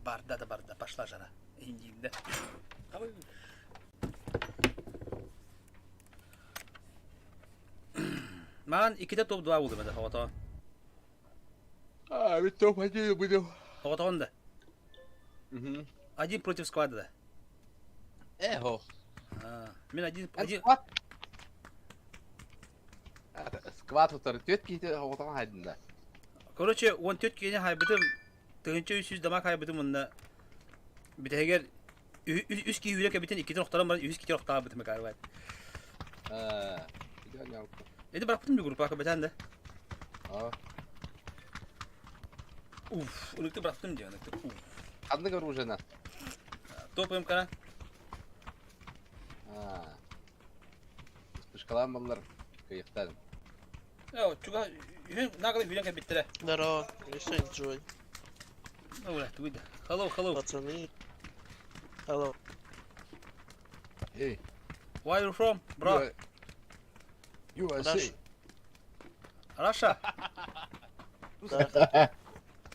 Барда да барда, пошла жара. Индиинде. Маан иккитэ топ-2 булдум это хоҕотоон. А, ведь топ-1 будем. Хоҕотоон да. Угу. Один против сквада да. Эхо. Мин один... один... Сквад. Сквад утары түөрт киһи хоҕотоон хайдында. Короче, 14 киһини хайбытым, 1300 дамаг хайбытым уонна бүтэһигэр үс киһи үүрэ кэбитин иккитин охторон баран үһүс киһи охтообутум ыкаарбат. Эти бырахпытым би группака бэтэн да. Уф, ыныкты бырахтым диэн ыныкты. Уф. Ханнык оружиена? Топ МК. Вспышкалаан баллар кыйыктан. Э, чуга үһүн нагла үүрэн кэлбиттэрэ. Здорово, Миша, Джой. Ну, бля, тугуй да. Hello, hello. Пацаны. Hello. Эй. Where you from, bro? USA. Russia? Да.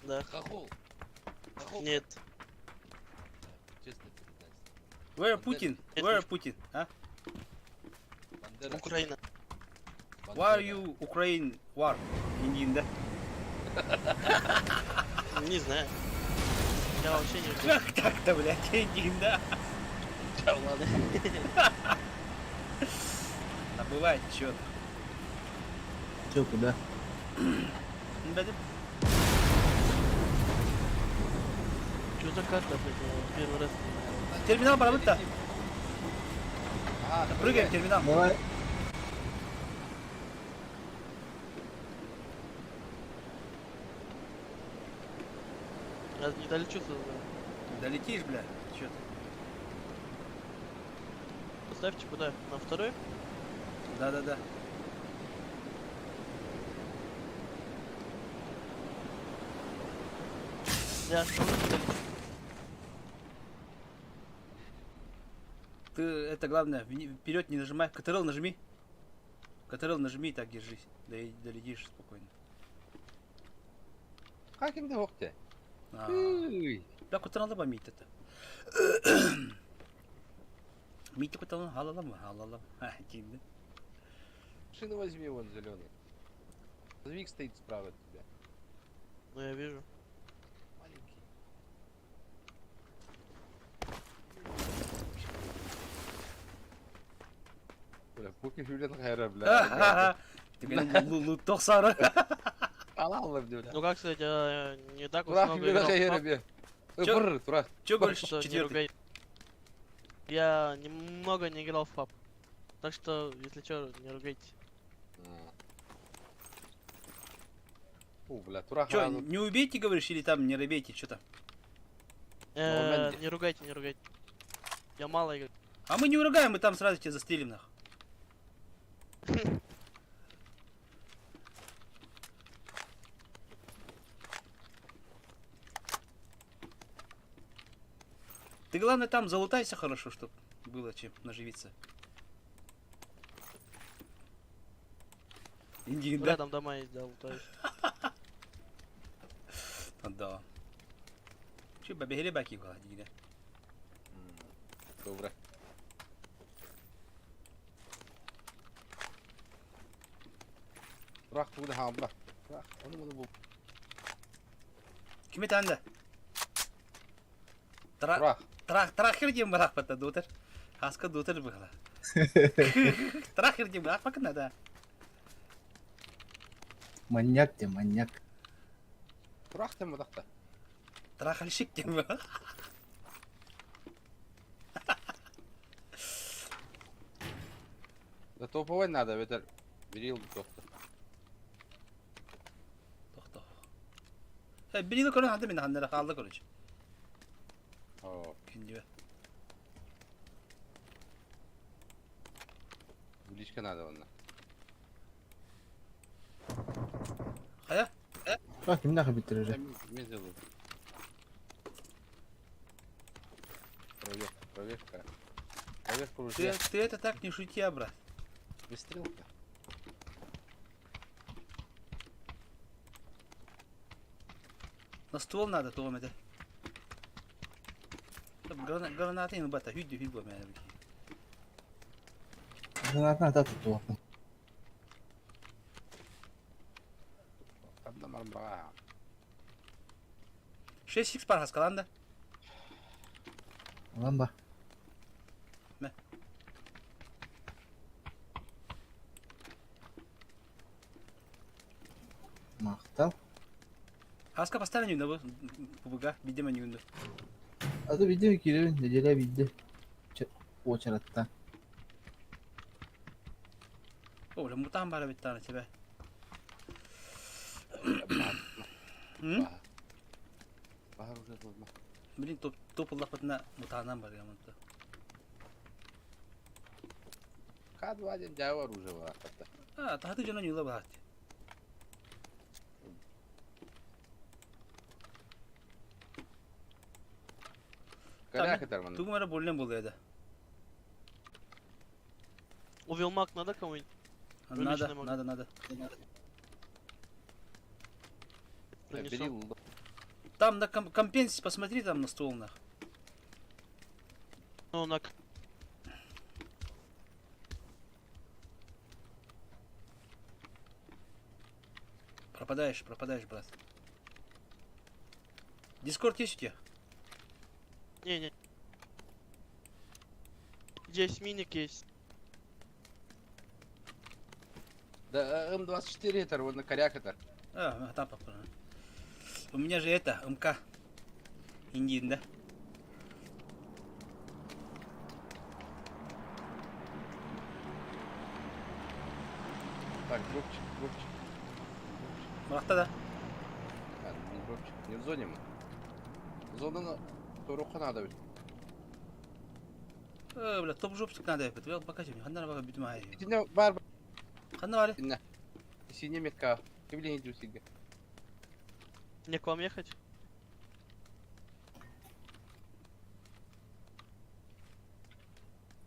Да. Хохол. Нет. Честно признайся. Where Putin? Where Putin? А? Бандера. Украина. Why are you Ukraine war? Индиин да? Не знаю. Я вообще не Как так-то, блядь, индиин да? Ладно. А бывает, чё Че, куда? Бэдим. Что за карта, блядь, я первый раз. Терминал барабыт-то. А, Прыгаем в терминал. Давай. Я не долечу сюда. Долетишь, бля, чё ты? Поставьте куда? На второй? Да-да-да. Я всё равно не долечу. Ты, это главное, вперед не нажимай. Ctrl нажми. Ctrl нажми и так держись. Да и долетишь спокойно. Как им да А, Да, кутанала ба миит это. Миит кутанала халалама, халалама. Ха, тиинде. Машину возьми вон зеленый. Звик стоит справа от тебя. Ну я вижу. Маленький. Бля, пуки хүлэн хайра, бля. Лутох сара. Алалла, бля. Ну как сказать, я не так уж Тура много хүлэн играл в хайра, PUBG, бля. Чё? Бр, тура. Че говоришь, что не четвертый? ругай. Я немного не играл в PUBG. Так что, если что, не ругайте. У, бля, тура Че, не убейте, говоришь, или там не робейте, что там? Не ругайте, не ругайте. Я мало играю. А мы не ругаем, мы там сразу тебя застрелим, нахуй. Ты главное там залутайся хорошо, чтоб было чем наживиться. Индиин, да? Рядом дома есть, да, лутаюсь. Да. Че, бабехели баки была, дигиде. Добре. Тура худа хамла. Тура, оны оны бу. Ким это анда? Тра Тура. трах трахер диэн барахпата дуутар. Хаска дуутар быхла. Трахер диэн барахпакына да. Маньяк ты, маньяк. Тура тем мадахта. Трахальщик диэн ба. Да топовой надо, это берил тохта. Тохто. Бирини көрөн ханды мен ханнара хаалла короче. О, Күндүбэ. Буличка надо онна. Хайа? А, ким нахуй биттер Мен сделаю. Проверка, проверка. Проверка Ты, уже. ты это так не шути, а, брат. Выстрелка. На ствол надо, то это. Граната ылбата, хүйтү хүй буо мээнэ. Граната ата туттубаппын. Ханна барбаҕа. 6x бар хаскалаан да. Ылан ба. Мэ. Махтал. Хаска поставь на бу ПБГ, видимо не үнді. А то видео киирэн неделя биирдэ уочараттаан. О, бля, мутаан бара биттаана тебе. М? Баһар уже тулма. Блин, топ топ ыллахпытына мутаанан барыам онто. К2 диэн дьаабы оружие баахтарда. А, таһаты дьоно ньыла баат. Коряк этэр манна. Тугум эрэ буллен буолуо да. Увелмак надо кому-нибудь? Надо, могу. надо, надо. Принесу. Бери лу. Там на компенс посмотри там на стол нах. Ну, на... Пропадаешь, пропадаешь, брат. Дискорд есть у тебя? Не-не. Здесь миник есть. Да, М24 этэр, вон на коряк этэр. А, там попало. У меня же это, МК. Индин, да? Так, дропчик, дропчик. Мырахта да. А, не дропчик, не в зоне мы. Зонаны торуққа надо бит. Бля, топ жопчик надо бит. Бля, покажи мне. Ханна бага бүтүм ай. Итинне бар Ханна бар. итинне. Синий метка. Киблин иду сиге. Мне к вам ехать?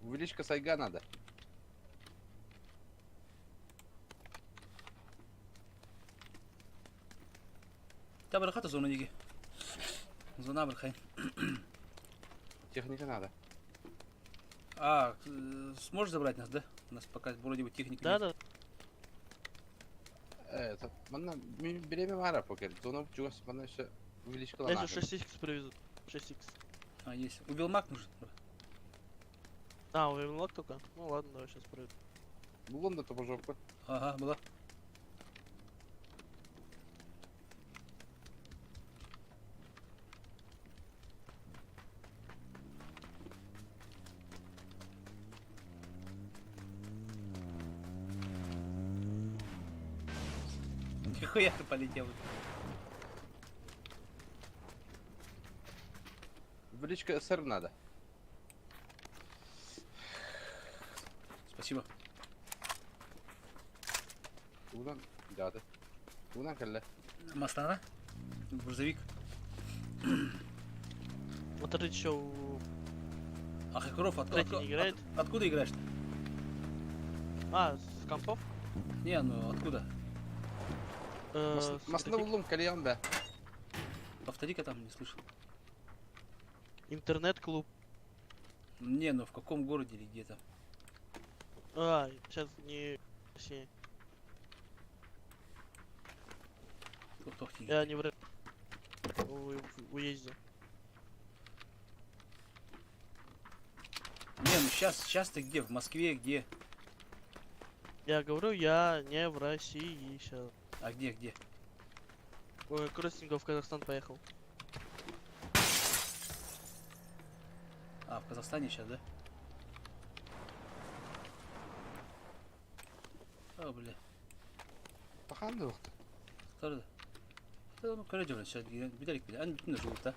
Увеличка сайга надо. Та бір хата зона неге. Зона бір хай. Техника надо. А, сможешь забрать нас, да? У нас пока вроде бы техники Да, нет. да. Это, манна береме бара покер. Зона чугас манна еще увеличка Я надо. сейчас 6х привезу. 6х. А, есть. Убилмак нужен. А, увелмак только? Ну ладно, давай сейчас привезу. Булон да топа жопа. Ага, была. Нихуя ты полетел. Увеличка СР надо. Спасибо. Удан дяды. Удан кэллэ. Мастана? Грузовик. Вот это еще у... А Хакуров Третий не играет? откуда играешь-то? А, с компов? Не, ну откуда? С Масны график. буллум кальян да. Повтори-ка там, не слышал. Интернет-клуб. Не, ну в каком городе или где там? А, сейчас не... Россия. Тух-тух, Я не в уезде. Не, ну сейчас ты где? В Москве, где? Я говорю, я не в России сейчас. А где, где? Ой, к родственникам в Казахстан поехал. А, в Казахстане сейчас, да? О, бля. Паханды вакыт. Второй. Ну, короче, блин, сейчас билерик билер. Аны бүтүн жолук да.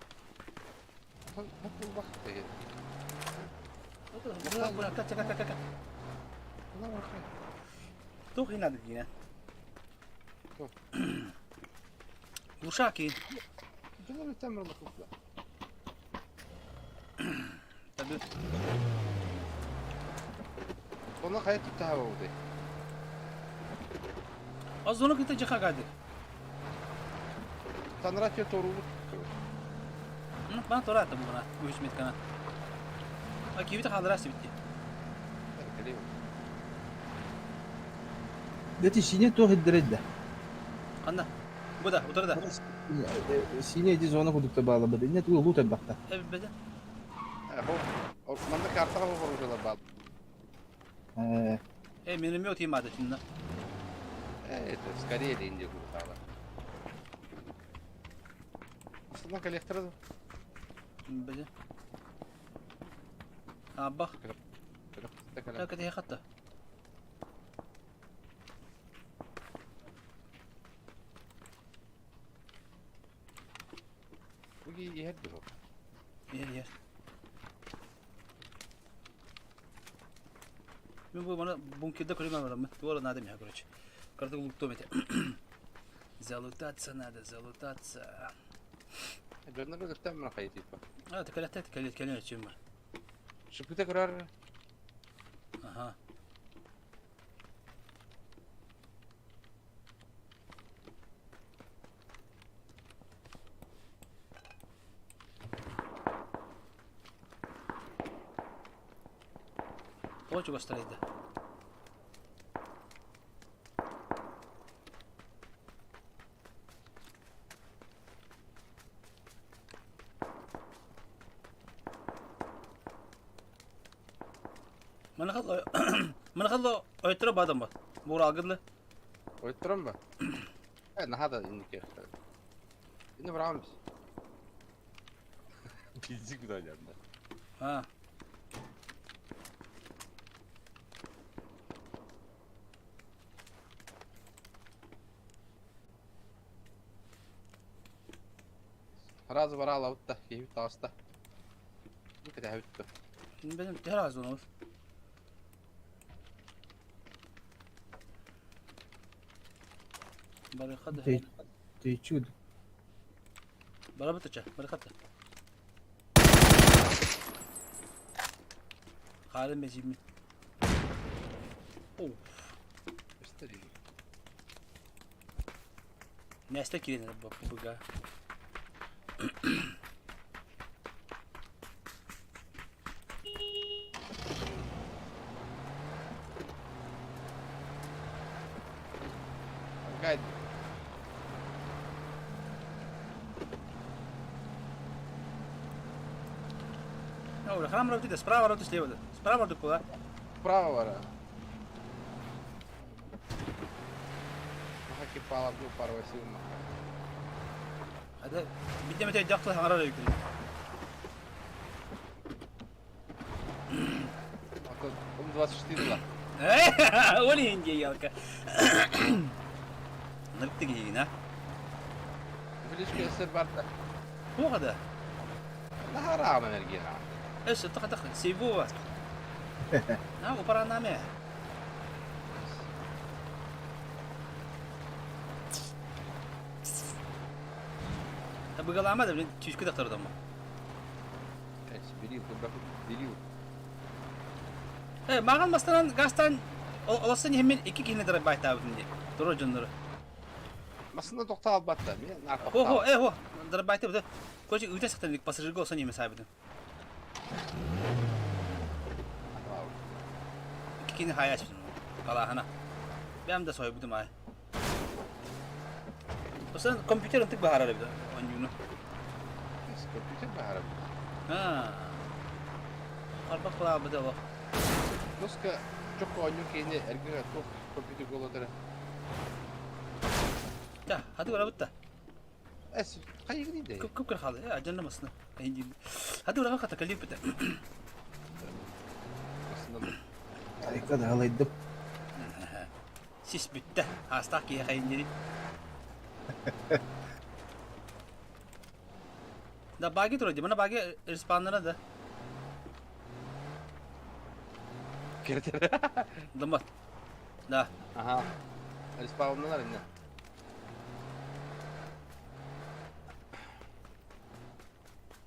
Хаппыл бакыт. Бля, катя, катя, катя. Тух и надо дина. Тух. Глушаки. Дьонор темір лакупла. Таби. Оны кая түптә болды. А зону кыта жаха гады. Танра те тору. Ну, бана тората бу бана. Үч меткана. А киһибит хааллара сибит дии. Дэти сине туох ирдэрэй да? Ханна? Бу да, утары да. Сине ити зона курдукта баалабыт. Инне тугу лут элбэхтэ. Эббэдэ. Манна картаҕа оружиелар баар. Э, Э, миномет им надо тинна. Э, это скорее Индия куртала. Астына коллектора да. Бэдэ. Абах. Кэлэ. Так это хатта. Буги иһэр дуо? Иһэр иһэр. Мен бу маны бункерда көрүмэн бараммын. Туора надо миэхэ, короче. Карту луктуом этэ. Залутаться надо, залутаться. Дьоннору кытта мына хайытыппа. А, текелетте текелет кэлэн өчүм бар. Шыпыта көрөр. Аха. Тоҕо чугастарайда? Маныхалла Маныхалла ойторо бадан ба. Бууралгыдлы. Ойторон ба? Э, наһаа да инники. Инни быраҕам біз. Пиздик куда дьанна. А. Сразу бараалабыт да, киһибит таҕыста. Бу кэтэһэбит да. Бэдем төһө аз онобут. Барыха да. Ты, ты чуд. Барабыт ача, барыха да. Хаарын бэжиммин. Оу. Миэстэ киирэн эрэ быга. Гайд. Храм работает справа, работает слева. Справа работает куда? Справа вара. Хаки пала бу парва силма. Hadi bir de дьахтал хаҥарар өйкүн. Он 24 ла. Ол иһин диэйалка. Нырыкты киһигин, а? Билишке эсер барда. Туох да? Наһаа энергия. Өссө тах сейбуа. На, упаранаме. Табыгалаама да, блин, түскү тахтар дома. Берил, берил. Э, маған бастан гастан олосын хеммен икки киһини дарабайтаабытын дии. Турар дьоннору. Масына тоқтаа албатта. Мен Хо хо, э хо, дарабайтабыт. Короче, ыыта сахтан пассажирга олосон име саабытын. Икки киһини хаайаачпытын. Калаахана. Бэм да сойбутум аай. Осан компьютер ынтык баһарар эбит оонньууну. Компьютер баһарар. Аа. Харбах кылаабыт олох. Доска чок оонньуу киһини эргэ туох компьютер голотара. Та, хаты барабыт та. Эс, хайыгын иде. Көп көп хаалы, э, ажанна масына. Хаты барабыт хата калип бит. Айка да алайдым. Сис бүттэ. Астаах киһи хайын Да баги тура, мана баги респауннара да. Кертер. Дымат. Да. Ага. Респауннар инне.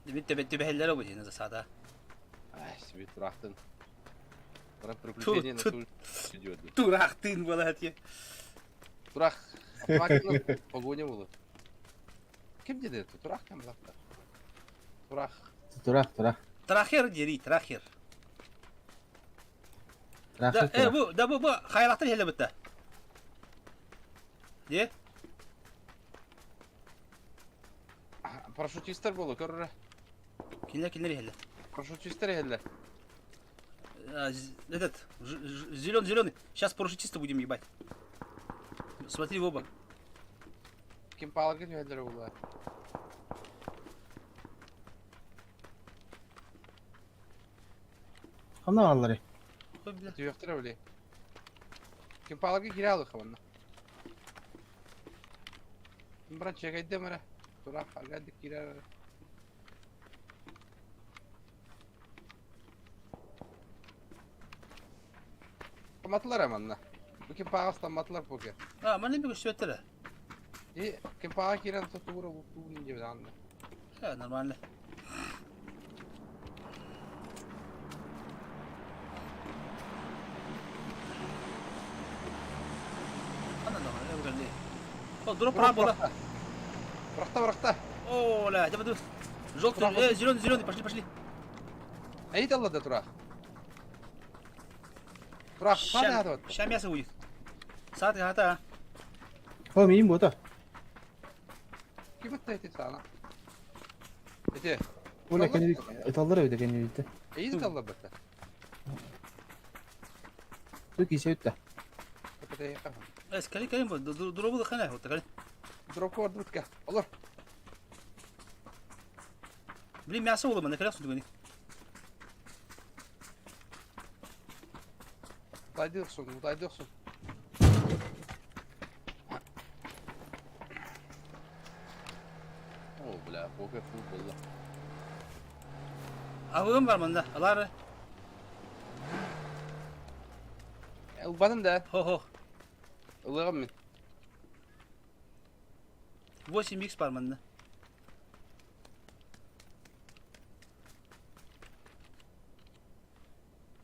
Бит бит бэһэллэр бу дии засада. Ай, себе турахтын. Про приключения на ту идет. Турахтын была те. Турах. Автоматично погоня было. Ким деді это? Турах кем лапта? Турах. Турах, турах. Трахер дери, трахер. Да, э, бу, да, бу, бу, хайалахтар иһэллэр бытта. Дии? Парашютистар буолу, көрөрө. Кинилэр кинилэр иһэллэр. Парашютистар иһэллэр. Этот, зеленый, зеленый. Сейчас парашютиста будем ебать. Смотри в оба. Ким пааларга түһэллэр буолуо. Ханна баалларый? Ой, бля. Түһүөхтэрэ били. Ким пааларга киирэ алыха манна. Баран чэгэйдэм эрэ. Тураах аргадык киирэр эрэ. Таматылар манна. Бу ким пааҕастамматылар поке. А, манна би көстүбэттэр. И ким пааҕа киирэн тутуура тугун диэбит анна. Э, нормально. Ханна да, э, О, дроп прав была. Бырахта, бырахта. О, ля, где буду? Желтый, э, зеленый, зеленый, пошли, пошли. Эй, да тура. Тура, саада Ща мясо будет. Саат хата. О, миин буота. Ким атта эти саана? Эти. Оля кэнни ыталлар эбит кэнни битте. Эйди талла бата. Ту кисе үтте. Эс, кали кали бу, дробу хана, вот кали. Дропку бардыбытка. Олор. Блин, мясо было, на коляску дугани. Утайдырсың, утайдырсың. О, бля, пока фул было. Авым бар мында, алар. Ылбадым да. Хо-хо. Ылыгым мин. 8 х бар мында.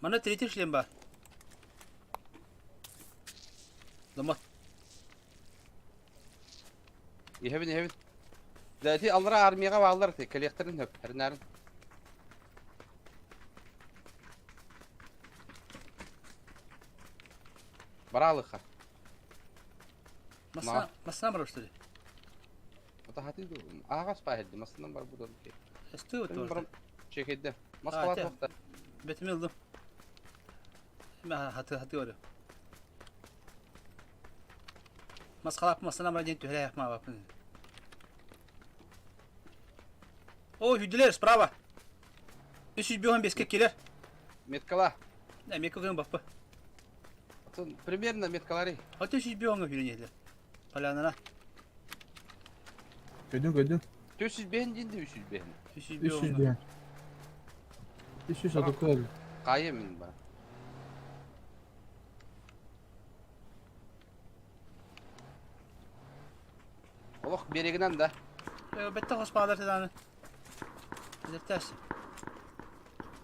Манна третий шлем бар. Домот. Иһэбин, иһэбин. Дәти аллара армияға баалар ти, кэлиэхтэрин хөп, эрнәрин. Баралыха. Масна, масна бар что ли? Ата хати аагас паһэлди, масынан бар будан ки. Эстүү вот. Чекедде. Маскалат вакта. Бетими ылдым. Мә хаты хаты оры. Маскалап масына бар ден түһәрә якма бапын. О, хүдилер справа. 305 келер. Меткала. Не, метка гын бапы. Примерно меткалары. А 305 хүренелер. Полянана. Көдүн көдүн. 405 динди 305. 305. 300 300 отуку Кайы мин бар. Олох берегинен да. Бетте хоспалар теданы. Дертәс.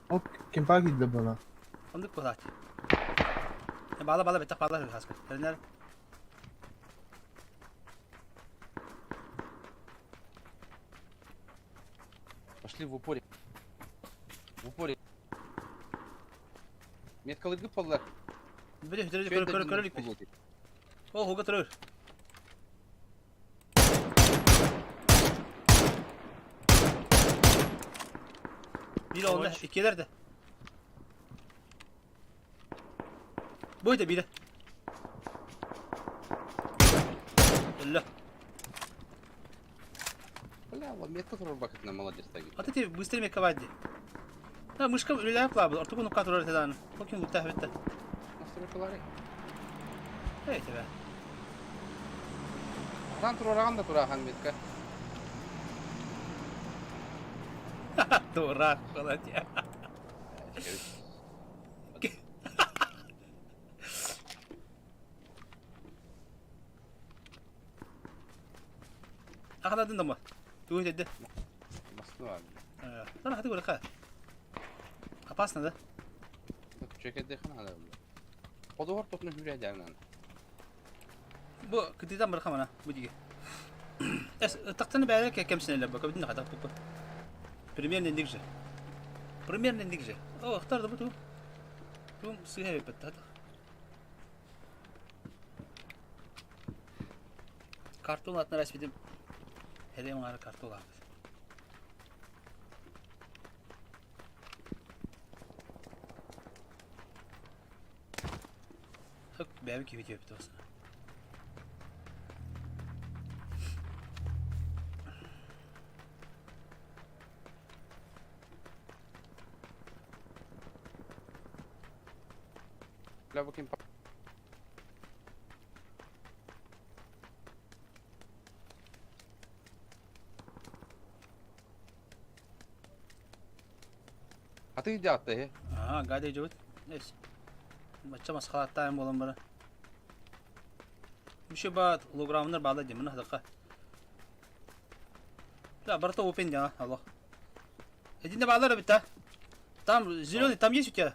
Ол кемпа киирдэ буолла. Ондук булат. Бала бала бетте бала хаска. Тернер. Пошли в упоре. В упоре. Меткалыргы поллар. Били хүдер көр көр көр О, хуга турur. Biri onda, ikiler de. Buydu biri. Өллө. Бля, вот метка турар бакытына молодец таги. Ата те быстрее мекка бадди. Да, мышка үлеләп кылабы. Ортугу нукка турар теданы. Покин лутта битте. Настройкалары. Эй тебе. Атан турараган да турахан метка. Дурак, молодец. Ахладын да ма. Тугу деди. Басты бар. Lan hadi böyle Опасно, да? Чекеде хана да. Подовар тотну хүрэ дәрнан. Бу кытыдан бір хамана, бу диге. Эс тактаны бәрі кемсинелер бу, көбүтүн хата бу. Примерно индик же. Примерно индик же. О, ахтар да бу ту. Картун сыыһа эбиппит Картон атына эспитим. Эрэм аҥаара картон ааппыт. Бэйэбит киһи түөппүт басына. Бля, бу ким Аты дьаатта иһи. Аа, гады дьубут. Эс. Бачча масхалаттаан буолан бара. Еще баат лограммнар баала димин хадакка. Да, барыта опен дьаҥа, алло. Эдинде баалар эбит да. Там зеленый, там есть у тебя?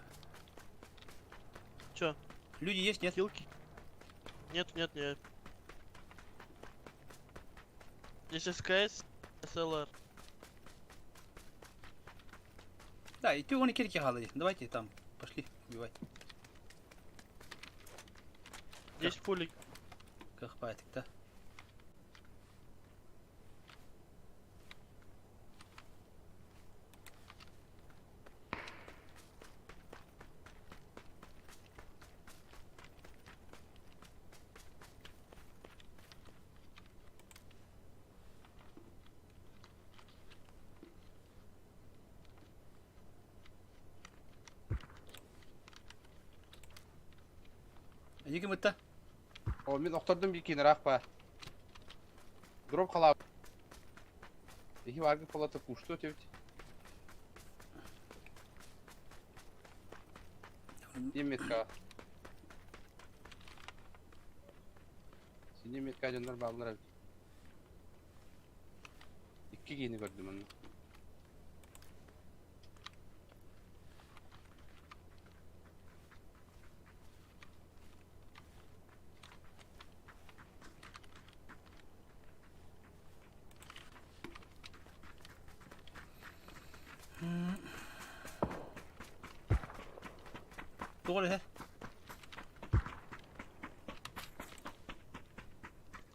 Чё? Люди есть, нет? Хилки? Нет, нет, нет. Здесь СКС, СЛР. Да, и ты вон и кирки халы. Давайте там, пошли убивать. Здесь пули. Как патик, да? Эйигин мытта. О, мин охтордум биир киин ыраах баар. Дроп халаа. Иһи бааргы палата куштуо этибит. Синий метка. Синий метка дьоннор бааллар эбит. Икки киини көрдүм онно. Тоҕо эрэ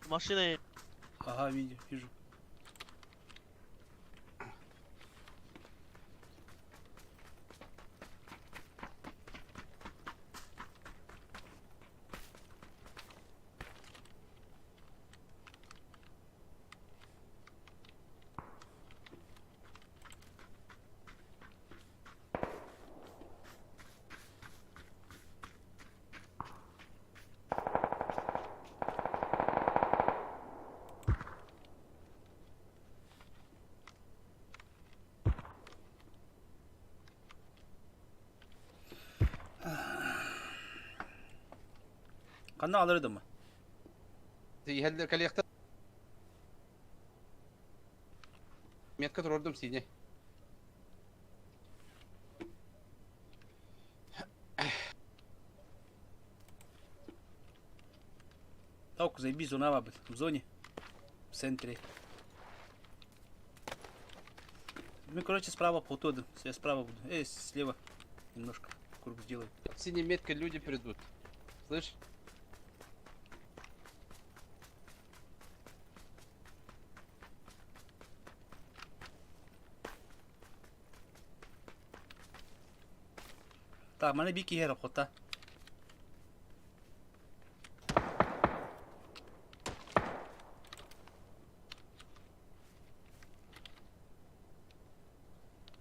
Машина Ага, видел, вижу. Ханна алыр mı? Иһэллэр кэлиэхтэ. Метка турордум синий. Так, заебись, зона бабыт. В зоне. В центре. Ну, короче, справа по Я справа буду. Эй, слева. Немножко круг сделаю. Синей меткой люди придут. Слышь? Так, маны бики хер хота.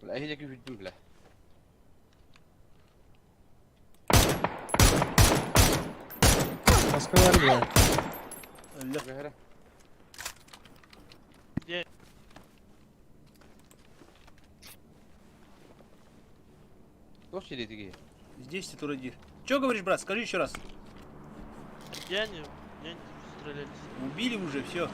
Бля, эһиги күүһүрдүм, бля. Москва бля. Өллө. Бэһэрэ. Где? Туох сириэтигий? Здесь ты туродир. Че говоришь, брат? Скажи еще раз. Где они? Где они стрелялись? Убили уже, все.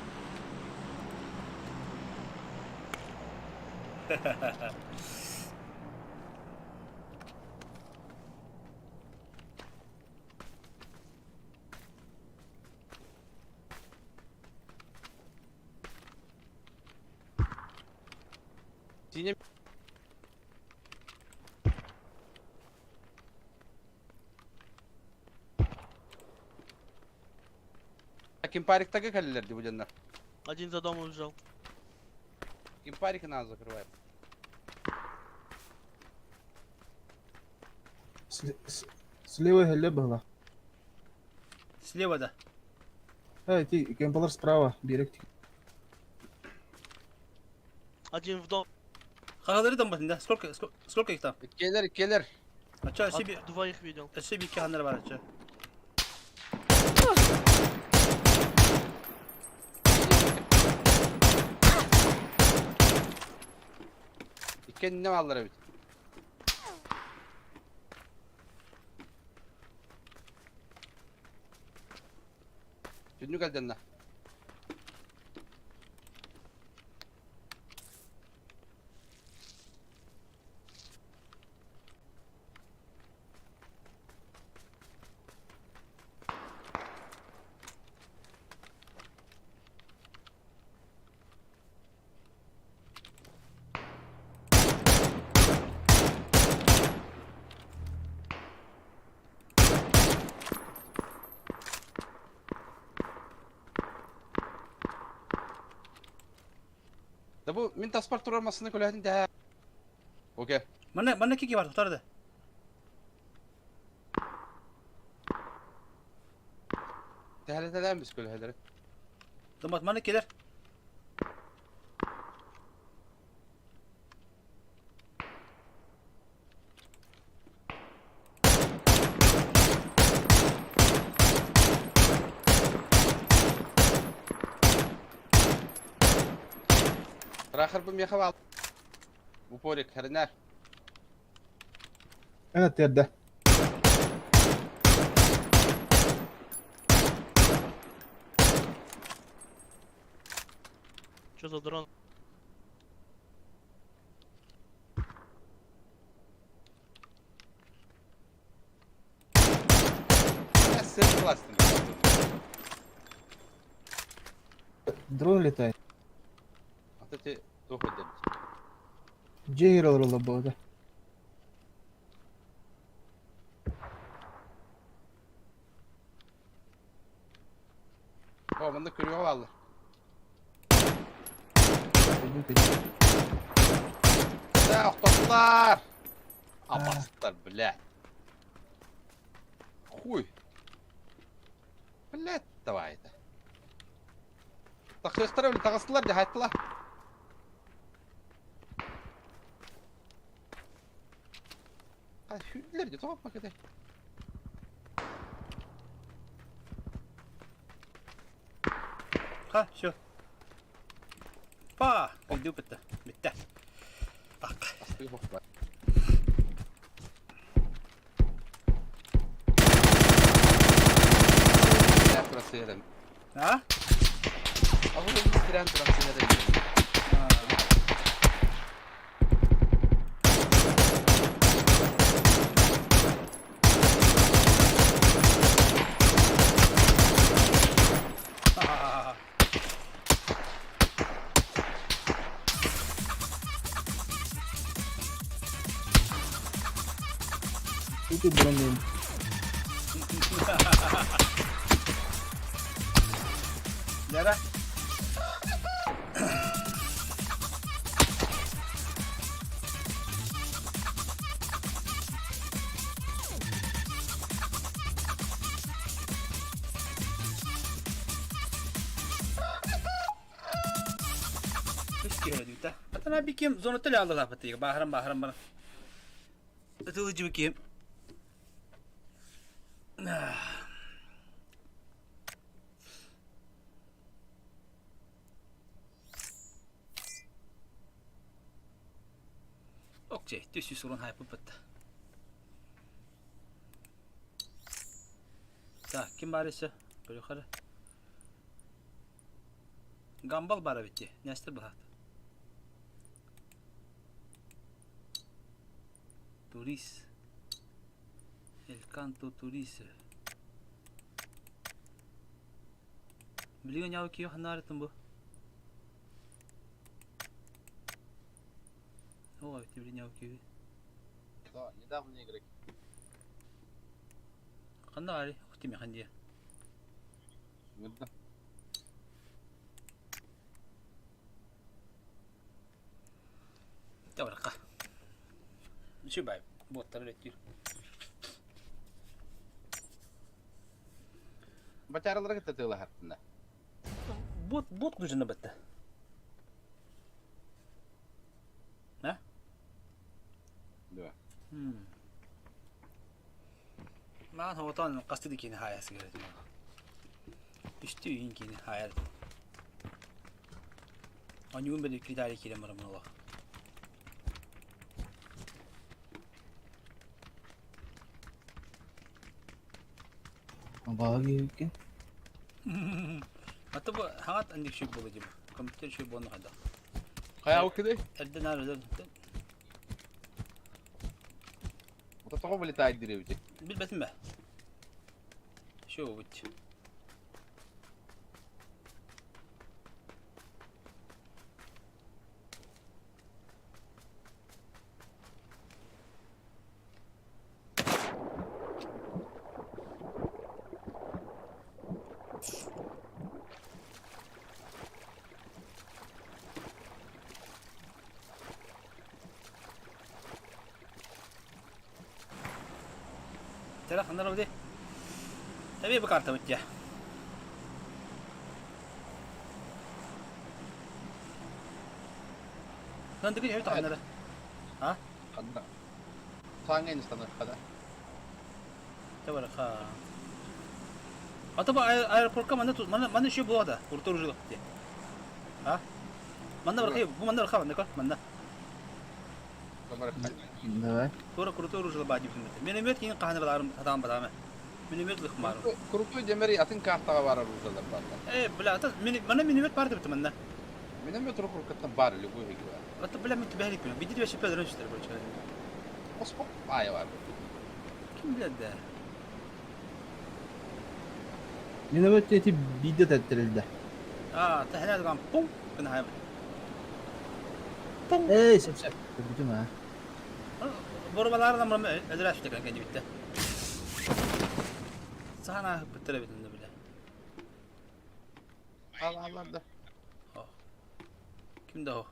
Синий. Кимпариктага кэллилэр дии бу дьоннор. Один за домом убежал. Кимпарик надо закрывать. Слева хелле была. Слева да. А, ти кемпалар справа, берег. Один в дом. Хагалары там да? Сколько, сколько, сколько их там? Келер, келер. А чё, От себе, двоих видел. себе ханнар бар, чё? Иккенне аллар эбит. Түннүк алденна. Да бу мин таспар турар массыны көлөһүн дэ. Окей. Манна, манна кики бар, тутарды. Тэһэлэтэлээн бис көлөһөлөрү. Думат, манна келер. Трахар бу меха бал. Упорик, хэрнэр. Ана терде. Что за дрон? Сыр классный. Дрон летает. А то ти тухай Джейрал было, да. О, манна көрүө баалар. Да, охтоттулар. Апастар, бля. Хуй. Блядь, давай это. Тахыктар өлі тағыстылар де хайттылар. Хүллер де тоғап бакеде. Ха, все. Па, үйдү бітті. Бітті. Так. Астығы боқ бар. Турасыйрым. А? Агыл тирен турасыйрым. Ха-ха-ха. Тут и дрон не. Лера? Атана бикем зона төл алла батыга бахарам бахарам бара. Ытылы бикем. Окей, төсү сурун хайпы бытта. Так, ким бар ise? Böyle yukarı. Gambal bara bitti. Nestir bu hat. Turis. El canto turis. Biliyorsun ya ki hanarıtın bu. О, bitti biliyorsun ki. Да, недавно игроки. Ханна ари, хтими ханди. Мында. Табарка. Үчүгэй буоттар үлэттиир. Бачаралары кытта тыалаһартына. Бот бот нужно бытта. Да? Да. Маан хотон қасты дикини хаясы керек. Үстü үйін кини хаяр. Онюн били китари кирем барым олох. Абаҕа киһиккин. Аты бу хаҥат андик шүй буолу дим. Компьютер шүй буолну хайдах. Хайа уккыды? Эрден ар өлөр. Ото тоҕо вылетает дирэбити. Билбэтим бе. Шүй бут. Тера ханнар бу Эбии бу картабыт дьэ. Нандыгы эбит ханнара. А? Ханна. Сааҥҥа инстаныахха да. Табарха. Ата бу аэропортка манна манна манна еще була да. Уртур жыл дии. А? Манна бархай бу манна барха манна манна. Давай. Тура крутой оружие баа диибин. Миномет киин хаһан баларым хатаан батаама. Миномет лыхмаарым. Крутой демери атын картаҕа барар оружиелар бааллар. Э, бля, ата манна миномет бар дебит манна. Миномет рукуркаттан бар любой хиги бар. Ата бля мен түбэһэлик күнэ. Биди түбэшиппэ өлөрөн сүтэр короче. Оспок аайы бар. Ким билэр да. Миномет эти биирдэ тэттэрилдэ. А, тэһэнэ гам пум гына хайбыт. Пум. Эй, сөп сөп. Көрбүтүм аа. Борубалаарынан мурам өлөрө сүтэ кэннибиттэ. Саана быттар эбит онно бile. Ал да. Ким да о?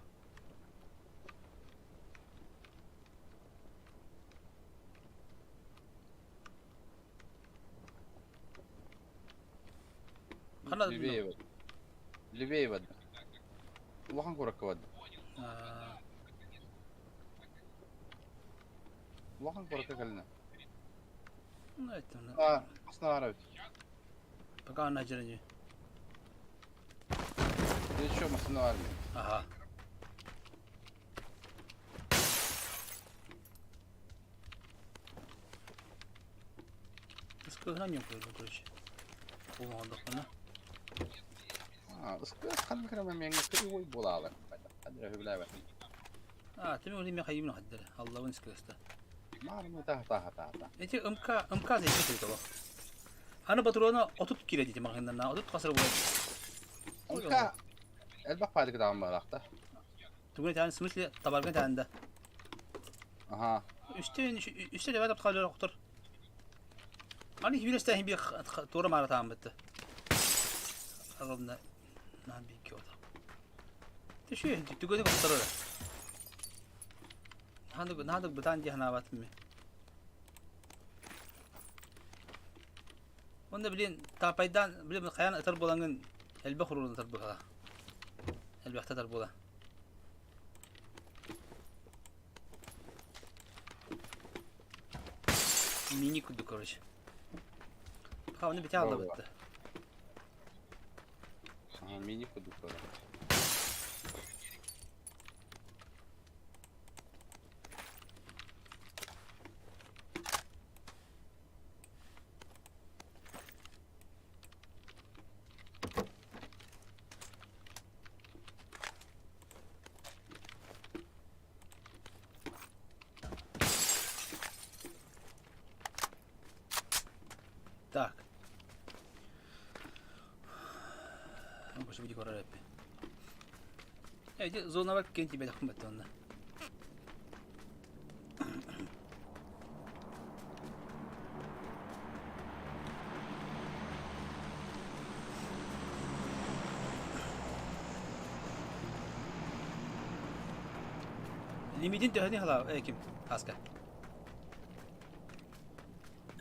Хана Левее вот. Левее вот. Улахан куракка вот. Улахан куракка кэлинэ. Ну это А, основа Пока она жерни. Еще машина армии. Ага. Сколько короче. Улаандахпына. А, ыскы ханна мен кырый буолаалар. Хадра хүлээбэ. А, ты мне хайымны хаддыр. Аллабын скыста. Маармы та та та та. Эти МК МК зейки того. Аны патрона отут кире дити магыннан отут касыр болот. МК элбэх паадык даан барахта. Тугун тан смысле табарган танда. Ага. Үстен үстен деп атап қалыр оқтыр. Аны хибилестен хиби тура мара таам битти. Ровно на бики ота. Түшү түгөдүк оқтыр. Хандык хандык бутан ди ханабатым. Онда билин тапайдан билин хаян ытар болангын элбэ хурурун ытар була. Элбэхте ытар була. Мини куду, короче. Ха, оны бите алды бітті. Ага, мини куду, короче. Так. Больше будет королепи. Эти зона бар кен тебе документ онда. Лимитин төһөнү халаа ким аска?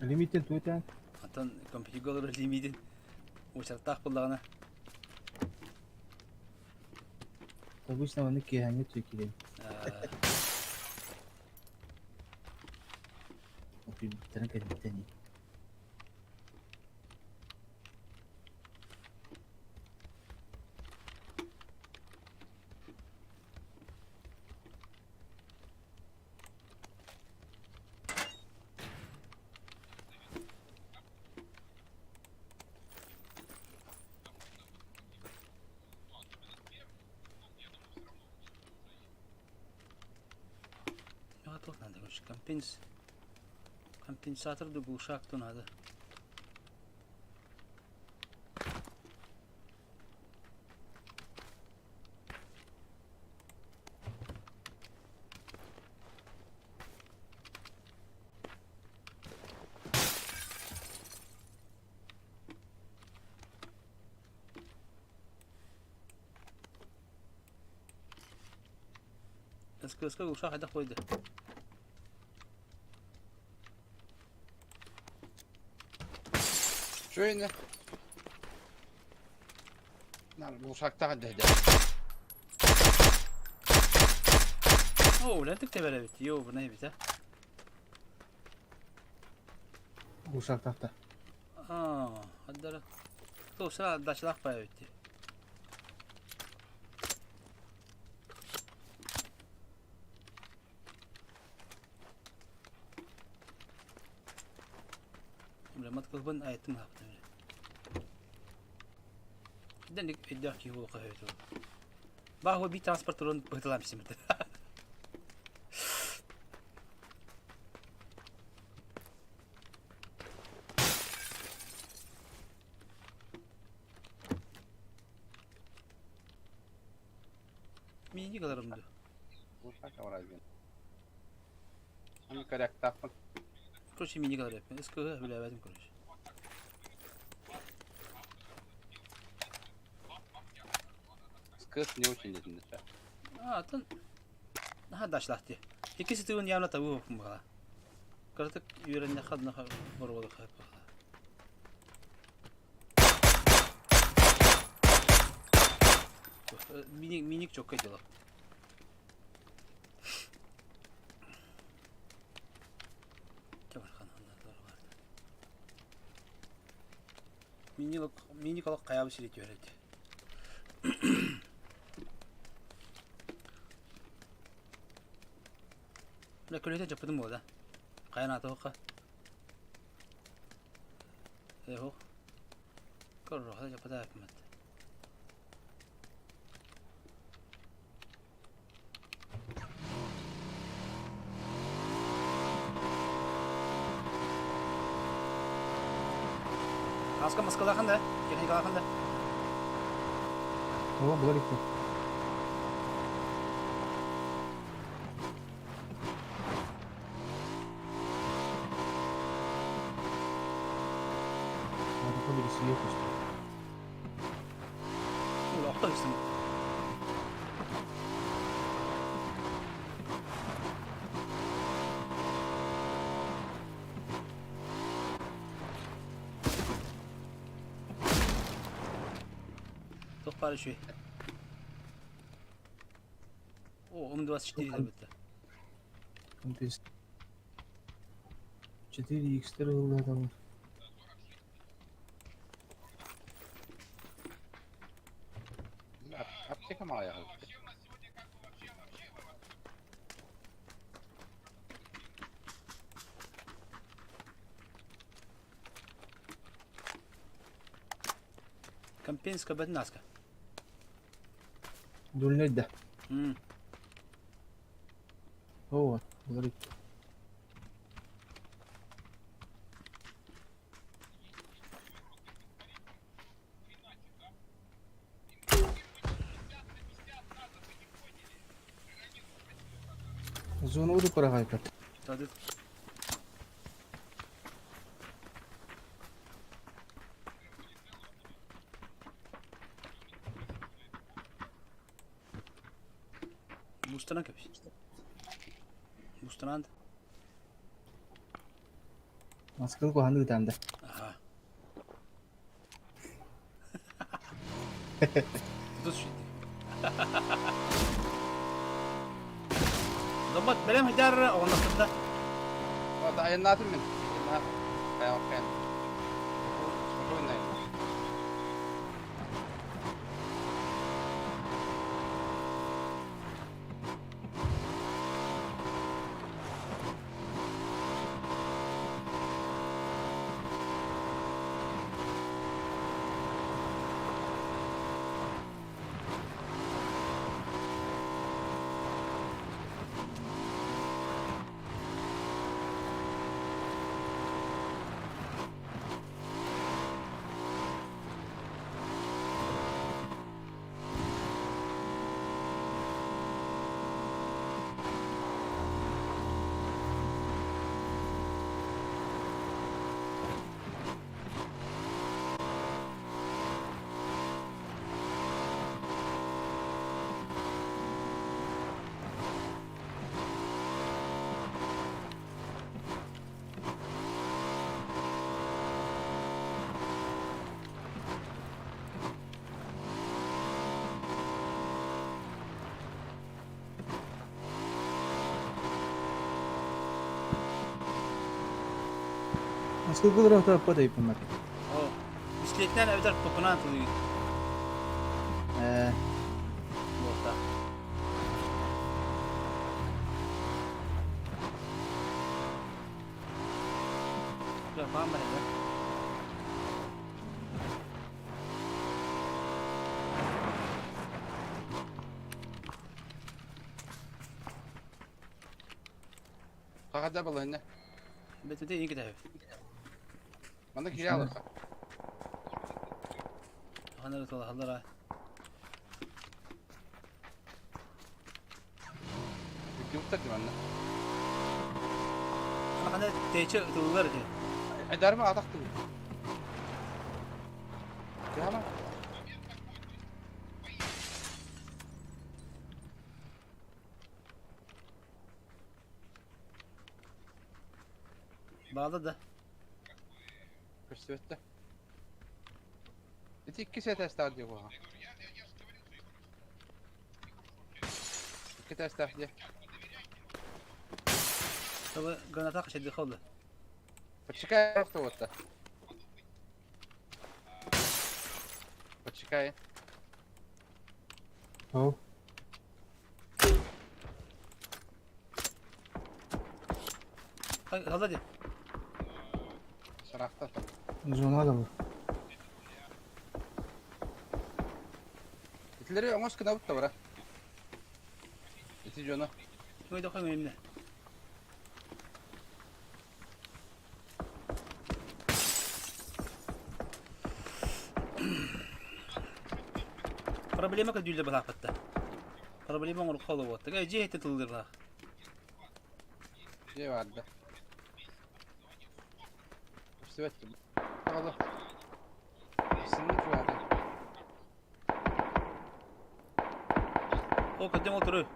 Лимиттен туйтан. Антон компьютерга олорор лимитин уочараттаах буоллаҕына. Обычно оны киэһэҥҥи тү киирэн. Утуйбуттарын кэнниттэн. Ну, тут надо, короче, компенсатор да глушак то надо. СКС глушак хайдах қойды? Şöyle. Lan buluşakta hadi hadi. О, үлэтик тебер эбит. Йоо, бу не эбит, а? Глушак тахта. Аа, хаддара. Туосра дачалаах баа эбит. Бля, маткалбын айттым хаптым. Дэн өйдөөх киһи буолуохха сөп. Баа би транспорт турун быһыталаам симит. Мини каларым ду. Buluşak var abi. Hani karakter. Короче, мини калар эппин. СК билээбэтим, короче. Кыз не очень дедим de. А, тон наһаа дачлаах дии. Икки сытыгын явно табыы оппун баҕала. Кыратык үөрэннэххэ наха боруобалыахха сөп баҕала. Миник, миник чоккай дело. Миник, миник олох хайаабы сири түһэр этэ. Бля, көлөтө дьаппытым буолла. Хайан аата Эхо. Көрөр, дьаппыта эппимэт. Аска маскалахан да, техникалахан да. О, булар икки. Надо побери сверху, что ли. Охто истин. Туох баар үчүгэй. О, М24 эбит. Компенс. 4 х 3 там. Аптека малая. Компенска бэтин аска. Дульнет да. О, булар икки. Зона уду парагайпат. Тады. Мустанан кэбис. Мустанан. Масканы куһаҕаннык ытаан да. Аха. Тус шити. Домот бэлэм хадьар оҕоннохтурда. Вот айаннаатым мин. Айан. Спокойно. Маскылгылар отооппот өйпүммэр. О, бисклекнэн эбэтэр попунан тылыйын. Ээ, Буолта. Баан барыга. Хахада балыһынна. Бэтэтэ иҥ кэтэһэ. Манна киирэ алыха. Ханары талаһаллара. Бүттүктэр ди манна. Хана тэче ытыллар ити. Айдарма атахтым. Яма. Баада да. Көстүбэттэ. Ити икки этээстээх дии буолла. Икки этээстээх дии. Тобы граната кышады холду. Почекай вот Почекай. О. Хала ди. Сарахта. Зона да бу. Итилери оҥос гынабыт да бара. Ити дьоно. Ой, дохой мемне. Проблема көдүүллэ былааппатта. Проблема оҥорук холобуотта. Э, дьиэ иһиттэн тыллыыр былаах. Дьиэ баарда. Көстүбэт. Оҕолор. Синник баата. О, көддөм ол туру.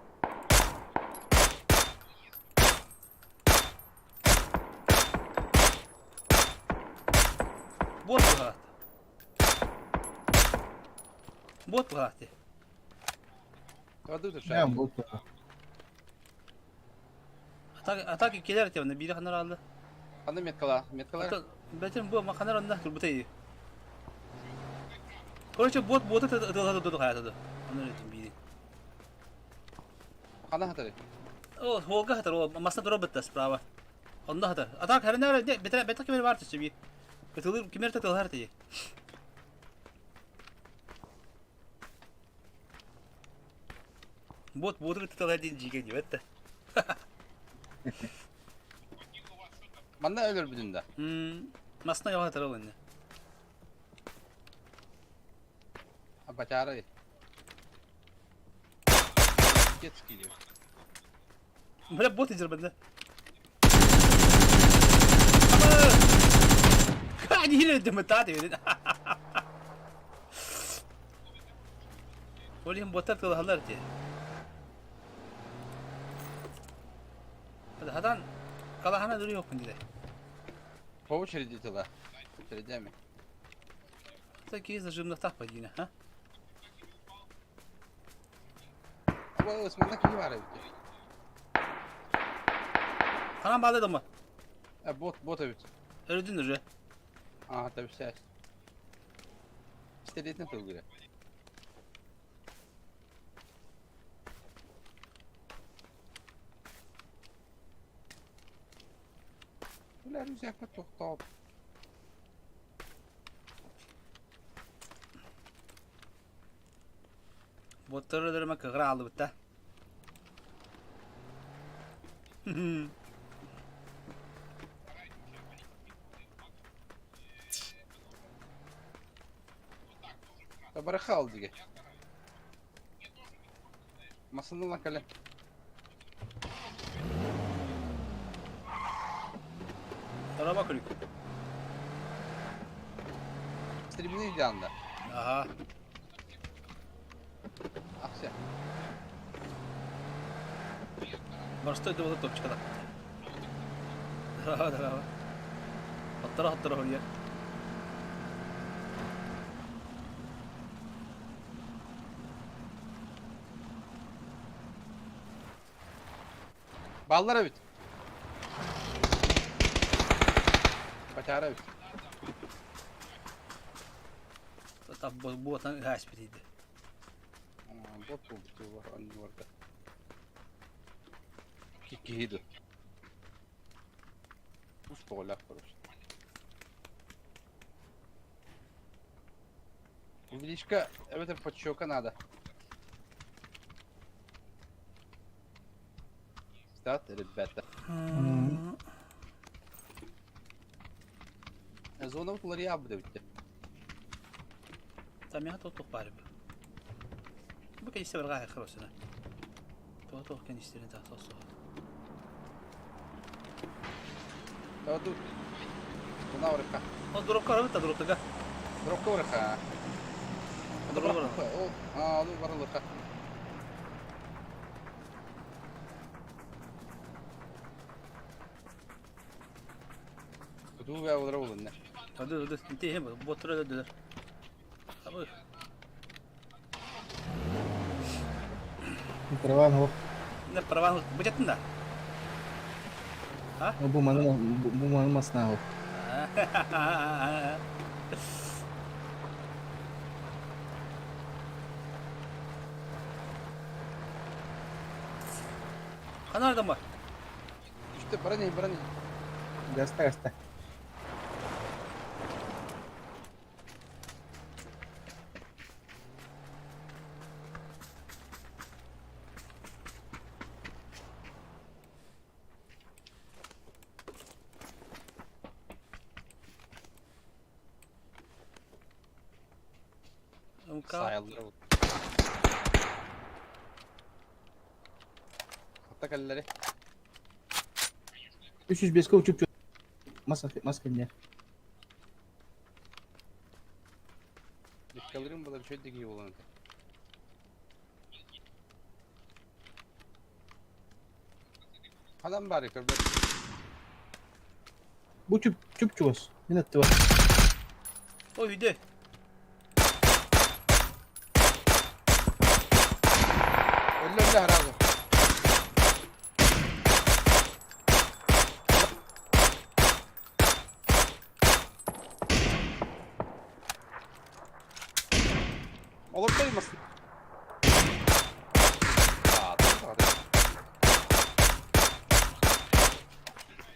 Буот быһаат. Буот быһаат. Тоду Не турша. бу. Атак иккилэр этэ биири ханар алды. Ханна меткала? Меткала. Бэтин бу маханар онна турбута ии. Короче, бот бота ытылата дуду хаятады. Онор этим биири. Ханна хатары? О, холга хатар, о, масна тура бытта справа. Онно хатар. Атак хәренәр бетер бетер кемер бар төсү би. Ытылыр кемер тылар тии. Бот боты тылар дин жиген дибетте. Манна өлөр бүтүн да. Масна яга хатар ол инде. Абачары. Детский диyor. Бля, бот издер бенде. Они хиле деметати. Олим боттар тылалар ти. Хатан калахана дуруйуохпун диде. По очереди тела. Очередями. Такие зажимных падина, а? Манна киһи баар эбит. Ханан баалай дома. А, бот, бот эбит. Өлдүн уже. Аа, табысаас. Пистолетин тылгыра. Бля, рюкзакка тохтоот. Боттары өлөрүмэ кыгыра аалыбыт да. Барахал диге. Масынылан кэлэн. Araba kırık. Стрибни идеально. Аха. Ахся. Барстой да топчикада. Здорово, здорово. Оттора оттора холья. Баллар эбит. Батяра эбит. Буотан ыһааспыт иди. Бот буолбут оннуорда. Киһи ду. Ус тоҕолаах короче. Увеличка эбэтэр подщека надо. Стат, ребята. Зона уларыйа бүттэ. Там туох баар бу. Бу кэнистэ барга хыросына. Туох туох кэнистерин та сосо. Тут. Мына орыка. Ол дропка арабыт та дроптага. Дропка орыка. Дроп Ол, а, ну барылыка. Кутуу бää олар болун. Hadi hadi. Инти хем боттура да. Абы. Караван хоп. Не праван бутеттин да. Бу маны бу маны масна хоп. Ханардан бар. Үстэ баран баран. Гаста гаста. МК. Сайылдыр. Hatta kalleri. 305 учуп Мас маска не. Диккалырым была bir şey болан. Адам бар көрбөт. Бу чүп чүп чугас. Мен атты бар. Ой үйдө. Өллө өллө харазы. Олор болмасын.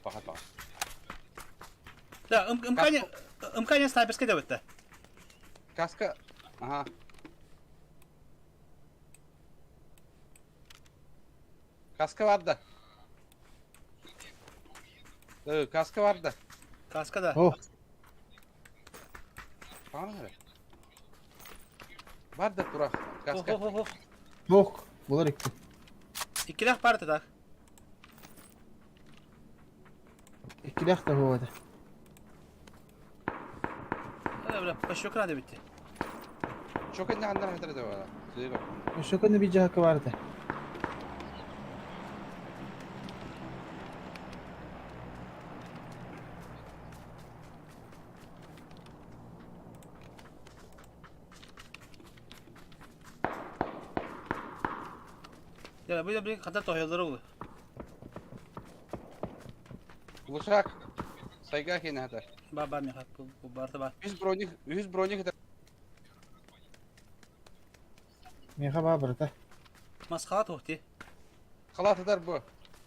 Баха баха. Да, ымканя ымканя снайперский деп өттө. Каска. Ага. Каска бар да. Каска бар да. Каска да. О, Пана Бар да тура. Каска. Хо хо хо. бок. Булар икки. Иккилэх бар да. Иккилэх да болады. Бля, пощекра да битти. Чокен хандар хатар да бар. Сөйбө. Ошо күнү бир жакка барды. Дьэ, бу билигин хата тоһуйаллара буолуо. Глушак. Сайга киэнэ хата. Ба ба миэхэ бу барыта баар. Үс броник, үһүс броник это. Миэхэ баа барыта. Маскаҕа туох дии. Халаат ытар бу.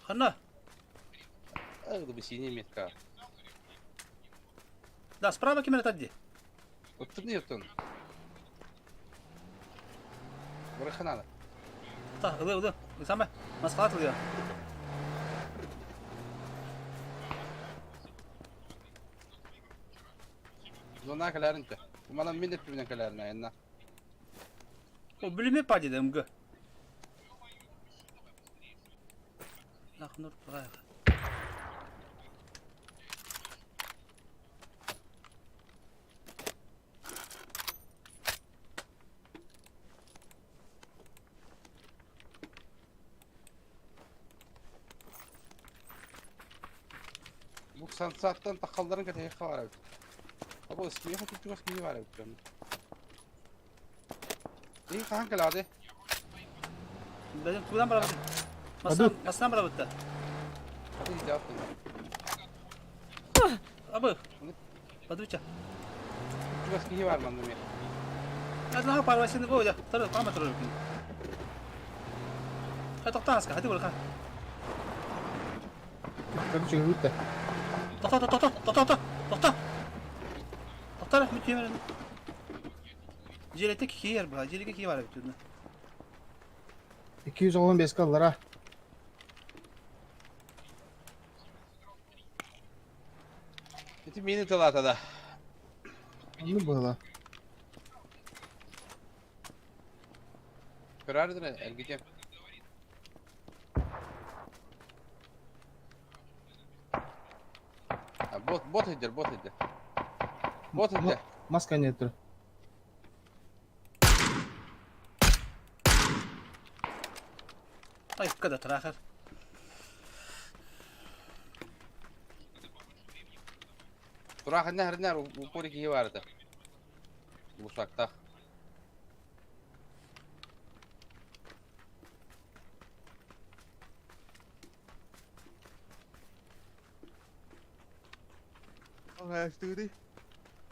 Ханна? Ах, да синий метка. Да, справа ким эрэ дии. Оттон оттон. Бырахха надо. Та, ылы, ылы. Самай, маскалат ылыа. Зона кэлээрин тэ. Манан мин өттүбүнэн кэлээрин айанна. О, бүлүмэ пади да МГ. Нахнур тугайга. Бу сансааттан тахалларын кэтэһиэххэ баар эбит. Абы ысмыйа хотуччугас киһи баар эбит дьон. Ии хаһан кэлэҕит? Бэдин тугунан барабыт? Массынан, массынан барабыт да. Хаты идэҕит. Абы. Подуча. Чугас киһи баар манна эмиэ. Однако парвасины бу я второй пама турар күн. Тохтоо аска, хати булха. Короче, ыытта. Тохтоо, тохтоо, тохтоо, тохтоо, тохтоо. Тохтоо, мүтүөмөр. Дьиэлэтэ киһи бар, дьиэлэгэ киһи бар эбит. 215 аллара. Ити мини тылата да. Оннук быһыылаах. Көрөөрү эргитиэм. Бот, бот сылдьар, бот сылдьар. Бот сылдьар. Маска нет тур. Ай, когда трахар. Тураах нэр упори киһи баар этэ. Бусактаах.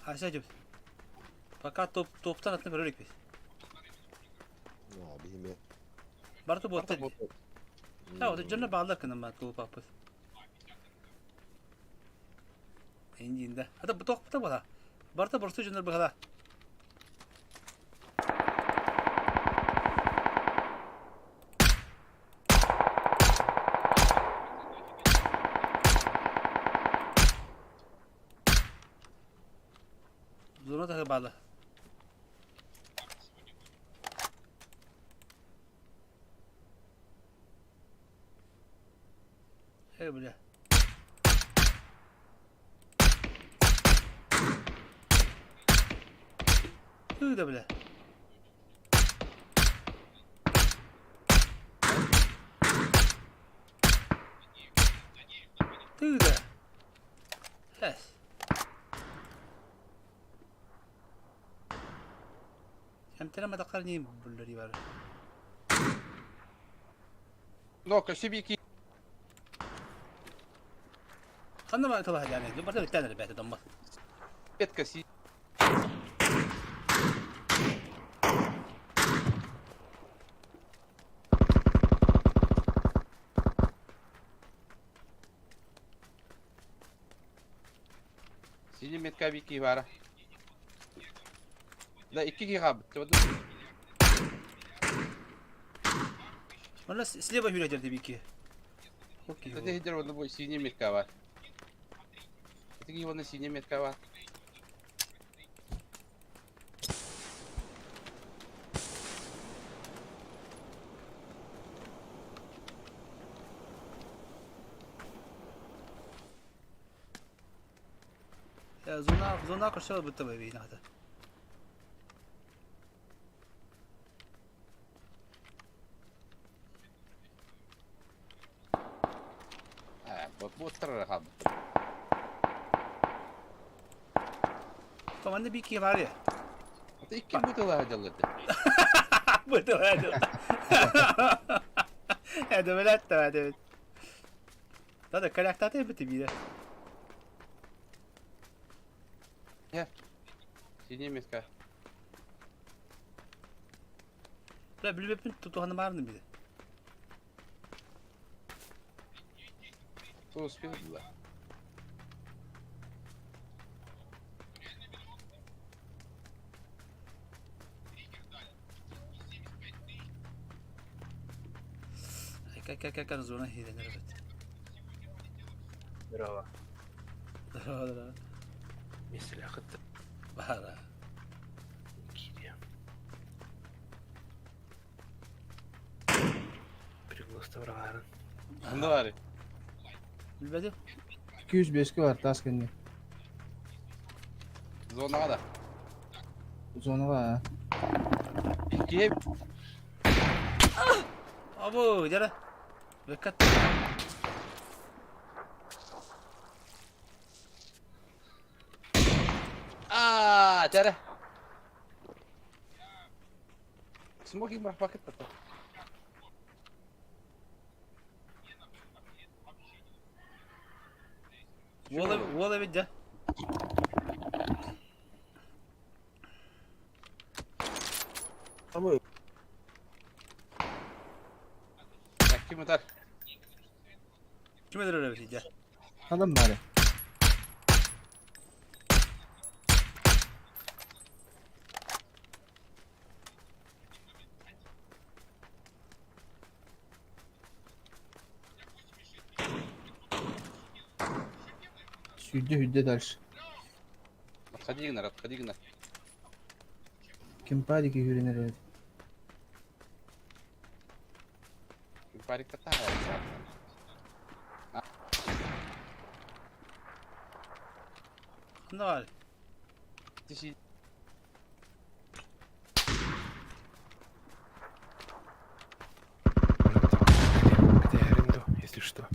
Хайса дьэ. Пока топ топтан атын көрөр иликпит. Биһиме. Барыта буотта. Та вот дьонно бааллар кынама туупаппыт. Индиинда. Ата бу тохпута була. Барыта боростуой дьоннор быһала. Зона таһы баала. Э, бля. Тыы да бля. Тыы да. Эс. Эмтэрэ матаххар нии буллар бар. Но, көсү Ханна баар тылаһа дьааны, барда бүттээн эрэ бэйэтэ доммот. Петка си. Синий метка бики бара. Да икки киһи хаалбыт. Манна слева хүрэ дьэр бики. Кстати, хидер вот бу синий метка бар. Ити уонна синий метка бар. Зона зона көрсө бытта бэйбиин хата. Бот хаалбыт. Манна бики бар я. Ити икки бутыла дьалларды. Бытта. Эдемелет да evet. Да karakter бити биирэ. Синяя метка. Бля, билбэппин тутуһаны баарны биирэ. Кто успел было? Как зона хиренер бит. Здорово. Здорово, здорово. Мистер Хатта. Бара. Кирия. Приглас таврагарын. Давай. Билбэтим. 205 бар тас кэннэ. Зонаҕа да. Зонаҕа. Иккиһи Абу, дьара. Беккат. Аа, тәрэ. Смоки пакет потом. Уола, уола бит дьэ. Абы Так, ким ытар? Ким өлөрөр эбит дьэ? Адам бары. Сүүрдэ сүүрдэ дальше. Отходи гынар, отходи гынар. Кемпадики сүүрэн эрэр. Парик татаа. Ханна баар? Тиси. Где аренду, если что.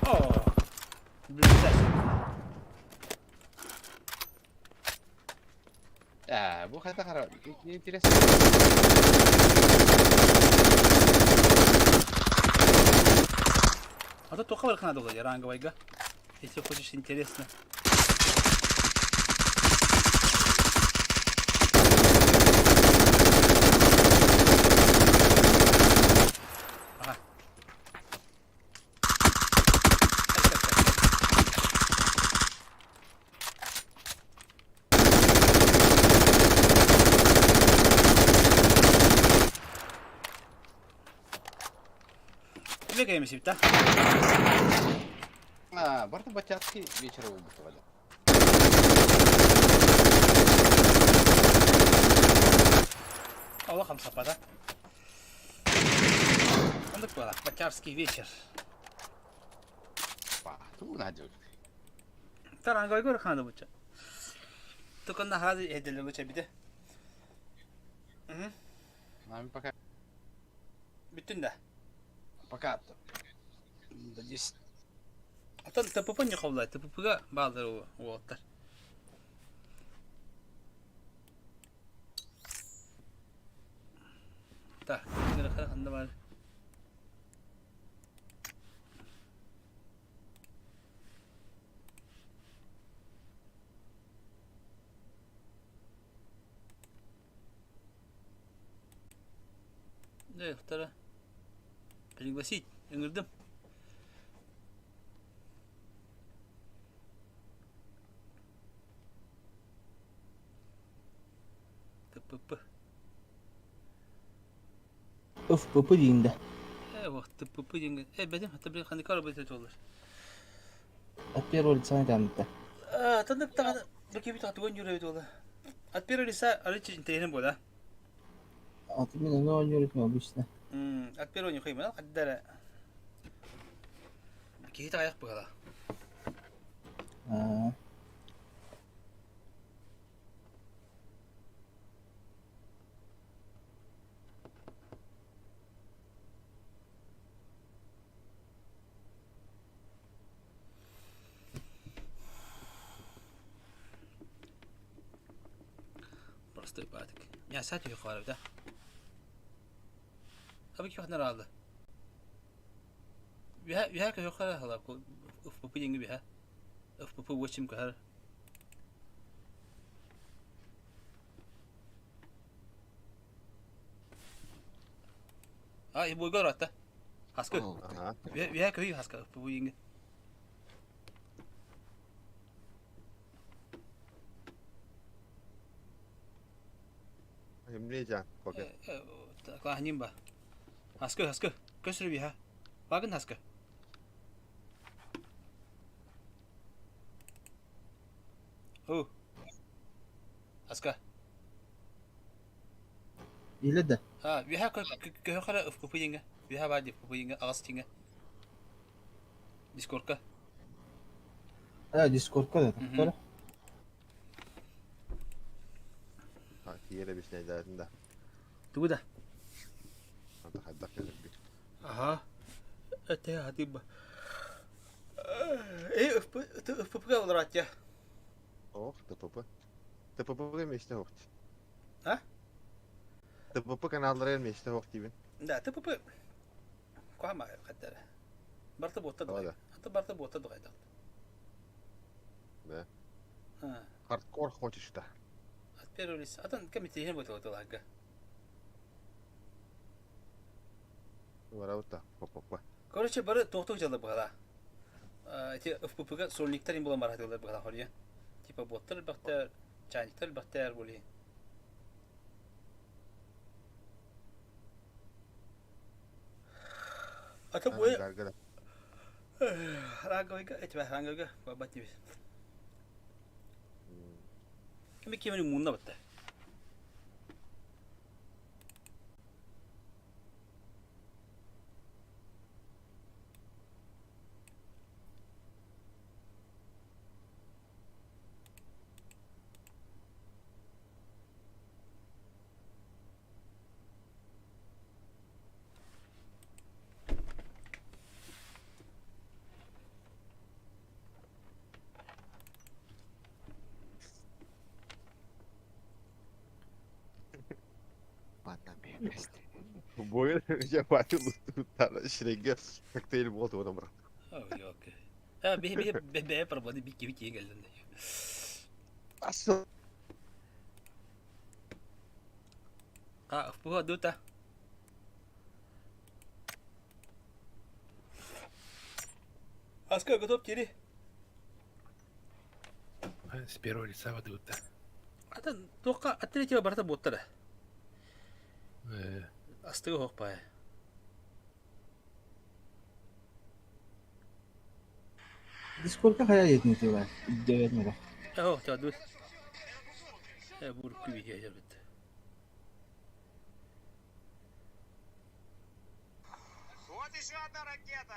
Оо. Билбэт. Аа, бу хата хара. Не интересно. А то тоха бар надо было ранговайга. Если хочешь интересно. Ага. Бегаем себе, да? Аа, барта батятки вечера убытывали. Аллах хамсапада. Оннук буолар, Батярский вечер. Па, ту надо. Таранговай көр ханды буча. Туканна хазы эделе буча биде. Мгм. Нами пока Бүттүн да. пока. Да 10. Оттон ТПП не ховлай, ТПП-га баалар уолаттар. Так, ханна бар. Не, втора. Пригласить, ыҥырдым. ТПП. ФПП диин да. Э, вот, ТПП диэн. Э, бэтим, хата били ханнык арабыт этолар. От первого лица там-то. А, таннык таганы бу кебит атыган жүрөбүт ола. От первого лица арычы интересен буола. От именно, но не обычно. От первого не хаймана, каддара. Кихит аяк буола. А, Простой патик. Я сать ее да? Абы кихнер алды. Үһэ үһэ көһөхөр хала ФПП диңги биһэ. ФПП 8 көһөр. А, и бойга ратта. Хаскы. Ага. Үһэ үһэ көһүй хаска ФПП диңги. Эмне пока. Клахним ба. Хаскы, хаскы. Көсрү биһэ. Багын хаскы. О. Хаска. Или да. А, үһэ көһөхөр ФПП диңги. Үһэ бар ФПП диңги агас диңги. Дискордка. А, дискордка да. Мгм. Тоқтар. А, тиере бишнейдерин да. Тугу да. Anta хайдах келерби. Ага. Это хатыба. Э, ФП ФПП олоратя. Ох, ТПП. ТПП мечте хохт. А? ТПП каналлары мечте хохт дибин. Да, ТПП. Куама хаттара. Барта ботта Да, дугай. да. Ата барта ботта дугай да. Да. А, Хардкор хочешь да. от первого лица. Атан комитет будет вот лага. Вараута, ППП. Короче, бары тоқтық жылы бұғала. Эти ФПП-га сольниктар им була маратылар бұғала хория. Типа боттар бақтар, чайниктар бақтар боли. Ата бойы Гаргара. Рангойга, эти рангойга, бабат небес. Кими кимини мунна батта. Бойы я бачу лутара шреге коктейль вот вот брат. Ой, окей. А, бе бе бе бе проблемы бики бики келдин. Асыл. А, ФПГ дута. Аска готов тири. С первого лица выдают, да. Ата тоққа от третьего барта боттара. Э, Астыгы хокпай. Дискордка хая етін тива. Девет мера. О, та дус. Э, бур күйе жабыт. Вот еще одна ракета.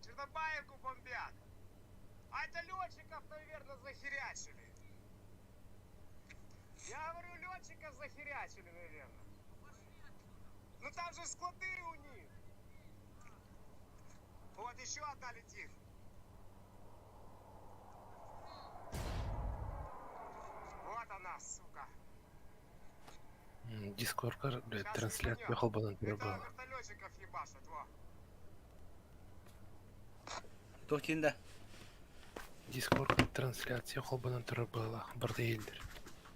Чернобаевку бомбят. А это летчиков, наверное, захерячили. Я говорю, летчиков захерячили, наверное. Ну там же склады у них. Вот еще одна летит. Вот она, сука. Дискордка, блядь, Щас трансляция ебанет. холбанан Это было. вертолетчиков ебашат, во. Тоқтинда. Дискорд трансляция холбанан было. Барда елдер.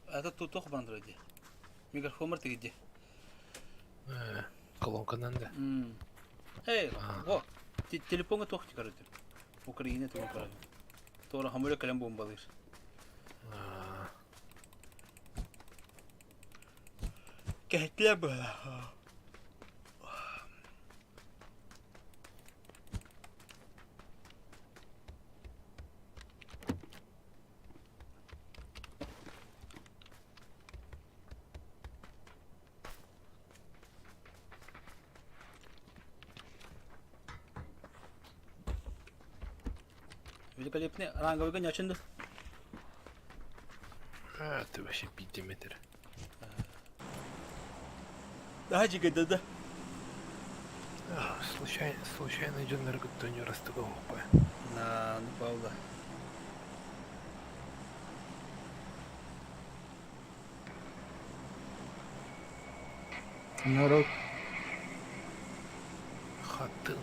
Ата ту тоқ бандырды. Микрофон мартыгы. Э, колонканан да. Эй, А. во. Телефонга тоқ чыгарды. Украина тоқ чыгарды. Тора хамыра калем бомбалыр. А, Кәтле была. Великолепный ранговый гонячинду. а, ты вообще пятиметр. Да, да, да. А, случайно, случайно идет на растыга опа. На, ну пауза. Народ. Тын.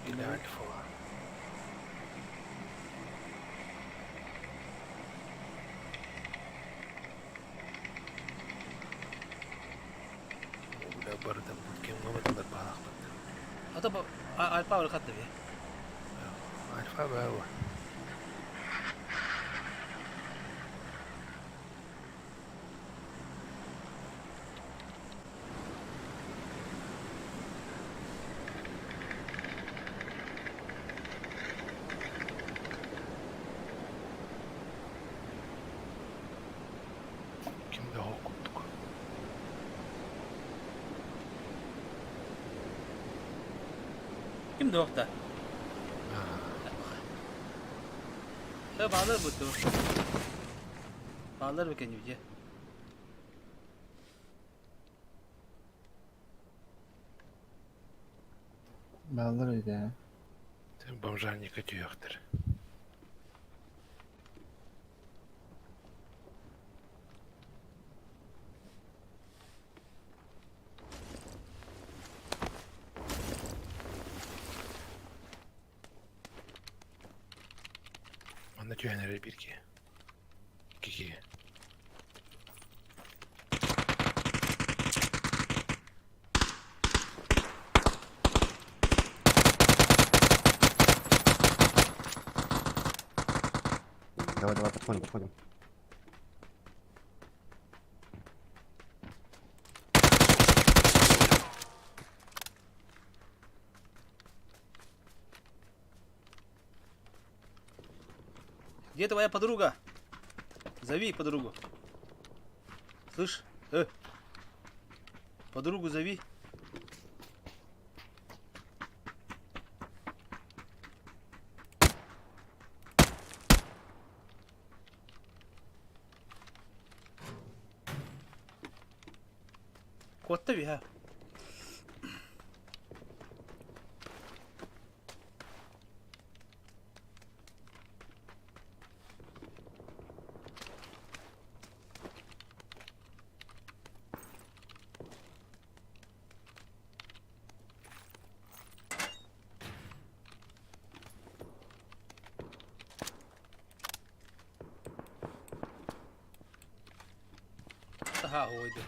Или Альфа. Бля, барыта кемҥэ батылар баалаахпыт. Ата Альфа барыкатты бе. Альфа баа. Ким да хоох курдук. Ким да охта. Баалар буту. Баалар бекен дьэ. Бааллар эбит ээ. Бомжарника түһүөхтэр. Манна түһэн эрэр биир киһи. Икки киһи. Давай, давай, подходим, подходим. Где твоя подруга? Зови подругу. Слышь, Подругу зови. Куотта биһа. Таһаа уойду.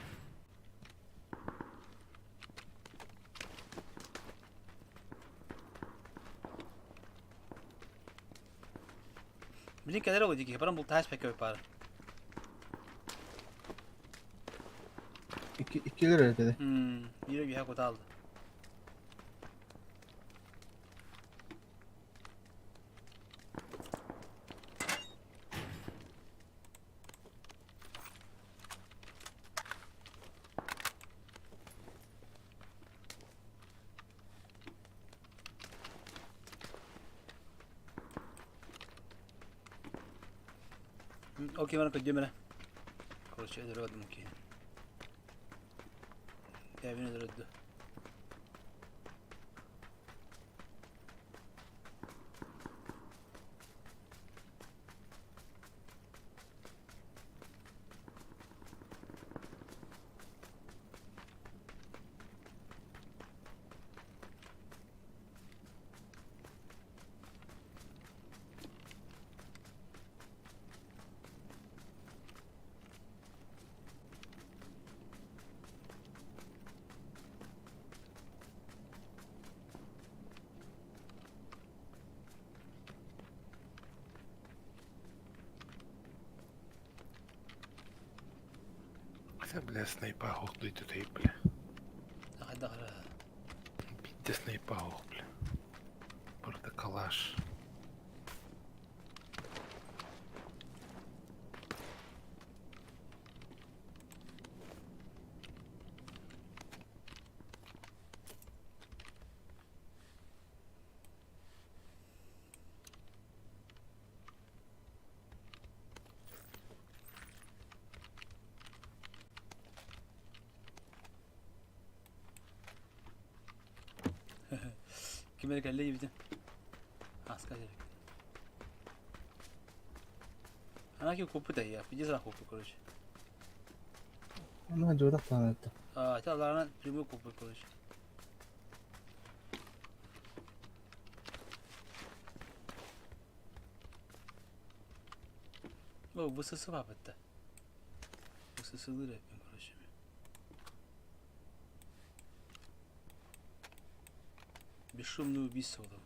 Билин кэлэр ол дии баран бултаһас пэкэ пара. Икки иккилэр этэ. Биирэ биһа кутаалды. Окей, мана көддүм эрэ. Короче, өлөрө мукки. Кевин өлөрөдү. Это, бля, снайпа хохдуй тут, бля. Даха Бидде снайпа хох, бля. Барда калаш. Ким эрэ кэллэ диэбитим. Ааска дьэ. Ана ки куппут я, иди сразу куппут, короче. Онно дьуодах таана этэ. А, это ладно, прямой куппут, короче. Бу ВСС бапытта. ВСС-лыр эппин, короче. Бесшумное убийство там.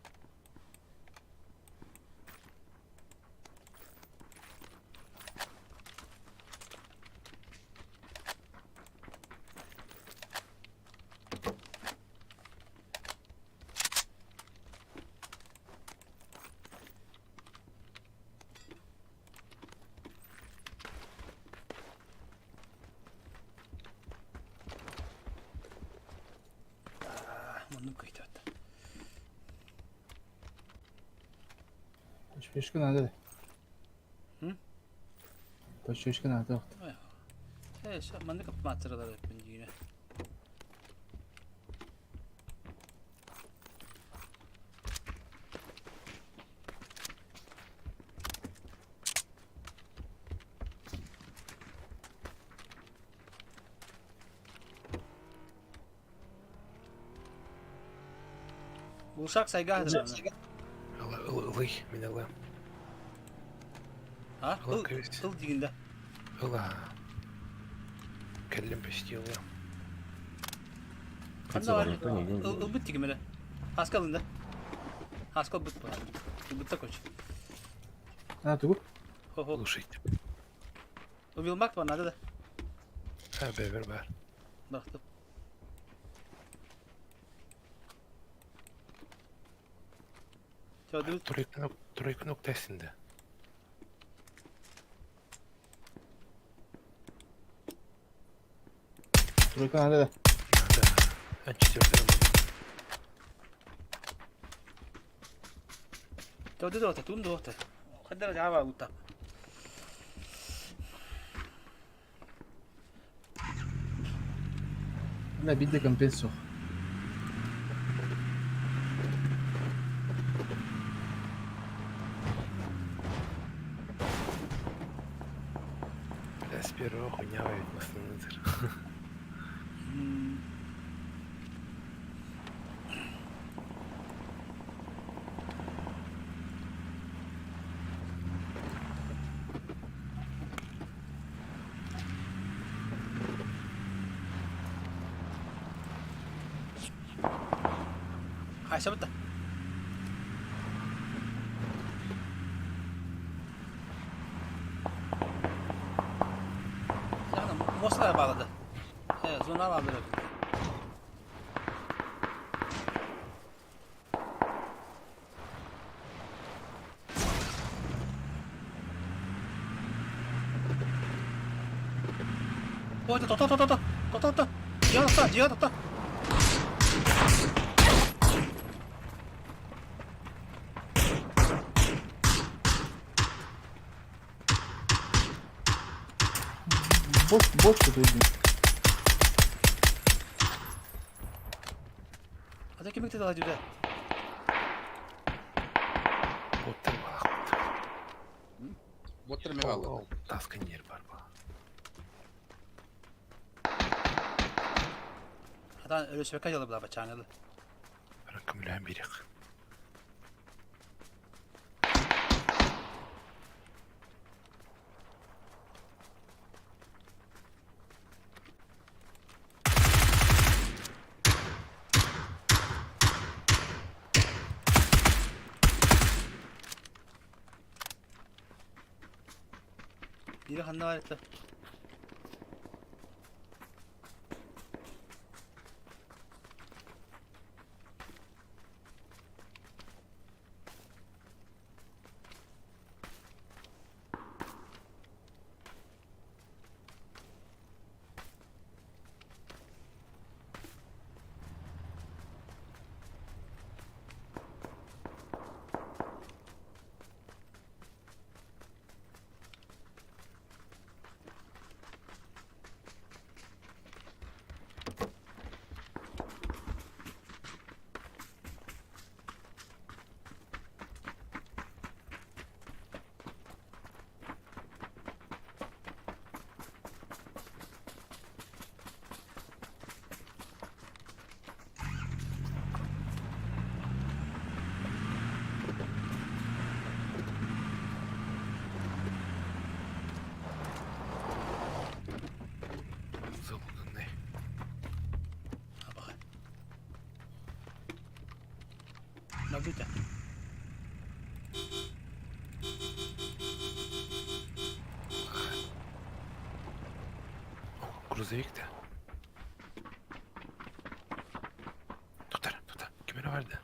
Муннум көйтөт. Почечка надо. М? Почечка надо. Э, маннык матералар эппин дьиҥэ. Глушак сайга Ылый, мин ылыам. А? Ылан Ыл, кэбис. ыл диигин да. Ыла. Кэллим почти ылыам. Ханна бар? Никто нигде не Ыл, ылбыт тигим эрэ. Хаска ылын да. Хаска ылбыт бар. Ылбытта коч. А, тугу? Хо-хо. Слушайте. Убилмак бар надо да. А, бэбэр бар. Бахтым. Чодубут. Тройканы октайсында. Тройка надо да. Надо. А четвертый. Чоду дота, тун дота. Хаддара жаба ута. Бля, биир да компенс суох. Бля, с первого хуйня ведь основной. Хайсабыта. Мосла bağladı. Evet, zona bağladı. Ой, то то то то то то то то. Дьиэҕэ дьиэҕэ тохто. Бот, бот что иди. А ким ките дала дьүдэ? Боттар бар. Боттар мен алды. Ол таска нер бар ба. Атан өлөсөккө жылы була бачаңылы. Баран көмлән бирек. Бири ханна бар этэ. Нагуйте. Грузовик-то. Доктор, доктор, ким эрэ барды?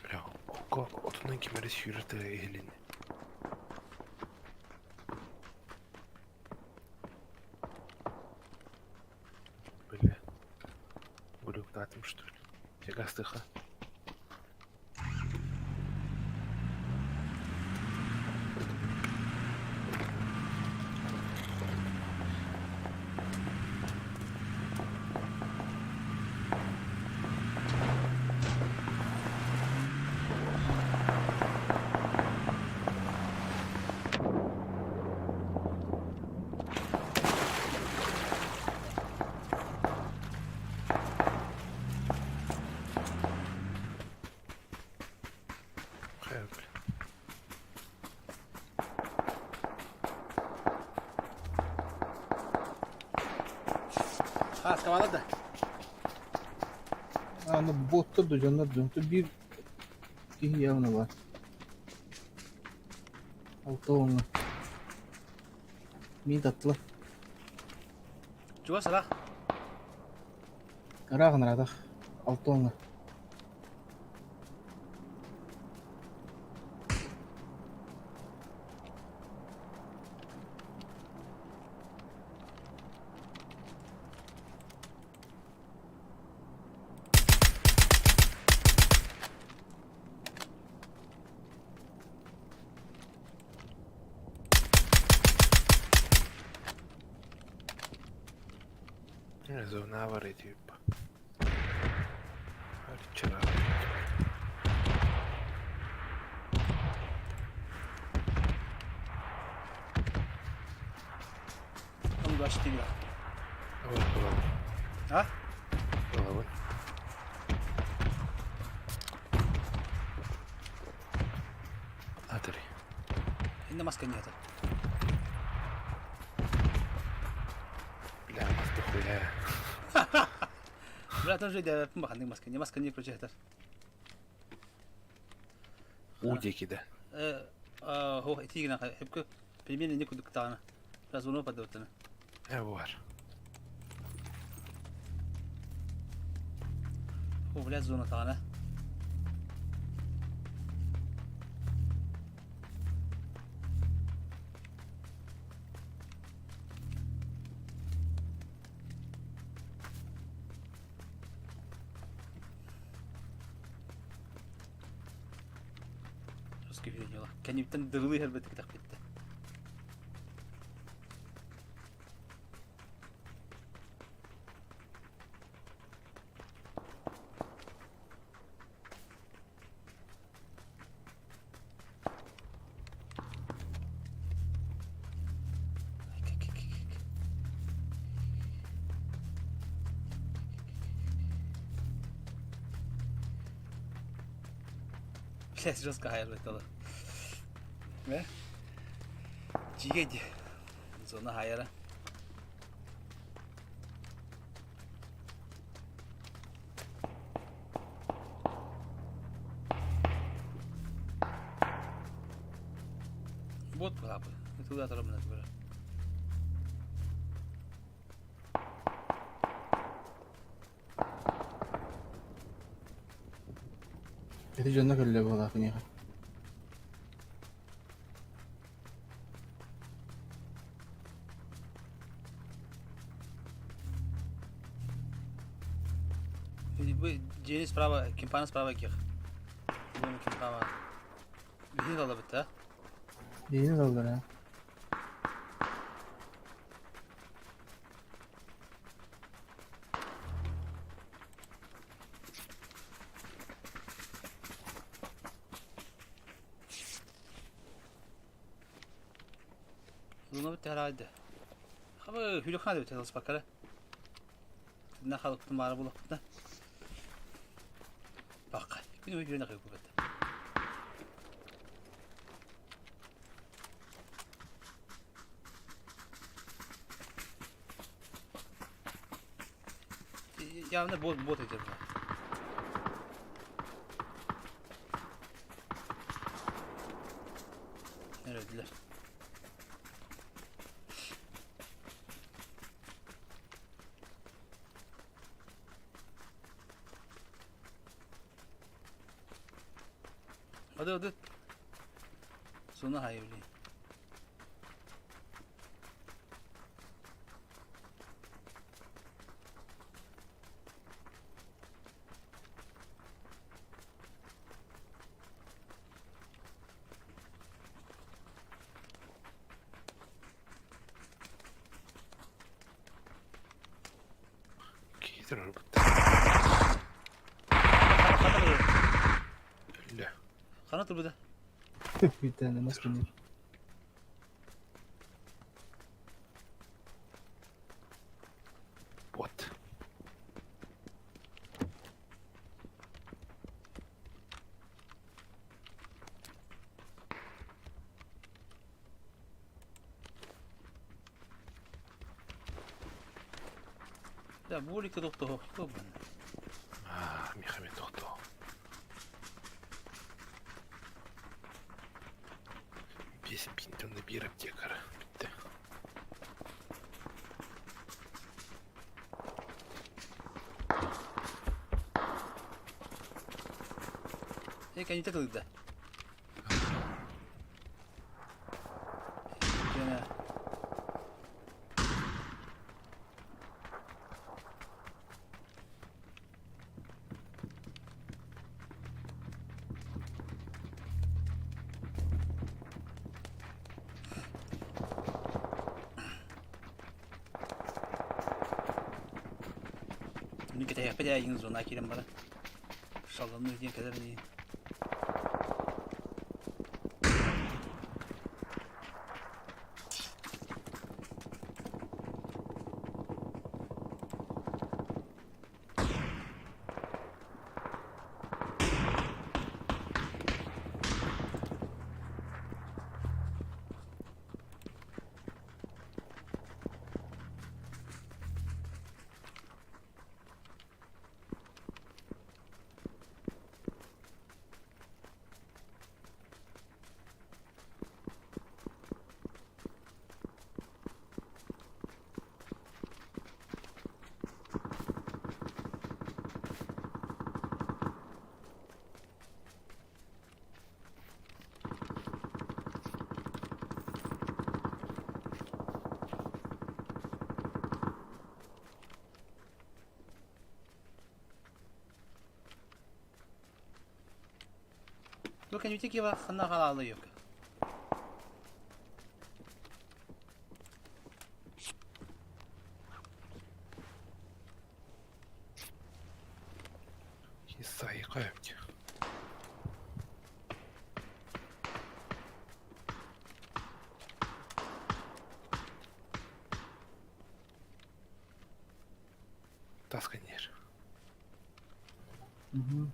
Бля, окко отунан ким эрэ сүүрэр тыа иһилиннэ. Бля, глюк что ли? Тягастыха. Хайа, бля. А, сковала да. А, ну боттар да дьоннор да. Тут биир киһи явно баар. Алта уоҥҥа. Мин таттылар. Чугас ыраах. Ыраах ыраатах. Алта уоҥҥа. Не, зона авария типа. Вчера. Он 24. Давай, головой. А? Головой. Атари. Инна маска нет. Бля, маска хуя. Бля, там же я баханнык маска. Не маска не включай. Удики, да. Хо, итигина хепке примерно не кудук тана. Разуно подотана. Э, бар. Хо, бля, зона тана. Русский видео. Кәнептен дырылы һәрбәт китап китте. Блять, жестко хайыр бетала. Э? Чиге Зона хайра. Вот папа. Туда торомна тура. Это дьонно көрүлэ буолаах киниэхэ. Дьиэни справа, кимпана справа ких. Буну кимпана. Биһин алабыт, а? Биһини даллар а. Зона бит herhalde. Хабы хүлүк хады бит алыс бакара. На халыктын бары булак да. Бакка. Күнү жүрөнө кыйып бит. Явно бот, бот это был. Öldüler. Hadi hadi. Sona hayırlı. Киһи өлбүттэр. Өллө. Хана турбуда. Bir tane nasıl bilir? Бот. Ya bu ülke doktor hokko ben. Аа, Михаил тохтоо. Бес бинтонны биир аптекар. Бүтте. E kendi takıldı. Gene. Никита, я опять один зона кирем бара. Шалланны ден кадar не. Бу кәнүтэ киба ханна халаалы yok. Исайы кайып. Тасканер. Угу.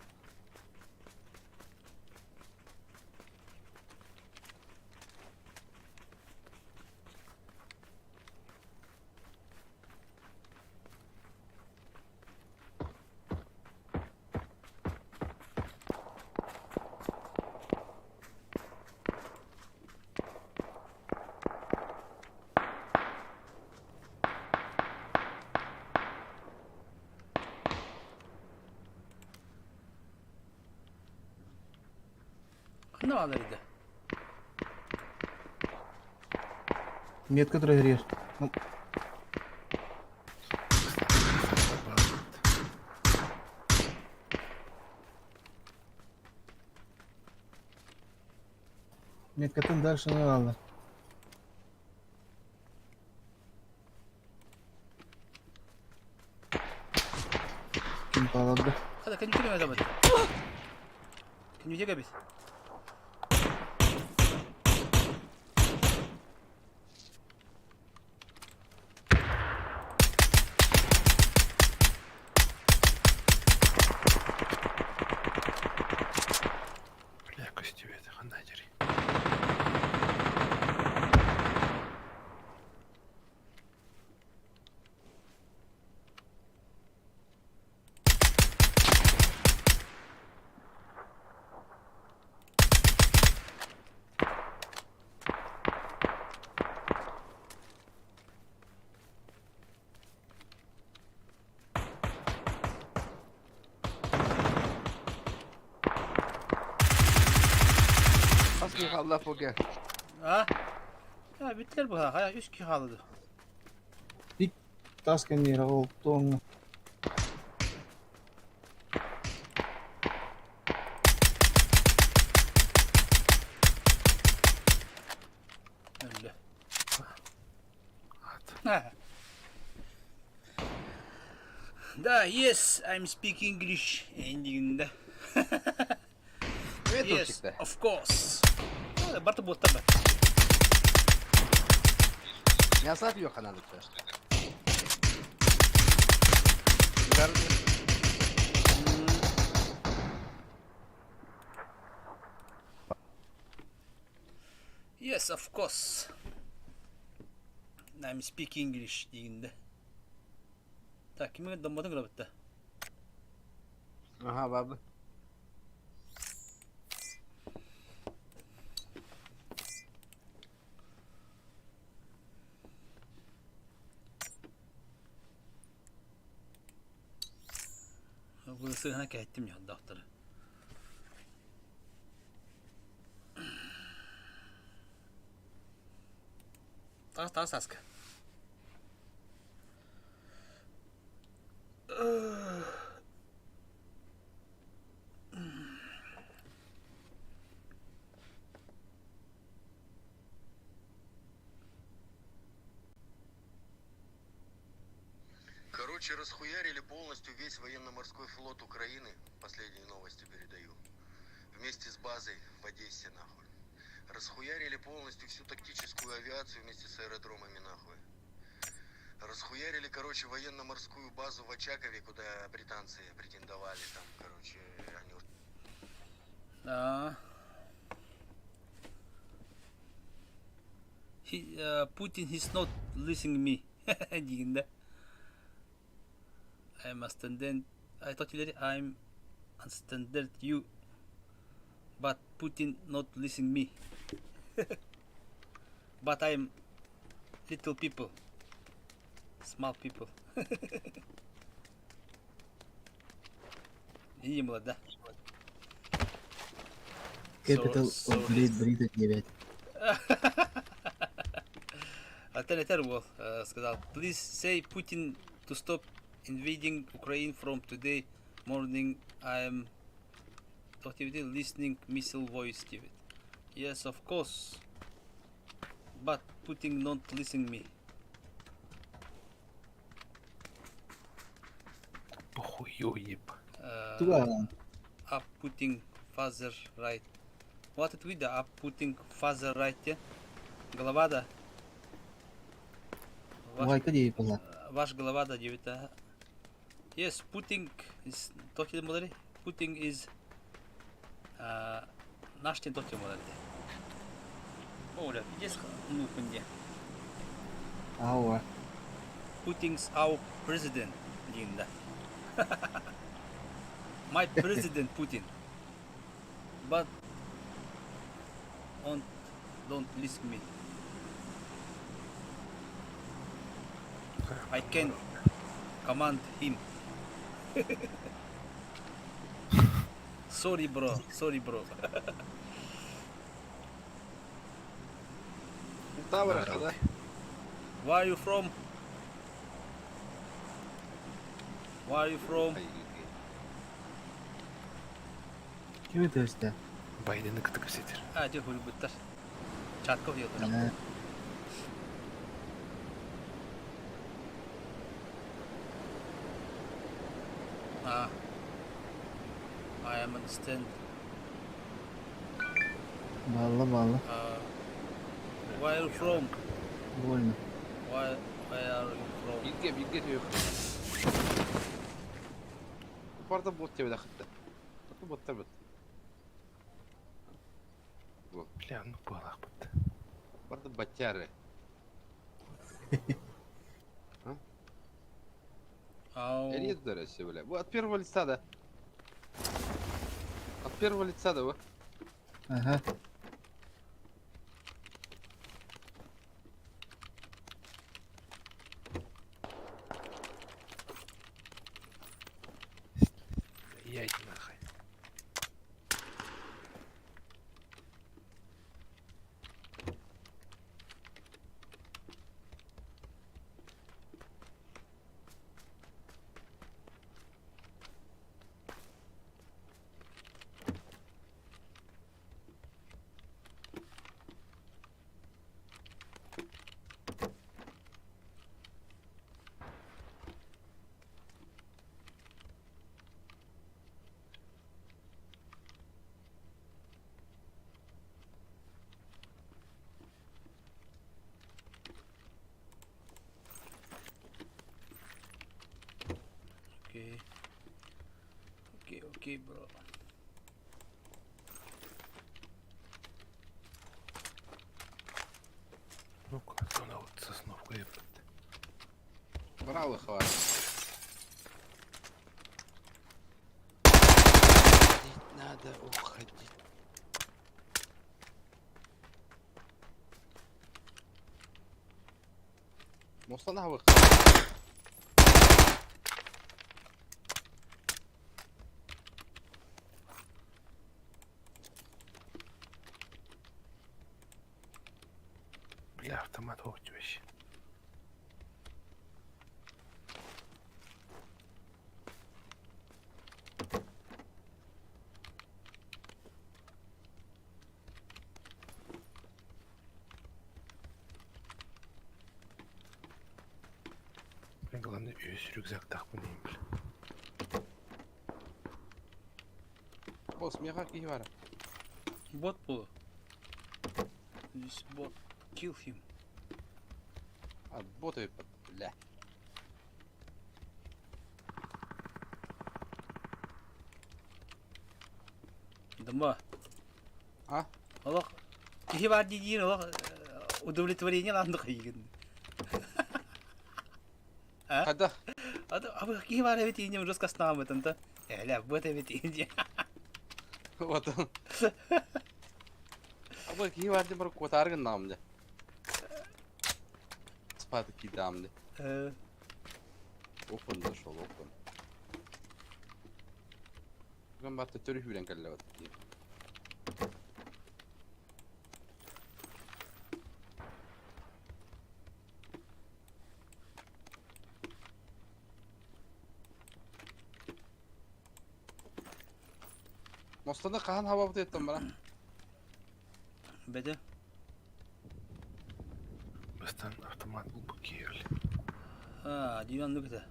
Ханна балар иде. Метка турар. Ну, меткатын дальше не надо. Ким палады? Хада кәнүтэ кеме забат. Кәнүтэ кебис. Бля, көстүбэт, ханна жери. киһи хаалла пока. А? Ya bittiler bu ha. Üç kişi kaldı. Тас кэнниэра олтуоҥҥа. Öldü. Ат. Ha. Да, yes, I'm speak English. Endinginde. Evet Yes, çıktı. of course. Ha, Bartı botta ben. Yasak yok kanalıkta. Yes, of course. I'm speak English deyinde. Так, кимге домбатын көрөбүттэ. Aha vardı. Бу сыһына кэһэттим дьаһалдаахтары. Таас таас аска. Короче, расхуярили полностью весь военно-морской флот Украины. Последние новости передаю. Вместе с базой в Одессе, нахуй. Расхуярили полностью всю тактическую авиацию вместе с аэродромами, нахуй. Расхуярили, короче, военно-морскую базу в Очакове, куда британцы претендовали там, короче, они А. He, Putin is not listening me. Дигинде. I'm a standard. I thought I'm understand you. But Putin not listen me. But I'm little people. Small people. И да. Capital So- of Great Britain 9. Алтан был, сказал, please say Putin to stop invading Ukraine from today morning. I am listening missile voice TV. Yes, of course. But Putin not listen me. Похую еб. Туга Up Putin father right. What it with the up Putin father right? Yeah? Голова да. Ваш, Вайка дии была. ваш голова да девять. Yes, Putin is talking about Putin is наш тен talking about Оля, здесь ну кунде. Ауа. Putin's our president, Linda. My president Putin. But on don't listen me. I can command him. Sorry bro, sorry bro. Тавра, да? Where are you from? Where are you from? Кими төстө? Байдены кытык сетер. А, дьэ хулбуттар. Чатков йотар. А. I am understand. Балла балла. Where are you from? Больно. Where are you from? Билге, билге түйөх. Барда бот тебе дахытты. Боттар бот. Бля, ну балах бат. Барда батяры. Ау. Эридер бля. Бу от первого лица да. От первого лица да, бу. Ага. Яйти нахай. Окей. Окей, окей, бро. Ну-ка, зона вот сосновка ебать. Брал их, ладно. Надо уходить. Мостан хабых. Бля, автомат ох вообще. Бля, главное, весь рюкзак так бля. Босс, меха киһи бара. Бот было. This bot. Kill him. А, боты, бля. Дома. А? Олох. Киһи баар дии олох удовлетворение ландык ыйгын. А? Хайдах? А киһи баар эбит иинем жестко снаамытын та. Эля, бот эбит иинде. Вот он. Аба киһи баар диэн баран куотаары гыннаҕым дьэ. Спаты киирдэҕим дии. Опын зашел, опын. Бүгүн баатта төрү сүүрэн кэллэ бат дии. Мостаны хаһан хабабыт бара? Бэдэ. Бастан автомат булбут киһи А, диван нүкте.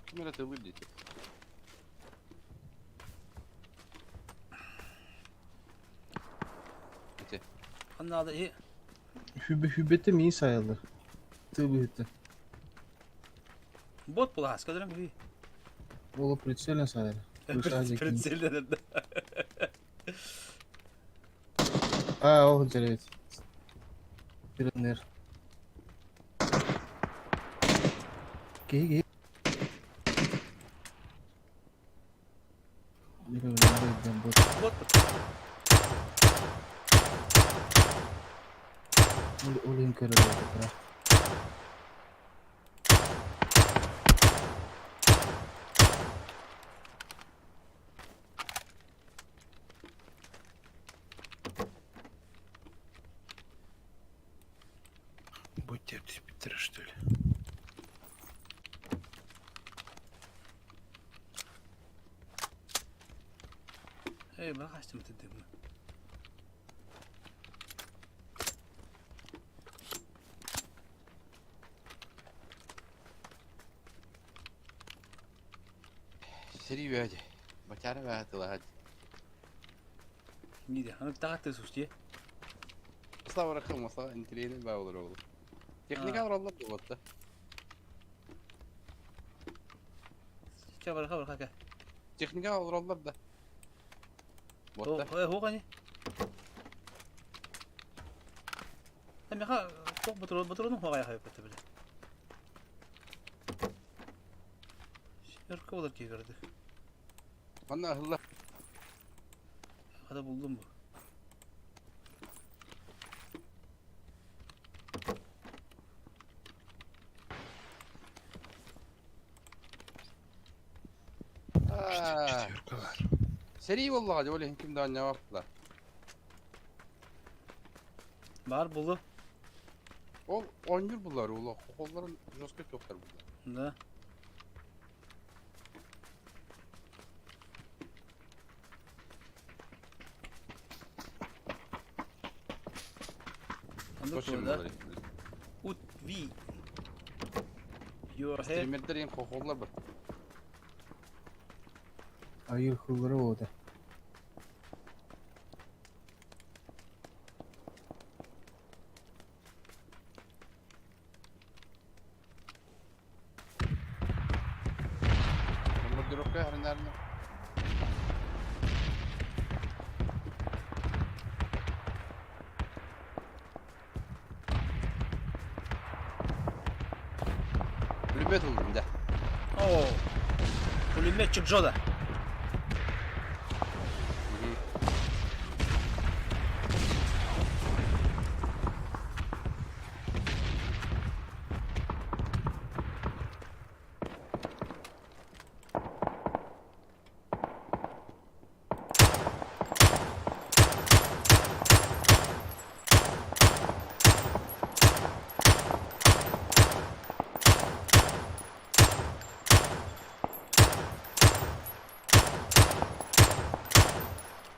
Ким эрэ тыллыыр диэтэ. Ити. Ханна и Хүбүтэ мии сайыллар. Тыы быһыта. бот булаас кадырым би. Ола прицельно сайылар. Прицельно. А, ол жарайт. Пионер. Киһи киһи. Бот. Ол көрөр. Будьте спитеры, что ли? Эй, бахастым ты дым. Сэрии бөөдө. Бачара баа тылаһат. Ниде, аны тагаты сусте. Слава рахым, слава интересный баа олар ол. Техника олар болот да. Ча барха барха ка. Техника олар да. Вот да. О, хогани. Меха ток батыры батырын хогай хай бата биле. Шерка болар кигерди. Манна хылла. Хада булдум бу. Четверка бар. Сэрии боллаҕа дьэ ол иһин ким да оонньообаппылар. Бар булу. Ол оонньуур буллар ула хохоллорун жестко туохтар буллар. Да. Анда Точно да. буллар. Ут ви. Your head. Стримердер ең хохоллар бар. Айыы кыллара буолуо. Бомбардировка хренарно. Пулемет ыллым да. О, пулеметчик Джода.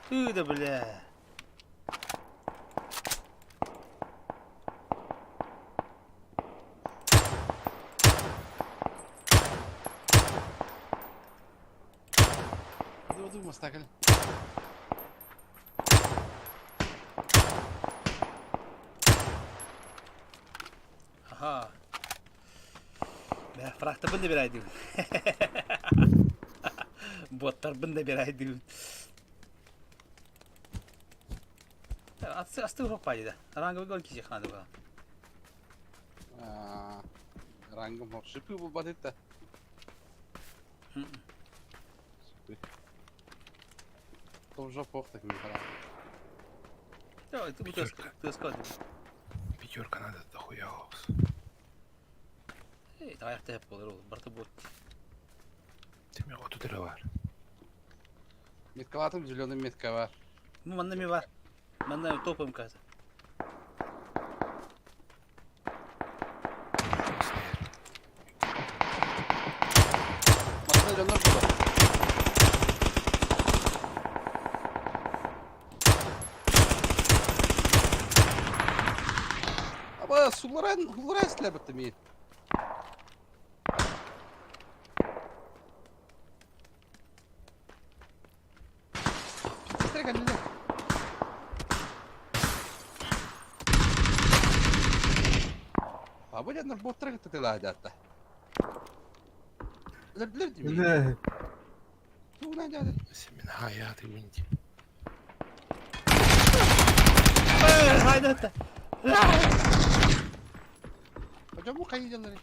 Ты да бля. Мастакыл. Аха. Бә, фрактабын да бирайдым. Боттарбын да бирайдым. Асты асты урок пайда. Рангы гол киси ханды ба. Рангым хоп. Шипы был бадытта. Шипы. Том жопу ох так не пора. Давай, ты Пятерка. ты сказал. Пятерка надо дохуя лапс. Эй, давай я болар ол. Барты бот. Ты мне вот тут бар. Меткалатым зеленый метка бар. Ну, манна ми бар. Манна топом каза. Машина дьоннор була. Аба суларан хуларан силер битти ми. Сестре кэллилэр. Аба дьоннор боттара кытта тылаадатта. Өлөрдүлэр дии. Бля, Тугунан дьаады. Семена я ты винти. Хайда. Hocam bu kayıcıları.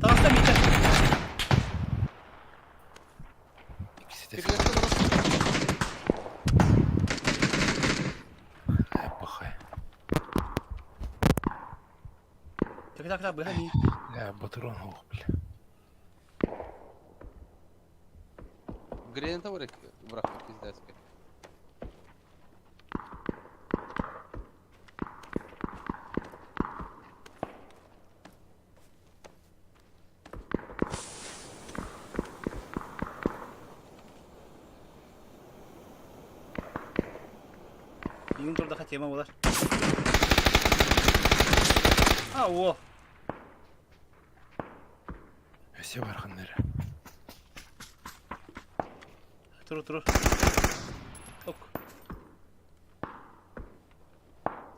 Таста мите. İkisi de Tekrar пахай. Так так так, быха ми. Бля, батрон ох, бля. Граната var bırakmak пиздецки. Бүгүн турдаха тема болар. А, о. Все барханнары. Туру туру. Ок.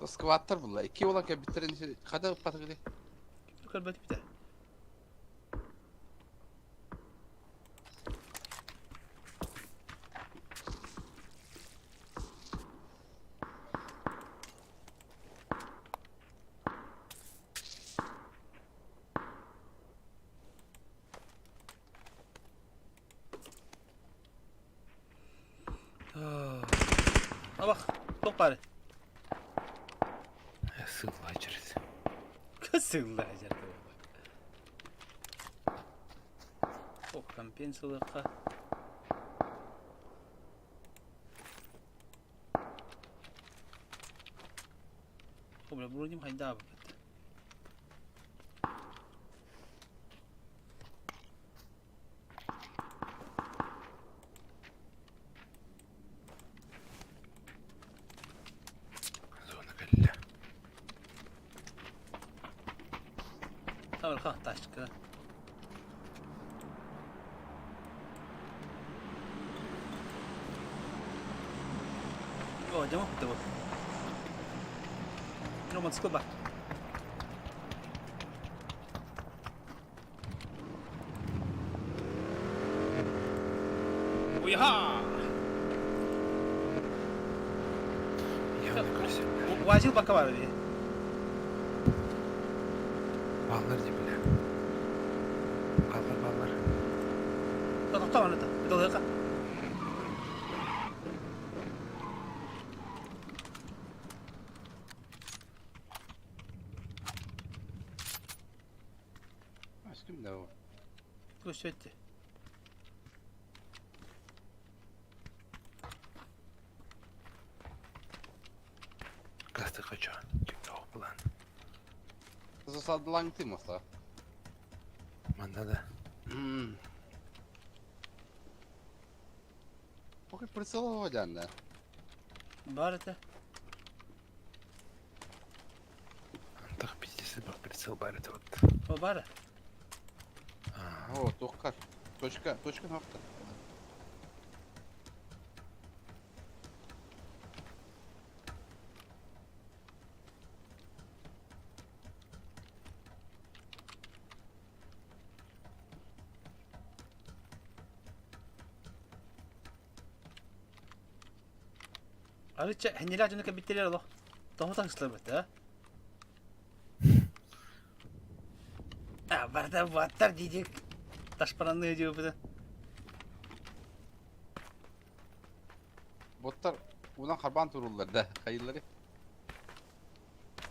Скваттар bunlar. İki olan bitirin. Kadar patladı. Көрбөт бите. Абах, тоқ бары. Сылла через. Кысылла жерде. О, компенсалыққа. О, бля, броним хайда бит. Зона калля. Tamam, ха, ташка. О, дьэ маппыта бу. Ну, мотоцикл бар. Уйха! Явно көрсө. Уазил бакка бар дии. Баллар дии бile. Баллар баллар. Тохтоо аны Дылыка. Ким да ол? Көстүөттэ. Касты хочу. Ким план. Засадылаң ты моста. Манна да. Поки прицелова да. Бар это. Антах пиздец бар прицел бар это вот. О, бар. О, тоққар. Точка, точка нақта. Арыча хэннилээх дьону кэлбиттэригэр олох тоҕо таҥсылар бата а барда баттар дии ташпаранныы диэбитэ Боттар унан харбаан туруллар да, хайыллары.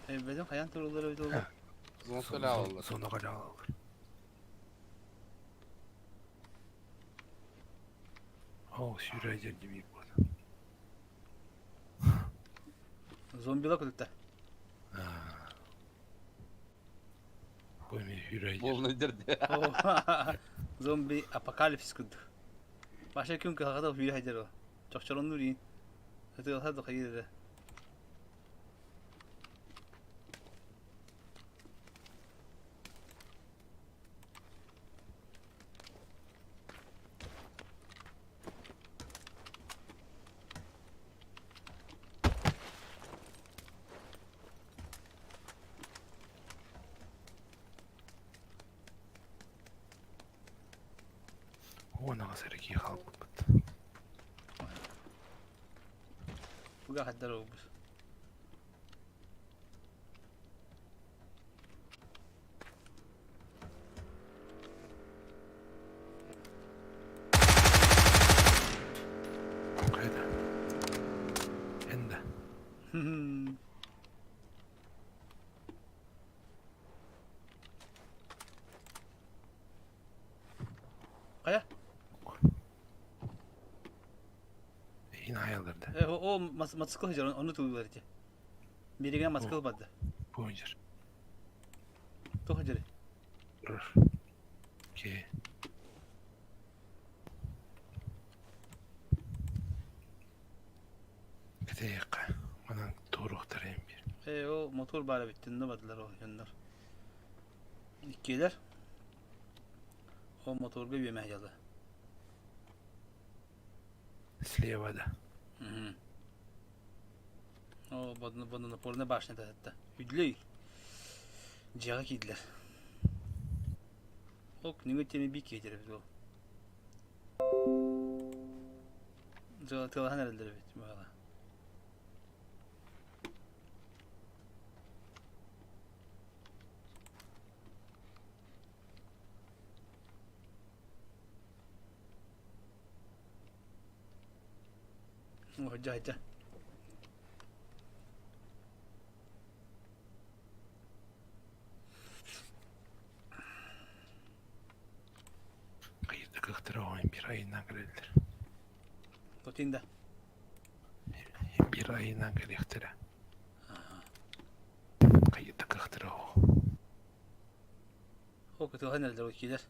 Бэдим хайаан туруллар эбит ол. Зонтола алаллар. Зонаға алалар. О, сүүрэ дьэ буолла. Зомбила курдуктар. Бу эмиэ сүүрэ Болна дерде. Зомби апокалипсис курдук. Баша күн кыһалҕата сүүрэ сылдьар ол. Чохчороннуур иин. Ытыалаһар да хайыыр эрэ. Уон аҕыс эрэ киһи хаалбыппыт. Туга хаддар олбут. Хайда. Энда. Хайа? Иин хайаларда. Э, о, мотоцикл сылдьар, ону тулуулар ити. Биригэ мотоцикл барда. Бу сылдьар. Туох сылдьарый? Турар. Окей. Кэтэйиэххэ. Манан туоруохтара биир. Э, ол мотор баар эбит, төннө бардылар ол дьоннор. Иккиэлэр. Ол моторга үөмэ дьала. Слева да. Мгм. О, водонапорная башня это. Үдлей. Дьиэҕэ киирдилэр. Ол күнүҥҥү тиэмэ биир киһи эбит ол. Тыалаһан эрэллэр эбит баҕала. Дьэ, Хайырда кыахтара оҕон биир айынан кэлэллэр. Тотин да. Биир айынан кэлиэхтэрэ. Хайырда кыахтара оҕо. Ол кытылхан эрэллэр киилэр.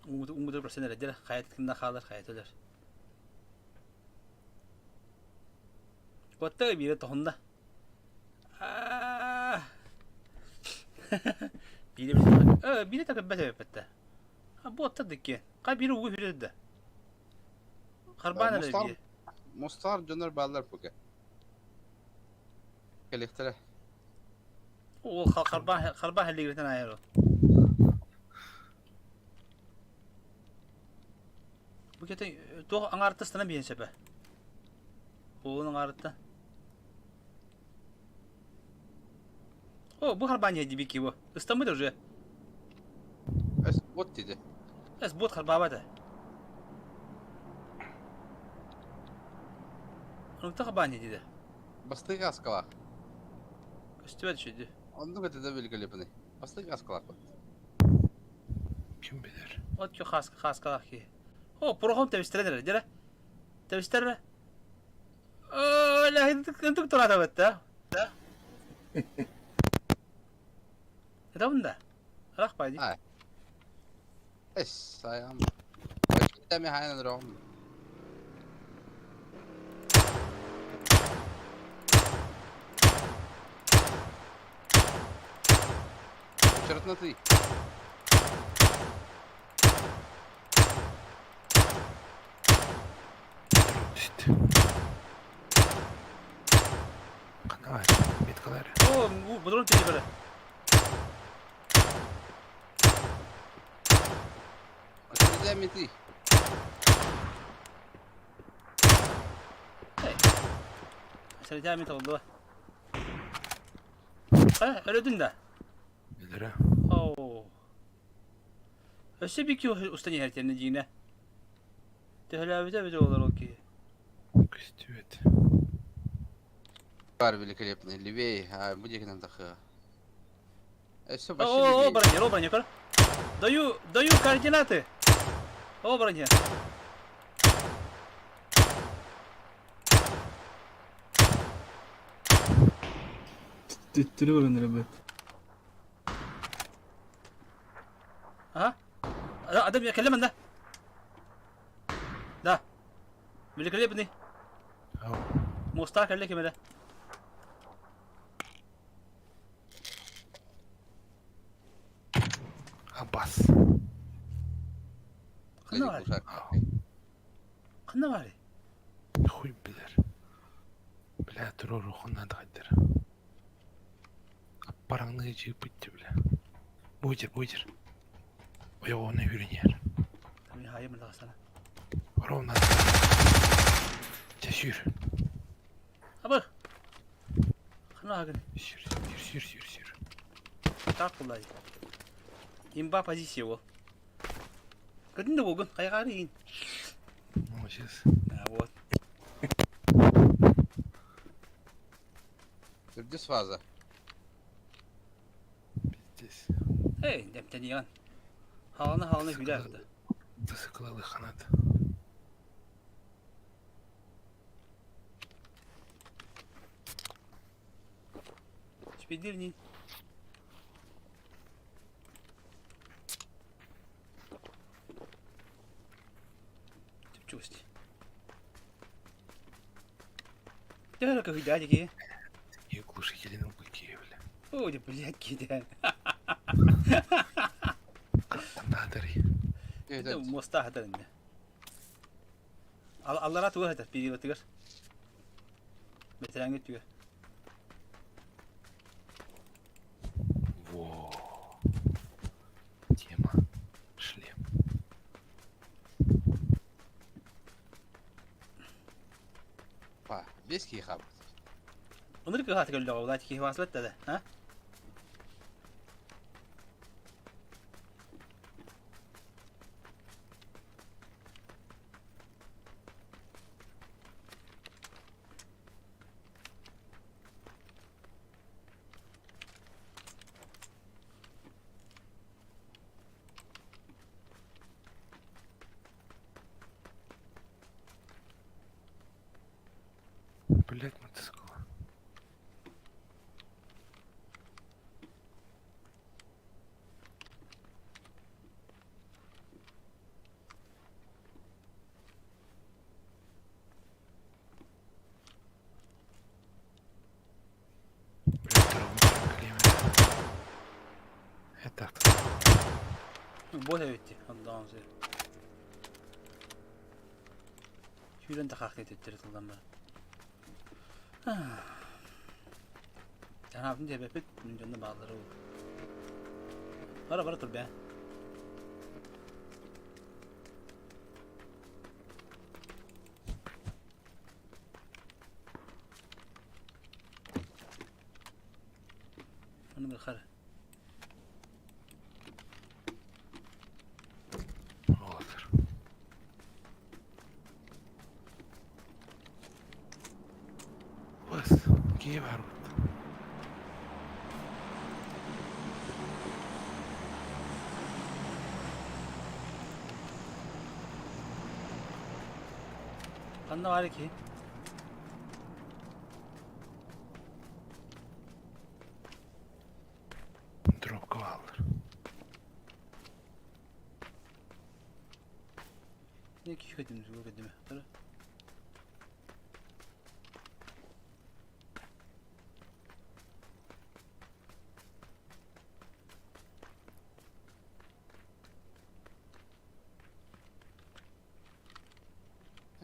Уҥутур көрсөн эрэддэр, хайа кынна хаалар, хайа төлөр. Куотта биирэ тоһунна. Биирэ биирэ да көрбөт эбиппэттэ. Буоттар дикки. Хай биир угу хүрэр да. Харбаан эрэ биир. Мустар дьонор бааллар пока. Кэлиэхтэрэ. Ол харбаа харбаа хэллигиртэн айар ол. Бу кэтэ туох аҥаартастана биэн сөпө. Уолун аҥаарыттан. О, бу харбаан дии бики бу. Ыстаммыт уже. Эс бот диди. Эс бот харбаабата. Онукта харбаан диди. Бастык аскалаах. Көстүбэт үчүдү. Оннук этэ да великолепный. Бастык аскалаах бот. Ким билэр. От чо хаска хаскалаах киһи. О, порохом тэбистэрэн эрэр, дьэ. Тэбистэрэ. Ынтык туратабыт да. Это да. Рах пойди. Эс, айам. Тэми хайан ром. Черт ты. Түстэ. Ханна баар? Меткалар. О, будрун тиги бары. Очередя меты. Очередя меты oldu. Ha, öyle да. Билэрэ. Оо. Өссө бики устан иһэртэнэ дьиҥэ. Төһөлөөбүтэ эбитэ буолар ол киһи. Көстүбэт. Бар великолепный. Левей, а будет нам так. Все, О, вообще о, левей. броня, о, броня, көр. Даю, даю координаты. О, броня. Төттөрү баран эрэ Ага. Адам, я кэллим да. Да. Великолепный. Ау. Мостаа кэллэ ким эрэ. Абас. Ханна баар? Ау. Ханна баар? Хуй билэр. Бля, туруору ханна да Аппараңны жыыппыт бля. Буйдер, буйдер. Ойоҕуна үүрүнэр. Мин хайым лаҕасана. Ровно. Чэ сүүр. Абы. Ханна агын. Сүүр, сүүр, сүүр, сүүр, сүүр. Так булай. Имба позиция ол. Көрдүн да бугун хайҕаары иин. Ну, сейчас. А вот. Төрдүс фаза. Пиздец. Эй, дэмтэниэн. Хааланы хааланы күлэр да. Засыклалы ханат. Спидирни. Түпчүсти. Төһө көһүйдää дики. И глушители на быке, бля. Ой, блядь, киде. Надо. Моста хатар инде. Аллара туга хатар, пири тыгар. Бетерәңге түгә. Во. Тема. Шлем. Па, бес киһи Оныр кыһа тыгар лөҕө, улаат киһи васлат да, а? Блять, мотоцикл. Блять, ровно клеммер. Это Бот эбитти, ондаан сир. Сүүрэн тахаахты төттөрү тылдан бар. Санаабытын диэбэппит, мин дьонно бааллара ол. Бара бара тур бээ. Аны бір қара. Олар. Бас, кие бар бут. Ханна бар ки? Дробка бааллар. Не киһи көтүм, көтүм.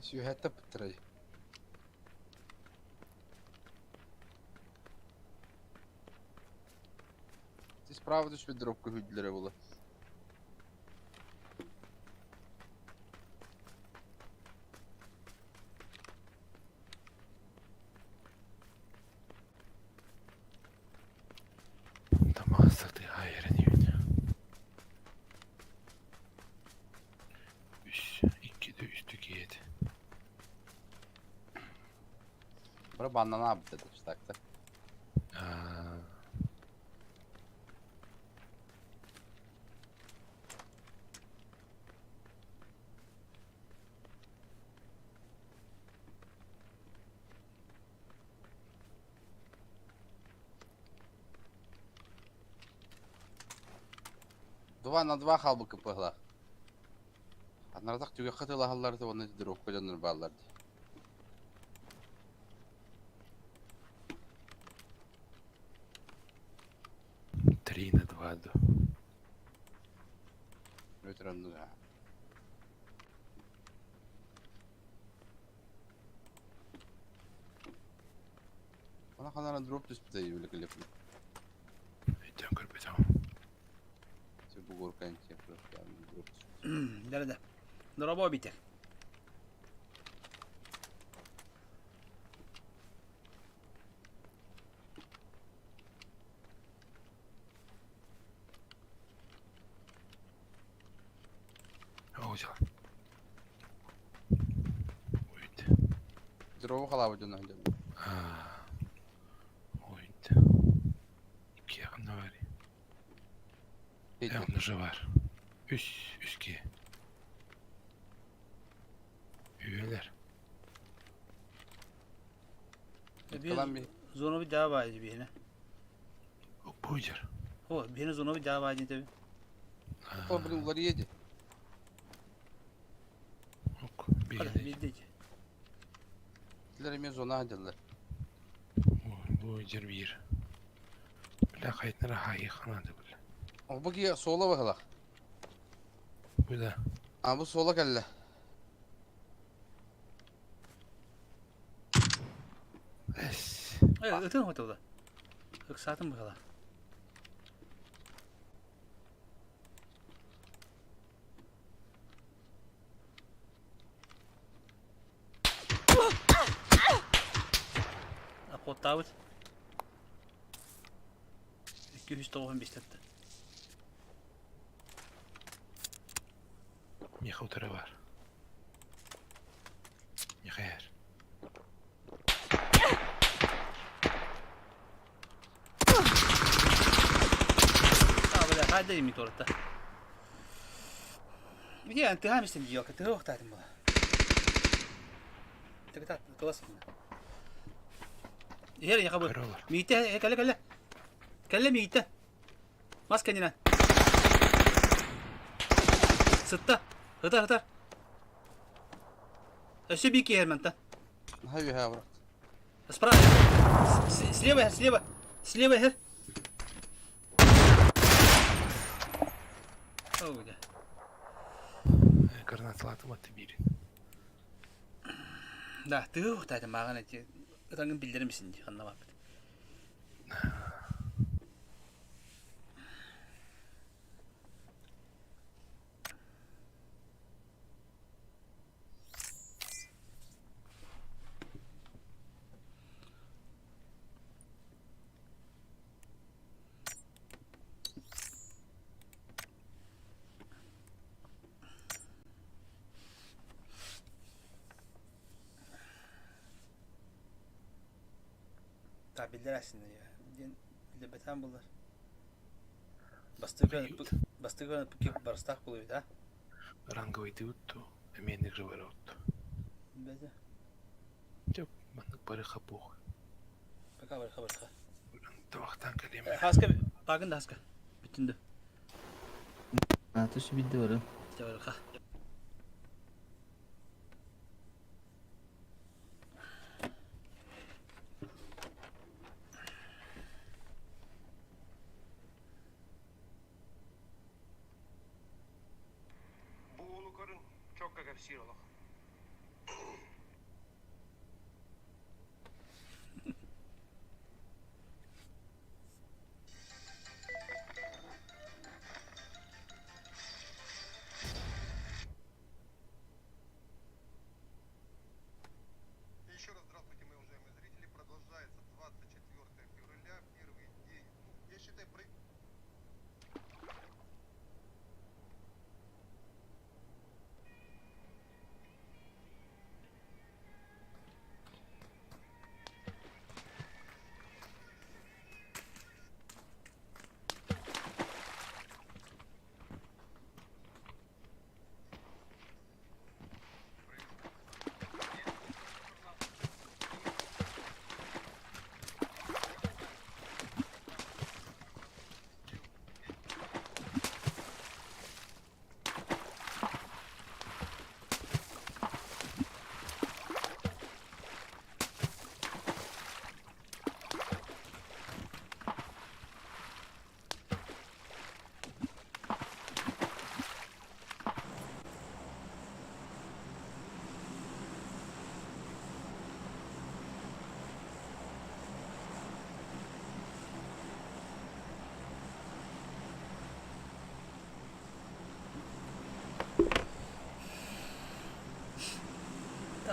Сүһэттэ пыттырай. Ти справа түспүт дробка хүдлere була. Тамаас сатыы айран үүнэ. Үс, икки да үстү киэт. Бара баннана абыта так-то. Аа. Два на два халбы кыпыгла. Анаратах түгэ хатылаһаллар да уонна дробка дьоннор бааллар дии. Три на два до. Өтөр оннуга. Она ханара дроп түспүтэ үлэ келеп. Өйдөөн көрбөтөм. Бугор канча дроп түспүт. Nerede? Дроба битер. Оҕучал. Уйд. Дробу халабы дьон дьон. Аа. Уйд. Икки ханна бар. Э, онно бар. Үс, үске. Үөлэр. Калам би. Зона bir daha var bir Буйдер. О, биһине зона bir daha var tabii. О, блин, улар еди. Ок, Hadi биир. bir de. Тилер эме зона дилер. Буйдер биир. Бля, хайтнара хайы ханады бля. О, бу ки сола бахала. Буда. А бу сола келле. Эс. Э, ытын хотолда. Ыксатын бахала. Апоттабыт. 295 тетті. Миха утары бар. Михаэр. А, бля, хайда ми торта. Где ты хамистен диёка, ты охтатым была. Так так, классно. Ер я хабы. Королар. Миите, кэлэ кэлэ. Кэлэ миите. Маска нина. Сытта. Ытар ытар. Өссө бии киһэр Хайы ха брат. Справа. Слева, слева. Слева, хэр. Оу, да. Гранаталатым атты биирин. Да, тыы ухтаатым мааҕын эти ытаҥын биллэрим син дии ханна баарбыт. биллэр ассыны диэн билбэтэҕим буоллар. Бастакы бастакы барыстаах буолуо а? Ранговыйдыбыт дуу, эмиэ живой Бэдэ. Дьэ, маннык барыха буох. Пока барыха барыха. Табахтаан кэлиэм. Хаска, пагын да хаска. Бүтүн да. А, то биирдэ барым. Дьэ барыха. Бу уолу көрүн, чокка кэпсиир олох. Еще раз здравствуйте, мои уважаемые зрители. Продолжается 24 февраля, первый день. Ну, я считаю, про...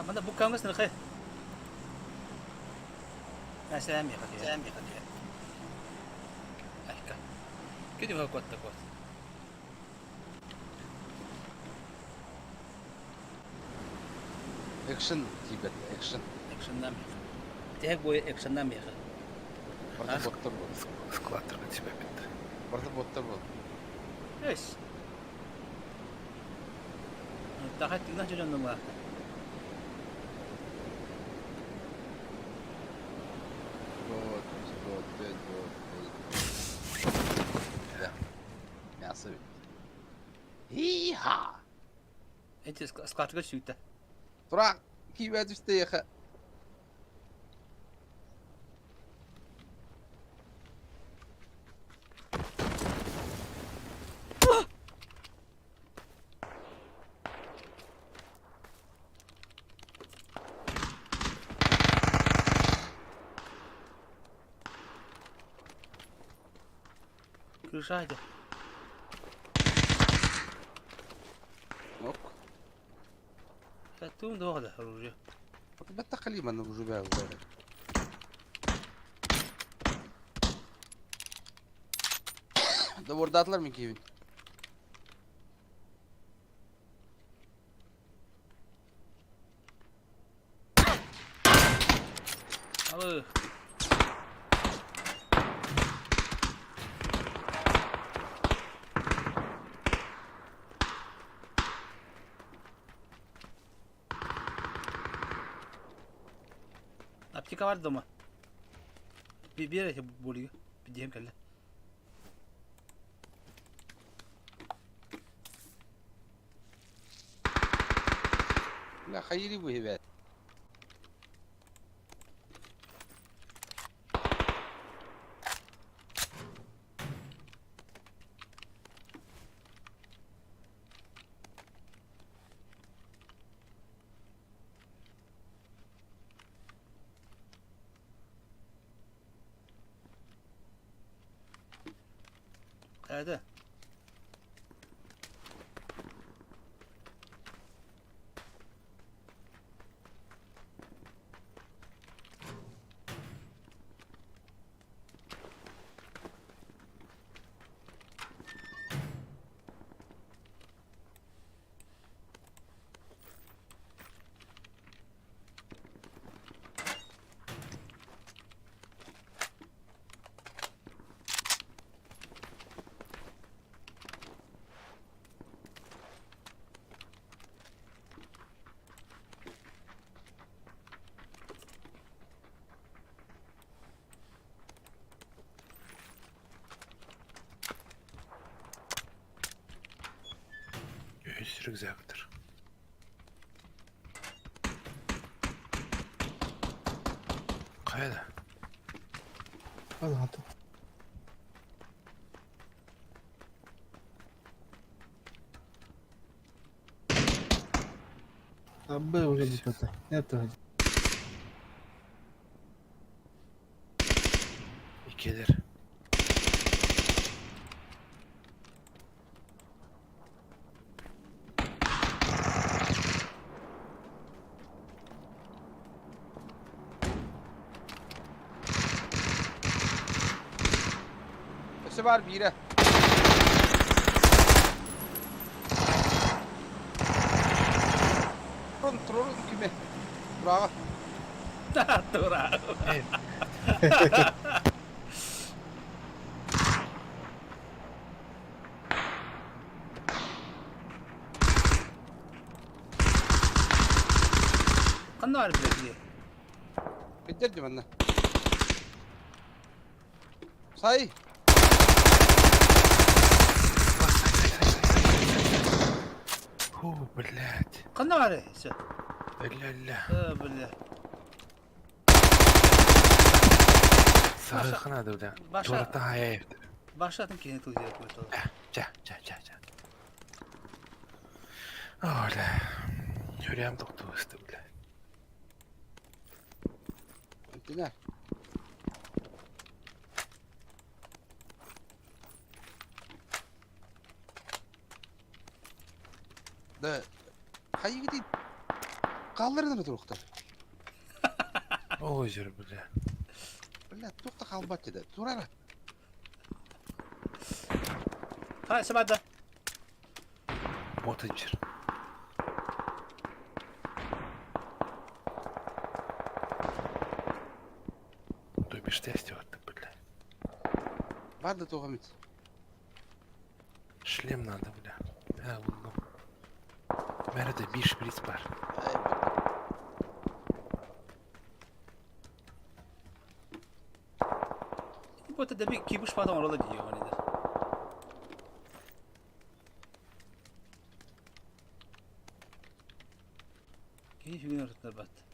Манна буккаҥҥа сыныхай. Сэлэм миэхэ сэлэм миэхэ Айка. Күнү куотта куот. Экшен тиийбэт, экшен. Экшеннаа миэхэ. Тиһэх буойа экшеннаа миэхэ. Барыта боттор буол. Складтарга тиийбэппит. Барыта боттор буол. Эс. Таха тыынах дьоннума. Вот, вот, пять, вот, пять. Да. Мясо ведь. Иха! Эти складка сүүтэ. Тура! Киибэ түстэ Крыша этэ. Ок. Туун дуоҕа оружие. Баттахали манна уже баар. Добордаатылар мин киһибин. Алы. Аптека бар дома. Bir bir буолуга. Диэм кэллэ. Бля, хайыри бу эбээт. Хайда. Рюкзактар. Хайа да? Алата. Абы уже бүтөтө. Это Иккилэр. Өссө баар биирэ. Турун, турун кими? Тураҕа. Тура. Ханна баар билэ Билдер дии манна. Сай! Фу, блядь. Ханна баар все. Ля-ля. Э, бля. Сарыхы надо, бля. Баша- Туората хайа Башатын киһини тылдьыра куотала. Ча, ча, ча, ча. О, бля. Хүрээм тохтуу сыста, бля. Итинэ. Да, хайыгыт хаалларынан туруктар. Озеро, бля. Бля, туох да хаалбат деді. Турара. Хай, сабада. Моточер. То бишь ты, бля. Бар да туох эмит. Шлем надо, бля. А, булдум. Мәрәдә биш шприц бар. Ай, Bu da bir kibuş falan orada diyor hani de. Кини сүгүн ортотунар бат.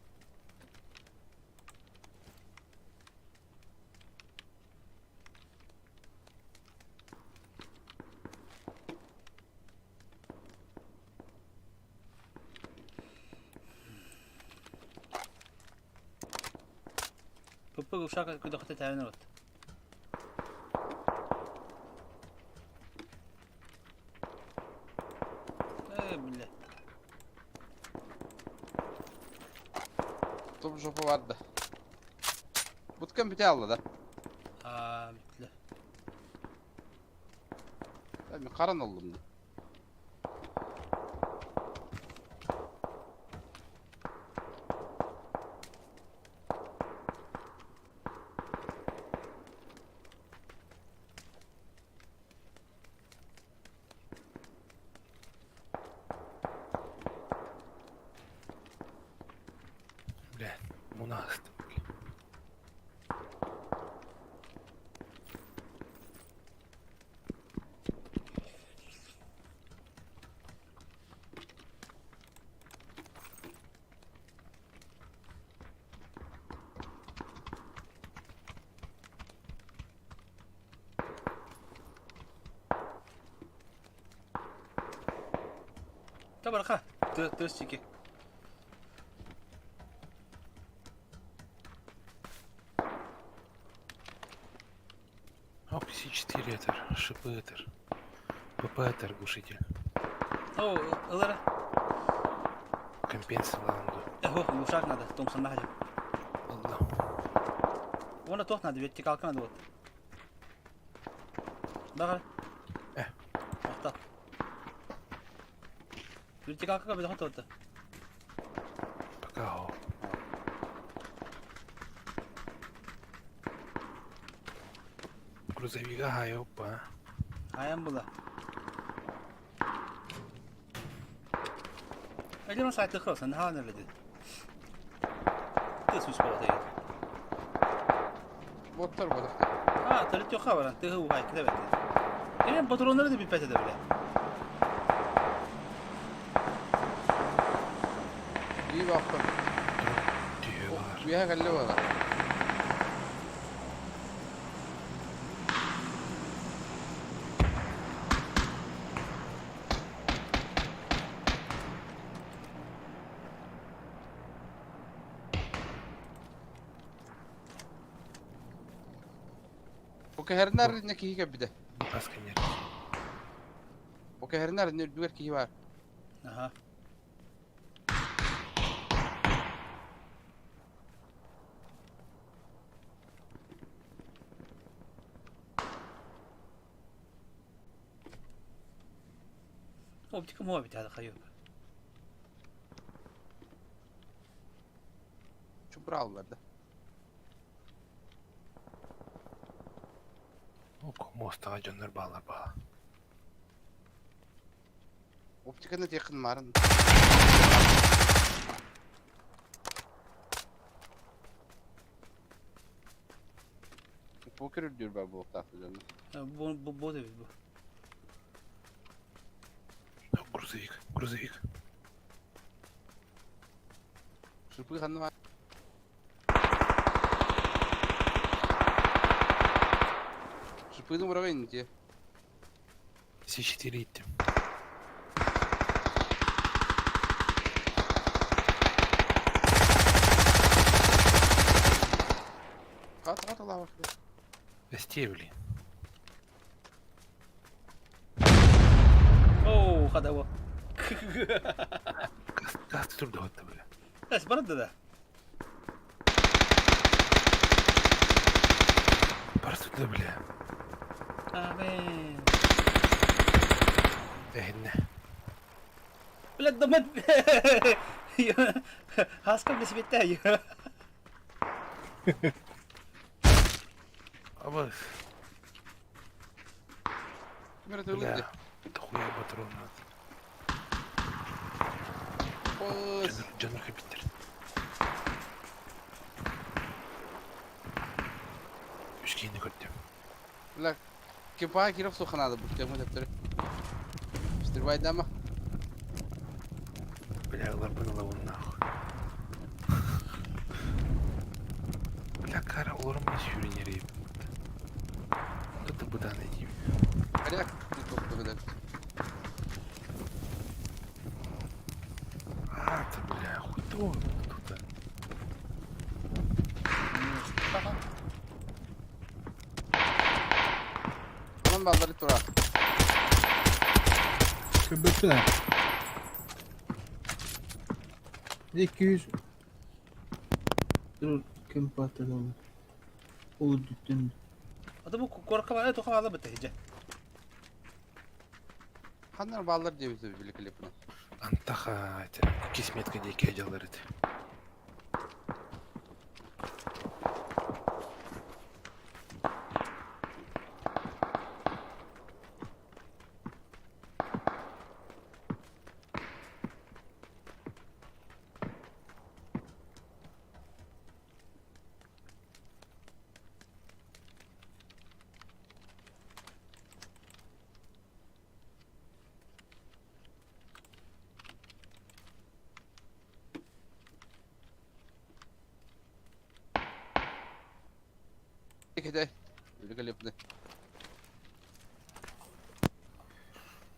Пуппа ушака кудахта тайна вот. Э, бля. Топ жопа бар да. Буткан бите алла да. А, бля. Мен қаран олдум да. Бля, мунаст. Табарха. Тырсики. Оп, С4 это, шипы это, ПП это глушитель. О, ылара. Компенс ланду. Ого, глушак надо, Томпсон нахожу. Алла. Вон тох надо, вертикалка надо вот. Багар. Э. Охта. Вертикалка бедохот вот. Пока о. Грузовик, ага, опа. Хаям була. Әле сайты хросан, ха нерледи. Ты сус болот. Боттар бодохта. А, төрөт жок баран, тыгы угай киде бет. Эмен патроннары да билбет эде биле. Баахпын. Түһүө баар. Үөһэ кэллэ буола. Бу кэһэрин арыйна киһи кэлбитэ. Бас кэннэр. Бу кэһэрин арыйна үрдүгэр киһи баар. Аха. Оптика муа бит хада хайы. Чупраллар да. Муостаҕа дьоннор бааллар баала. Оптиканы тиэххин марын. Покер үрдүүр баар буолуохтаах дьонно. Бу бу бу да бу. Грузовик, грузовик. Шипы ханна баар? Шипыны быраҕайын дии. С4 иттим. Хат хат алаабар. Эстиэ блин. Оу, хада бу. Газ турда бля. Эс барда да. Бар турда бля. Амен. Эһиннэ. Бля, домат. Хаска бля светтай. Абас. Ким эрэ тылы Бля. Дохуя патрон надо. Ос. Дьоннор кэлбиттэр. Үс киһини көрдүм. Бля, кипа киров суханады бу тему дөптөрү. Стрибайдама. Бля, ыларбын ылабын нахуй. Бля, кара олорон мен сүүрэн эрейбин. Это быдан этим. Коряк, ты А, ты, бля, хуй то тут. Онон баллары тура. Көбөттүн ha. 200. Dur kim patladı onu? O düttün. Ата бу корка бар, тоха бала бит хеже. Ханнар баллар диэбит великолепно. Антаха, это кисметка дикая делает. Кидай. Великолепно.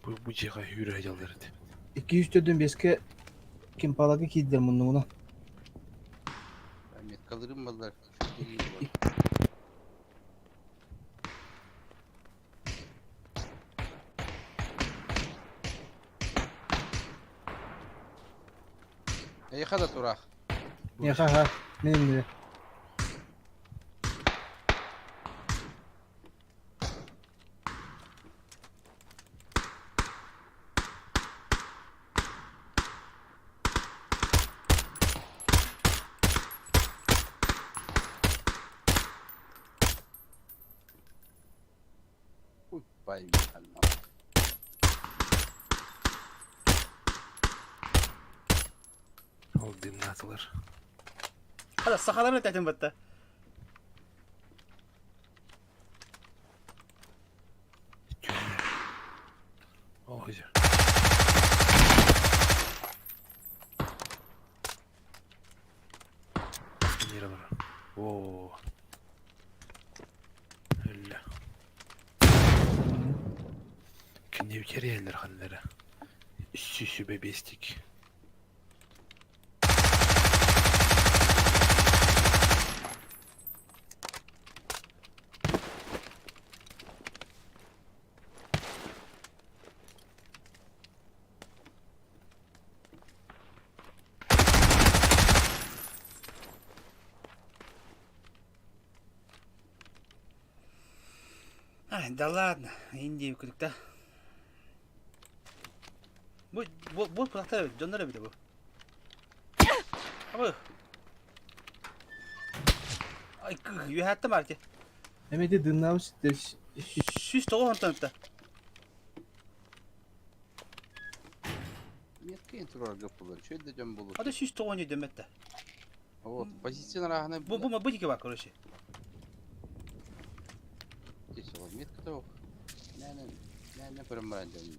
Бу бу жига хүрэ делает. 200 төдün беске kim palaga kiydiler bunu. Меткалырым баллар. Эйха да турах. Ya ha ha. Benim de. Уй, пойми. Ол дымнатылар. Хада сахалар тәтен батта. Тюрьме. О, где? Ньире олорор. Оо. Өллө. Киниэбитигэр иһэллэр ханна эрэ. Сүсүбэ биэстик. Ай, да ладно, Индия күлүк да. Бу бу бу кулактар эбит, дьоннор эбит бу. Абы. Ай, үһәттем арти. Эми ити дыннаабыт ситтэр. Сүүс тоҕус онтон ытта. Меткин турарга булар. Чөй да дьон булur. Ата 190 өйдөмөттө. Вот, позиция арааһына Бу бу бу дике бар, короче. Здесь вот метка того. Нэ нэ нэ көрөн баран дьон.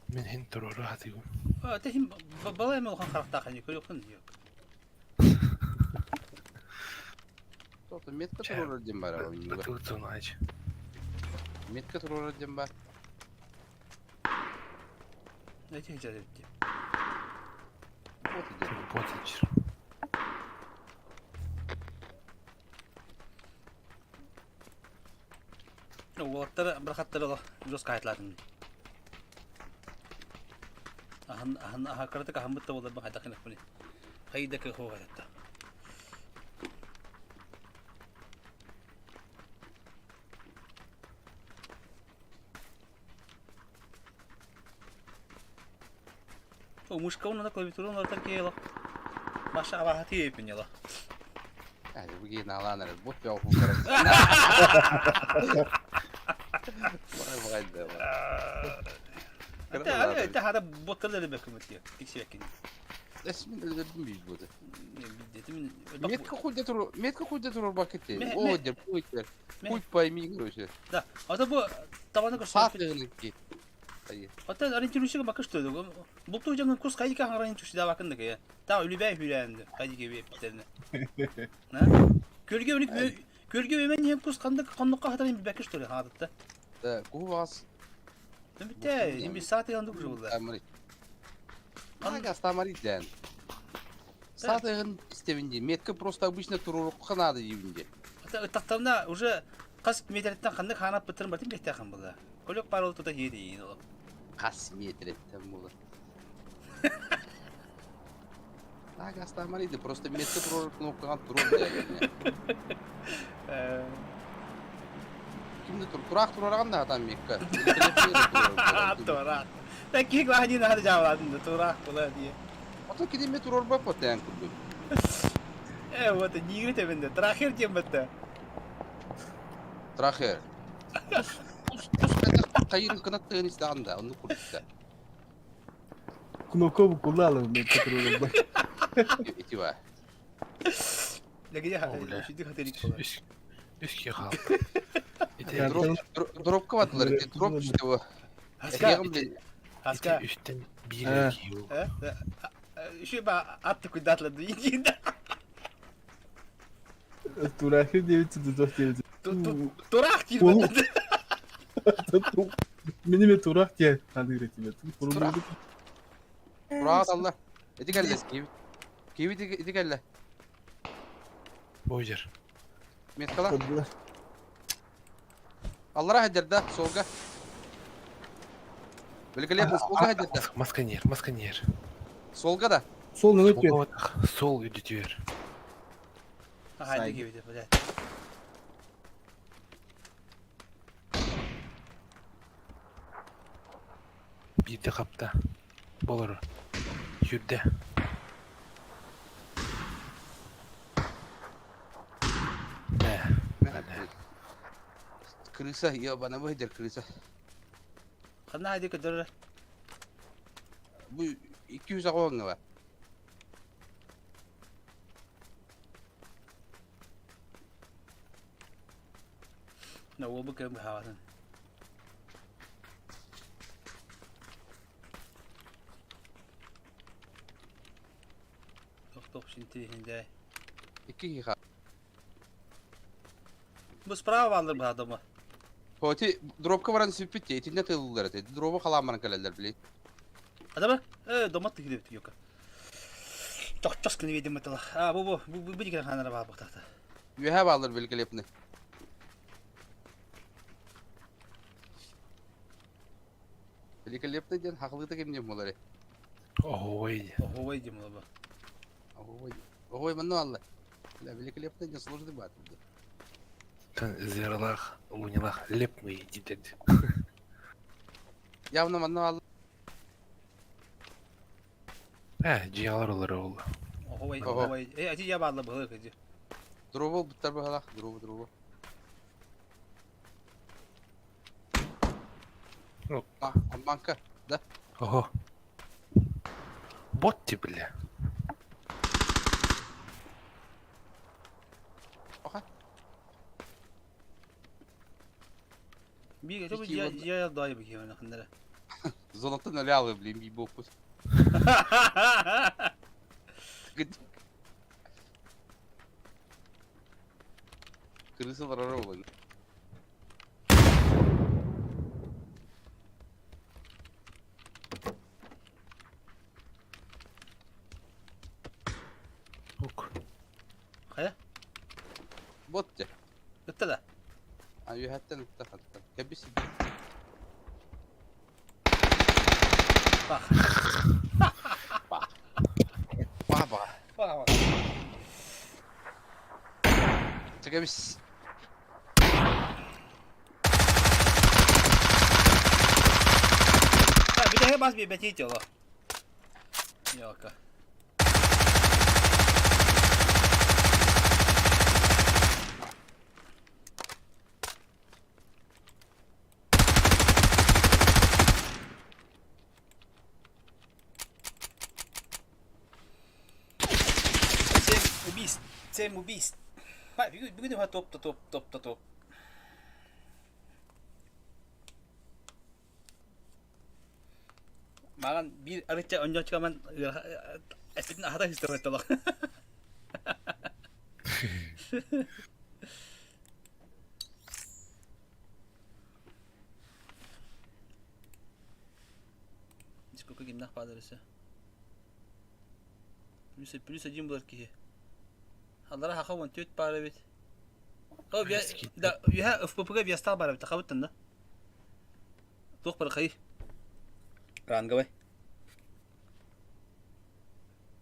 Мин хин туруору хатыгым. Ата хим балай эме улахан харахтаах ини көрөхүн yok. Тото метка турар диэн бар ойууга. Бытылытын ач. Метка турар диэн бар. Эти хижа эбит. Вот идет. Бот ичир. Уолаттар бырахаттар олох жестко айтылатын. Ахан ахан аха кыратык аһаммыт да буолар бу хайдах гынахпыный. Хайда кыхуга атта. О, мышка онна клавиатура онна кейла. Маша абахати епинела. Ай, бу киһи наалаан эрэр. Бут бөҕө куукара. Бай бай да. Ата ата хара боттар бекүмөт тиксибеккин. Эс мин өлөрдүм бийб буду. Билдетим. Метка хуйда тур, метка хуйда тур бакете. О, деп хуй Хуй пойми, короче. Да, а то бу табаны Саат көрсө. дегенки. Ата ориентирующий бакыш төдө. Булту жаңы курс кайдыка ориентирующий да бакын дыгы. Та үлүбәй хүрәнде кайдыка бептерне. На? Көлгө өлүк көлгө эмен hem курс кандык коннокка хатарын бакыш төдө хадытта. Да, куху бас. Битте, эми саат янды уже булды. Тамари. Ага, стамари ден. Саат истебинде. Метка просто обычно турурукка надо дебинде. Ата тактамда уже кас метреттен кандык ханап бытырын батын бетте хан булды. Көлөк бар олту да еди ол. Кас метреттен булды. Ага, стамари просто метка турур кнопкага турур дегенде. Кимде тур? Турак турараган да адам метка. Турак. Таких вахни надо жавладын, турак була дие. Ото кидеме турор ба потен курдук. Вот нигри тебенде, трахер тембетте. Трахер. Кайырын кынаттыгын истаганда, оны курдукта. Кнопка букулала метка турар. Итива. Леге О, бля. шиди хатери кола. Үске қалды. Ити Дропка батылар, дроп işte Хаска, хаска. үстен bir кию. Şu ба атты кудатлады. Иди. Турахи 929. Турак тирбетте. Минеме турах те ханыр этиме. Турах. Турак алла. Эти келле, киви. Киви эти келле. Бойжер. Меткала. Аллара хадерда, солга. Великолепно, солга хадерда. Масканер, масканер. Солга да. Сол не өтпе. Сол үдүтүөр. Ага, диги бит, блядь. Бирде капта. Болор. Юрде. Мә. Крыса, ебана выйдер крыса. Хана хади көдөр. Бу 200 агоңга бар. На ол бу кем хаватын. Тох тох шинти хинде. Икки киһи Бу справа бааллар быһаатама. Хоти дробка баран сүппүт дии, итиннэ тыыллар этэ. Дробу халаан баран кэлэллэр били. Адама, э, домат тыгылыбыт юка. Чохчос күнү видим этила. А, бу бу бу бу дикер ханара баа бухтахта. Үөһэ бааллар великолепный. Великолепный диэн хахылыыта ким диэн буолар Ой. Ой диэн буолар. Ой. Ой, манна алла. Бля, великолепный диэн сложный баат. Зералах, лунилах, лепный дидет. Явно манна алла. Э, дьиалар олары ол. Ой, ой, э, ати я баалла быһыы кыдьы. Дробу буттар быһалах, дробу, дробу. Амманка, да? Ого. Бот ти, бля. Оха. Биир это я дай бихи мен хандара. Золотын өлі блин, би боппут. Крысалар оролын. Ок. Хайа? Бот дьэ. Ытта да? А үөһэттэн ытта хатта. Кэбис. Бах. Бах. Бах бах. Бах бах. Кэбис. Так, бүтэһэ бас биэрбэтии дьоло. Йока. Семь убийств. Семь убийств. Бүгүн топ топ топ топ. Маған биир арычча онньоочкаман эспитин аһата хыстырытталах. Сколько гимнах падарысы? Плюс, плюс один булар киһи. Аллара хаха он төрт баар эбит. О, да, үһэ ФПП-га вестал баар эбит, хабыттан да. Туох бар хай. Ранговый.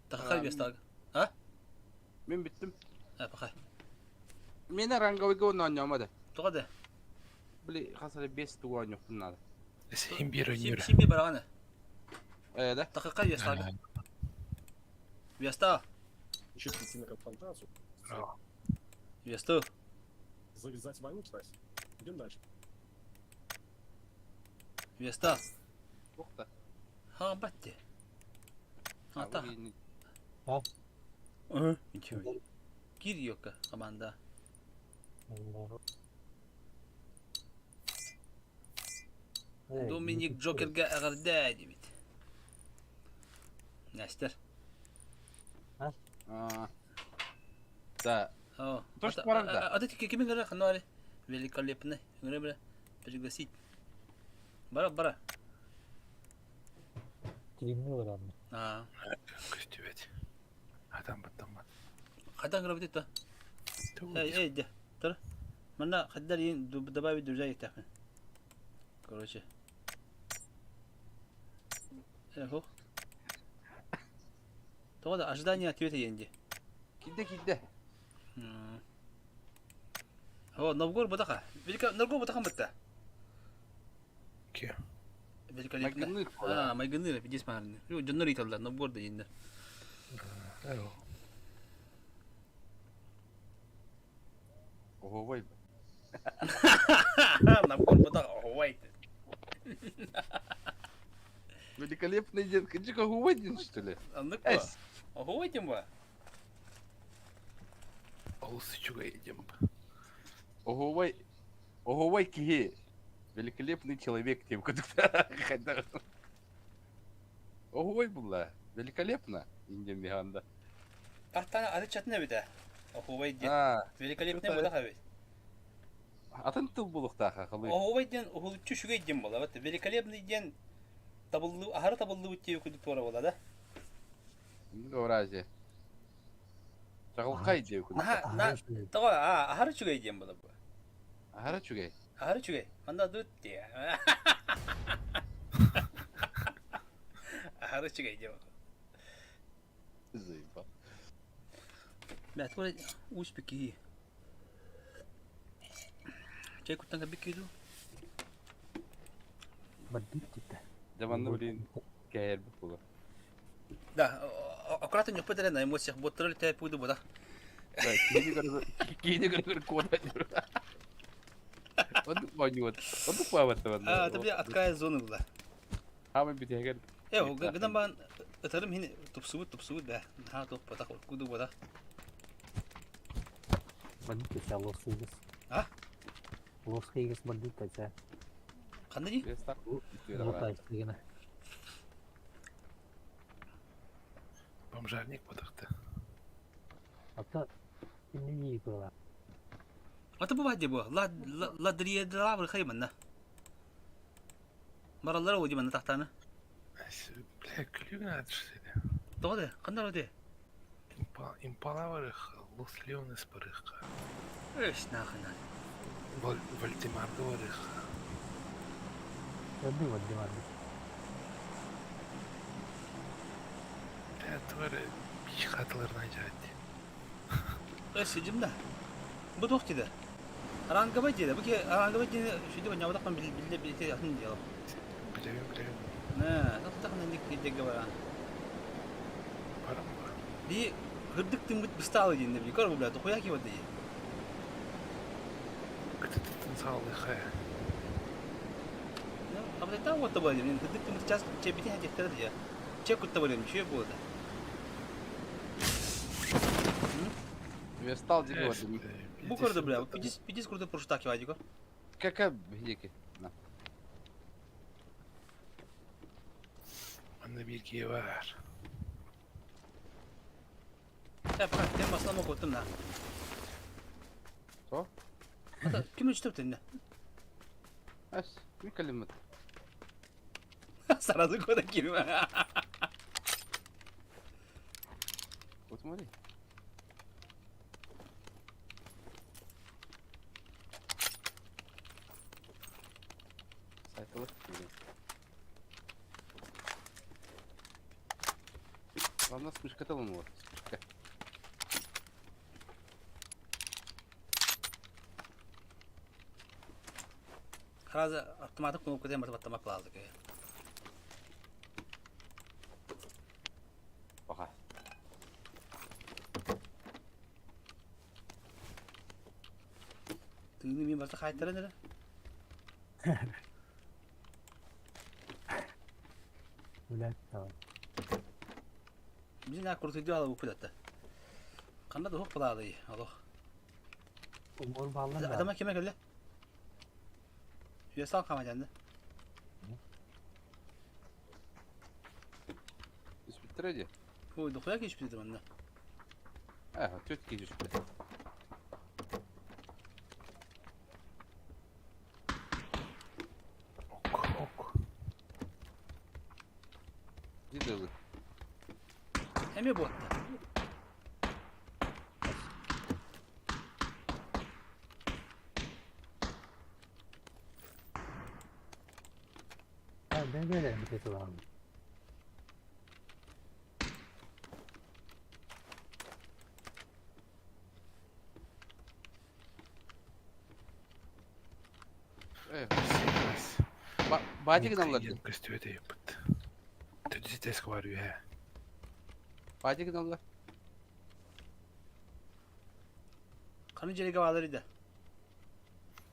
Тахай вестал. А? Мин бүттүм. А, пахай. Мені ранговыйга онно оонньомо да. Тоҕо да? Били хас эрэ биэс тугу оонньуохпун наада. Син биир өнүр. Син биир бараҕаны. Э, да? Тахакай весталга. Вестал. Еще прийти на конфронтацию. Вестал. Завязать войну, кстати. Идем дальше. Вестал. Туох да. Ха, батте. А, та. А? Ничего. Кирьёка команда. Доминик Джокерга эҕэрдээ диэбит. Нестер. Да. То, что барар да. А ты кими гара хануари? Великолепный. Гара пригласить. Бара бара. А. Көстүбэт. Атан баттаммат. Хайдан гара бит Эй, эй, де. Тұр. Мына хайдар ең добавить друзья етәхмін. Короче. Эхо. Тоҕо да ожидание ответа енди. Киирдэ киирдэ. О, Новгород бутаха. Велика Новгород бутахан бытта. Ки. Великолепно. Майгынныыр. А, майгынныыр, пиздец маарны. Дьоннор ыйталлар, Новгород дейиннер. Оһуобай. Новгород бутах, ой. Великолепный дед. Кыдьык оһуобай диэн что ли? Аннык Эс. Оһуобай диэн ба. Олус үчүгэй диэн Оһуобай. Оһуобай киһи. Великолепный человек диэн курдук. Оһуобай булла. Великолепно. Индиан биханда. Тахтана ары чатына битэ. Оһуобай диэн. А, Великолепный буолах эбит. Атын тыл булуохтаах ахылыы. Оһуобай диэн уһулуччу үчүгэй диэн буолла. Великолепный диэн табыллыы аһары табыллыбыт диэби курдук туора буолла да. Многообразие. Чаҕылхай диэби курдук. Наһаа на тоҕо а аһары үчүгэй диэн буолла бу. Аһары үчүгэй. Аһары үчүгэй. Манна дут диэ. Аһары үчүгэй диэн. Заебал. Бля, туора успик киһи. Чай куттан кэлбит киһи дуу? Бардык дите. Дьэ манна блин кэһэрбит буолар. Да, аккуратно не пытали на эмоциях, вот тролль тебя пуду буда. Да, киһини көрө куота Оннук оонньуут. Оннук баабаттабан. А, это бля откая зона была. Хаамай бүтэһигэр Э, гынан баан ытарым хин тупсубут тупсубут да. Наһаа туох батах, куду батах. Бардык десе лос ыгыс. А? Лос ыгыс бардык десе. Ханна дии? Лотай дегene. Бомжарник батахты. Ата инни было. Ата бу бади бу. Ла ладриедлавр хайманна. Бараллара ол диманна тахтаны. Бля, күлүгүн аадырсыйды. Тоҕо да? Ханна роде? Импала барых, Лос Леонес барых, Эш нахына. Вальдемарга барых. Öldü Вальдемар. Бля, тварь, бич хатыларына жаат. Эш сидим да. Бу туох диде? Ранговый диде. Бу ки ранговый диде шүдү баñабатакпан билле бите атын диялап. Билебин, билебин. Нэ, тахтахна ник кидеге баран. Барам ба. Би хырдык тыммыт быстаалы диэн би көр бу бля дохуя ки вот дии. Кытытытын саалыха. Абдайта вот табар диэн хырдык тыммыт час чебити хатектер дия. Чек кутта бар диэн чүө буолда. Вестал диги вот. Бу көрдө бля, пидис пидис курду пурштаки вадико. Кака биһиги. На. Манна биир киһи бар. Э, пока тем маслам окуттум на. То? Ата ким үчтөп тенне? Эс, микалиммит. Сразу кода кирим. Вот смотри. Сайтылык блин. Главное, смешка талон вот. Смешка. Сразу автоматы кнопку тем автомат плазы. Пока. Тыны мен барса қайттырын әлі. Блядь, давай. Біздің ақ құртыйды алып өкілетті. Қанда да хоқ болады, алох. Умор баллар да. Адама кеме келді? Үйе сал қамаjanды. Түспүттэр дии. Ой, дохуя кеш бітеді манна. Э, түт киһи түспүт. Ок, ок. Дидылы. Эме ботты. Ha, ben böyle bir şey var. Э, Сигалас. баати гыналлар дии. Көстүбэт эйиппит. Төдүсү бар үһэ. Баати гыналлар. Қаны жерге балар еді.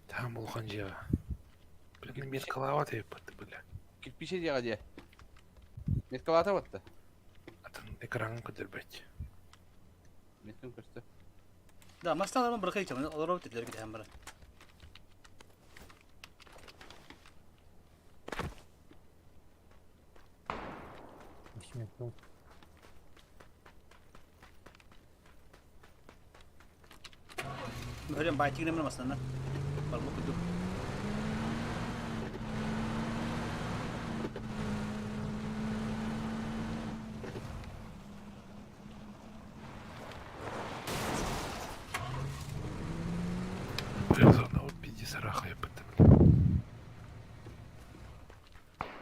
Там улахан дьиэҕэ. Билигин биир кылаабат эйиппит бля. Кирпичи диэҕэ дии. Меткалаата батта. Атын экраҥҥа көрдөрбөт. Меткин көстө. Да, масталарман бырақай чамын, олар өтті дерге дәм бара. Ишмет yok. Мөрен байтигин мастанна. Барбы курдук. Бля, зона вот пиздец арахая бля.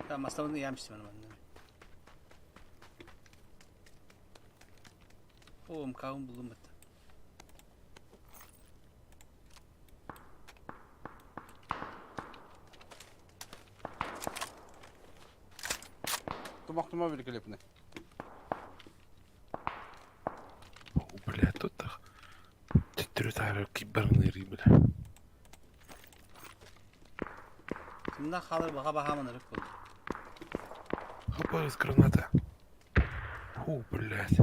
Tamam masamını yemiştim ben ondan. Oğlum kavun buldum hatta. Тумах-тума великолепно. О, бля, тут так. Төттөрү кибернери, бля. Kimden kalır baka baha mı oldu. Хопа, из граната. О, блядь.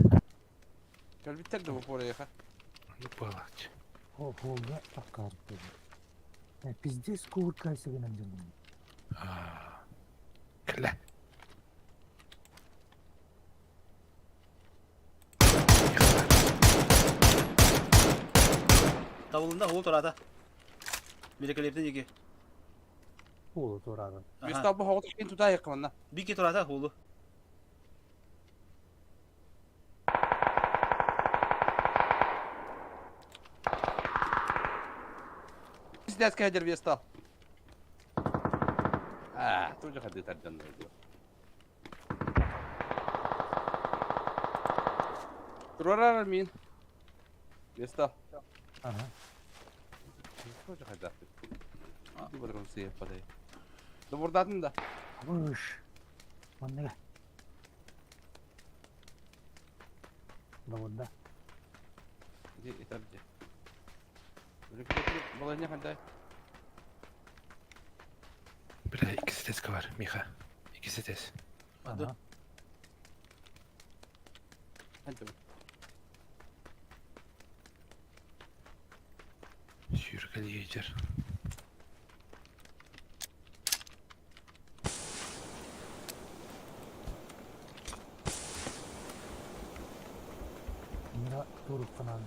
Кэлбиттэр да бу полеха. Ну, палач. Холга аккарты. Пиздец кувыркайся гынан дьонум. А, Кля. Davulunda hol turada. Великолепный diki. Хула турада. Места бу хоҕут кин тута якманна. Бики турада холу. Пиздец кайдер вестал. А, тоже ходы тардан. Турарар мин. Вестал. Ага. Тоже ходы. Ди барган сыя падай. Добурдатын да. Выш. Манныга. Да вот да. Ди этап ди. Великолепный баланя хандай. Бля, икisi tez var, Миха. Икisi tez. Ага. Ханты. Сүйркел ежер. Мира туруп канан.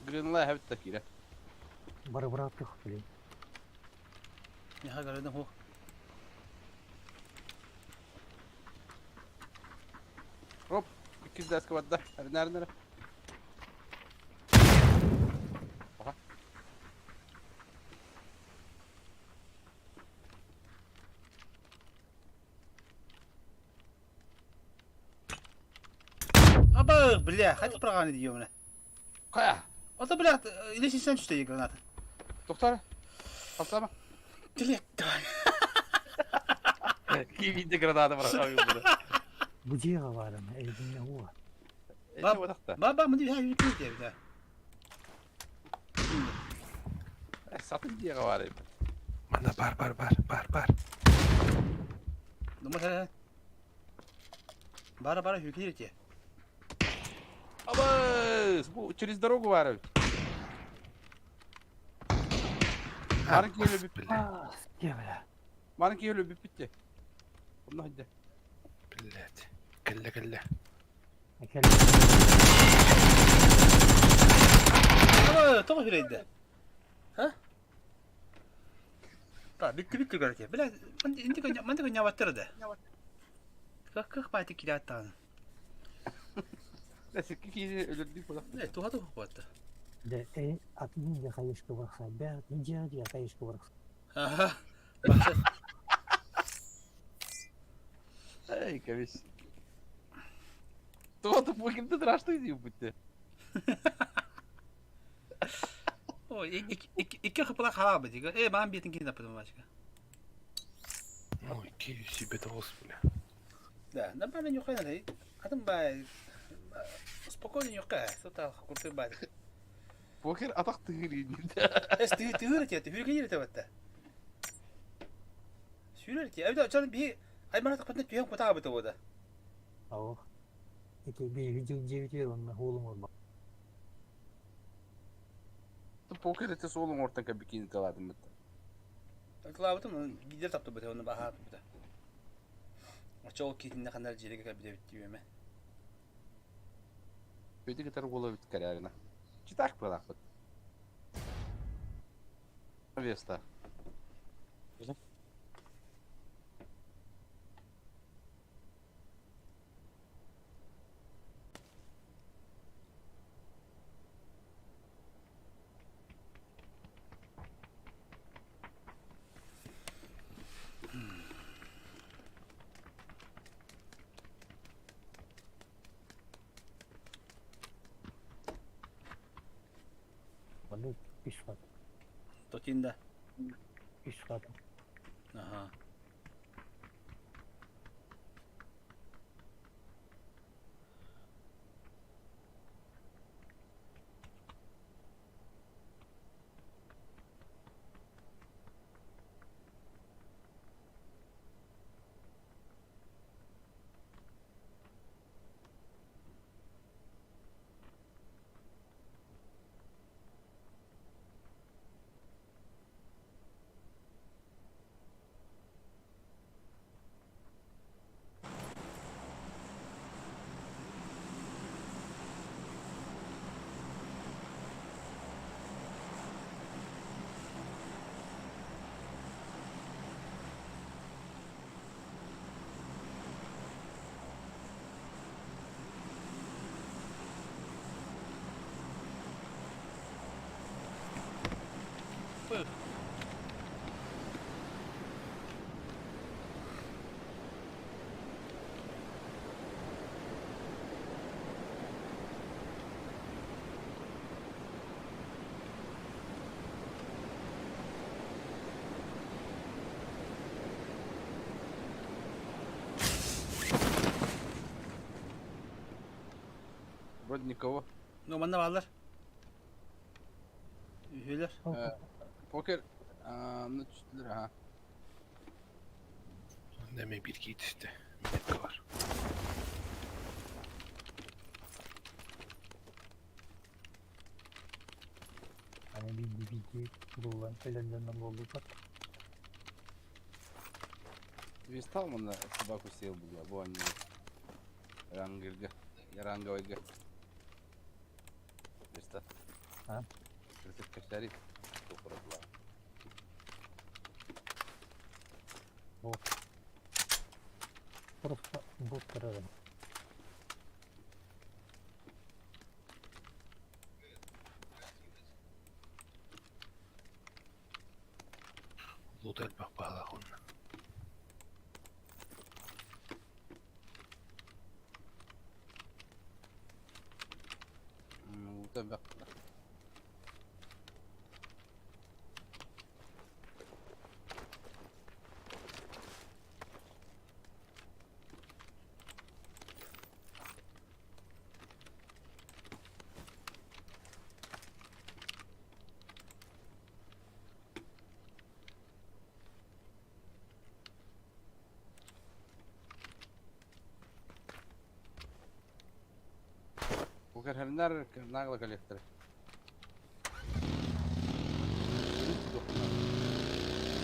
Гринлай хабит такира. Бары братых, блин. Миха garden ho. Хоп, икиз даска бадда. Нар нар. Ага. Аба, бля, хати проганы diyor bana. Кая. O da бля, ilişin düştü granata. Доктор. Хасама. Блядь, Кивинде граната барахабы. Будега варым, эйдин хуа. Эти вот так. Баба, мы двигаем не да. Сатын дие говори. Мана бар, бар, бар, бар, бар. Думаю, Бара бара hükümet Аба, через дорогу варю. Маленький любит. Бля, Бля. Маленький любит пить. Онно хидде. блядь. Кэллэ, кэллэ. Аба, тоҕо хүрейді. Ha? Та, бүккү бүккү көрөте. Бля, инди манды көня баттырды. Как как бати кираттан. Нәсе кизи өлөрдүк була. Не, туха туха батты. Да, э, от меня хаешка варха, бя, от меня хаешка варха. Ага. Бакса. Эй, кавис. То бу кимде драшты дип битте. Ой, икки хыпыла харабы диге. Э, маған бетін кейін таппадым бачка. Ой, киви себе тоғыз, бля. Да, нормально нюхай надо. Атым бай. Спокойно нюхай. Тут курты бай. Покер атак тыгыр Эс ты ты те, ты хүрге те батта. Сүрер те. Әбді чан би аймана таппадын түйен кута быты ода. Ох. Эти би видео 9 он на голом орба. Покер эте солун ортан бикини таладым битте. Клабытым гидер тапты быты, оны баха быты. Оччо ол киһитиннэ ханна эрэ дьиэлэргэ кэлбит эбит диэмэ. Бүти кытары уола эбит кэрээринэ. Читак быалаахпыт. Веста. Маннык үс хат. Тотинда. Үс хат. Аха. Вроде никого. Ну, манна бааллар. Үһүөлэр. Покер, ну, түстүлэр, аха. Онно эмиэ биир киһи түстэ. Метка бар. Аны биирдии-биирдии булуллан өлөн буолбуппат. Вестал манна собаку съел была, бу они рангерга, ранговойга. Веста. А? Кыртык кэпсээри. Туохура Вот. Просто бот көрөрүм. Лут элбэх баһылаах уонна. Лута элбэх. Покер нагло коллекторы.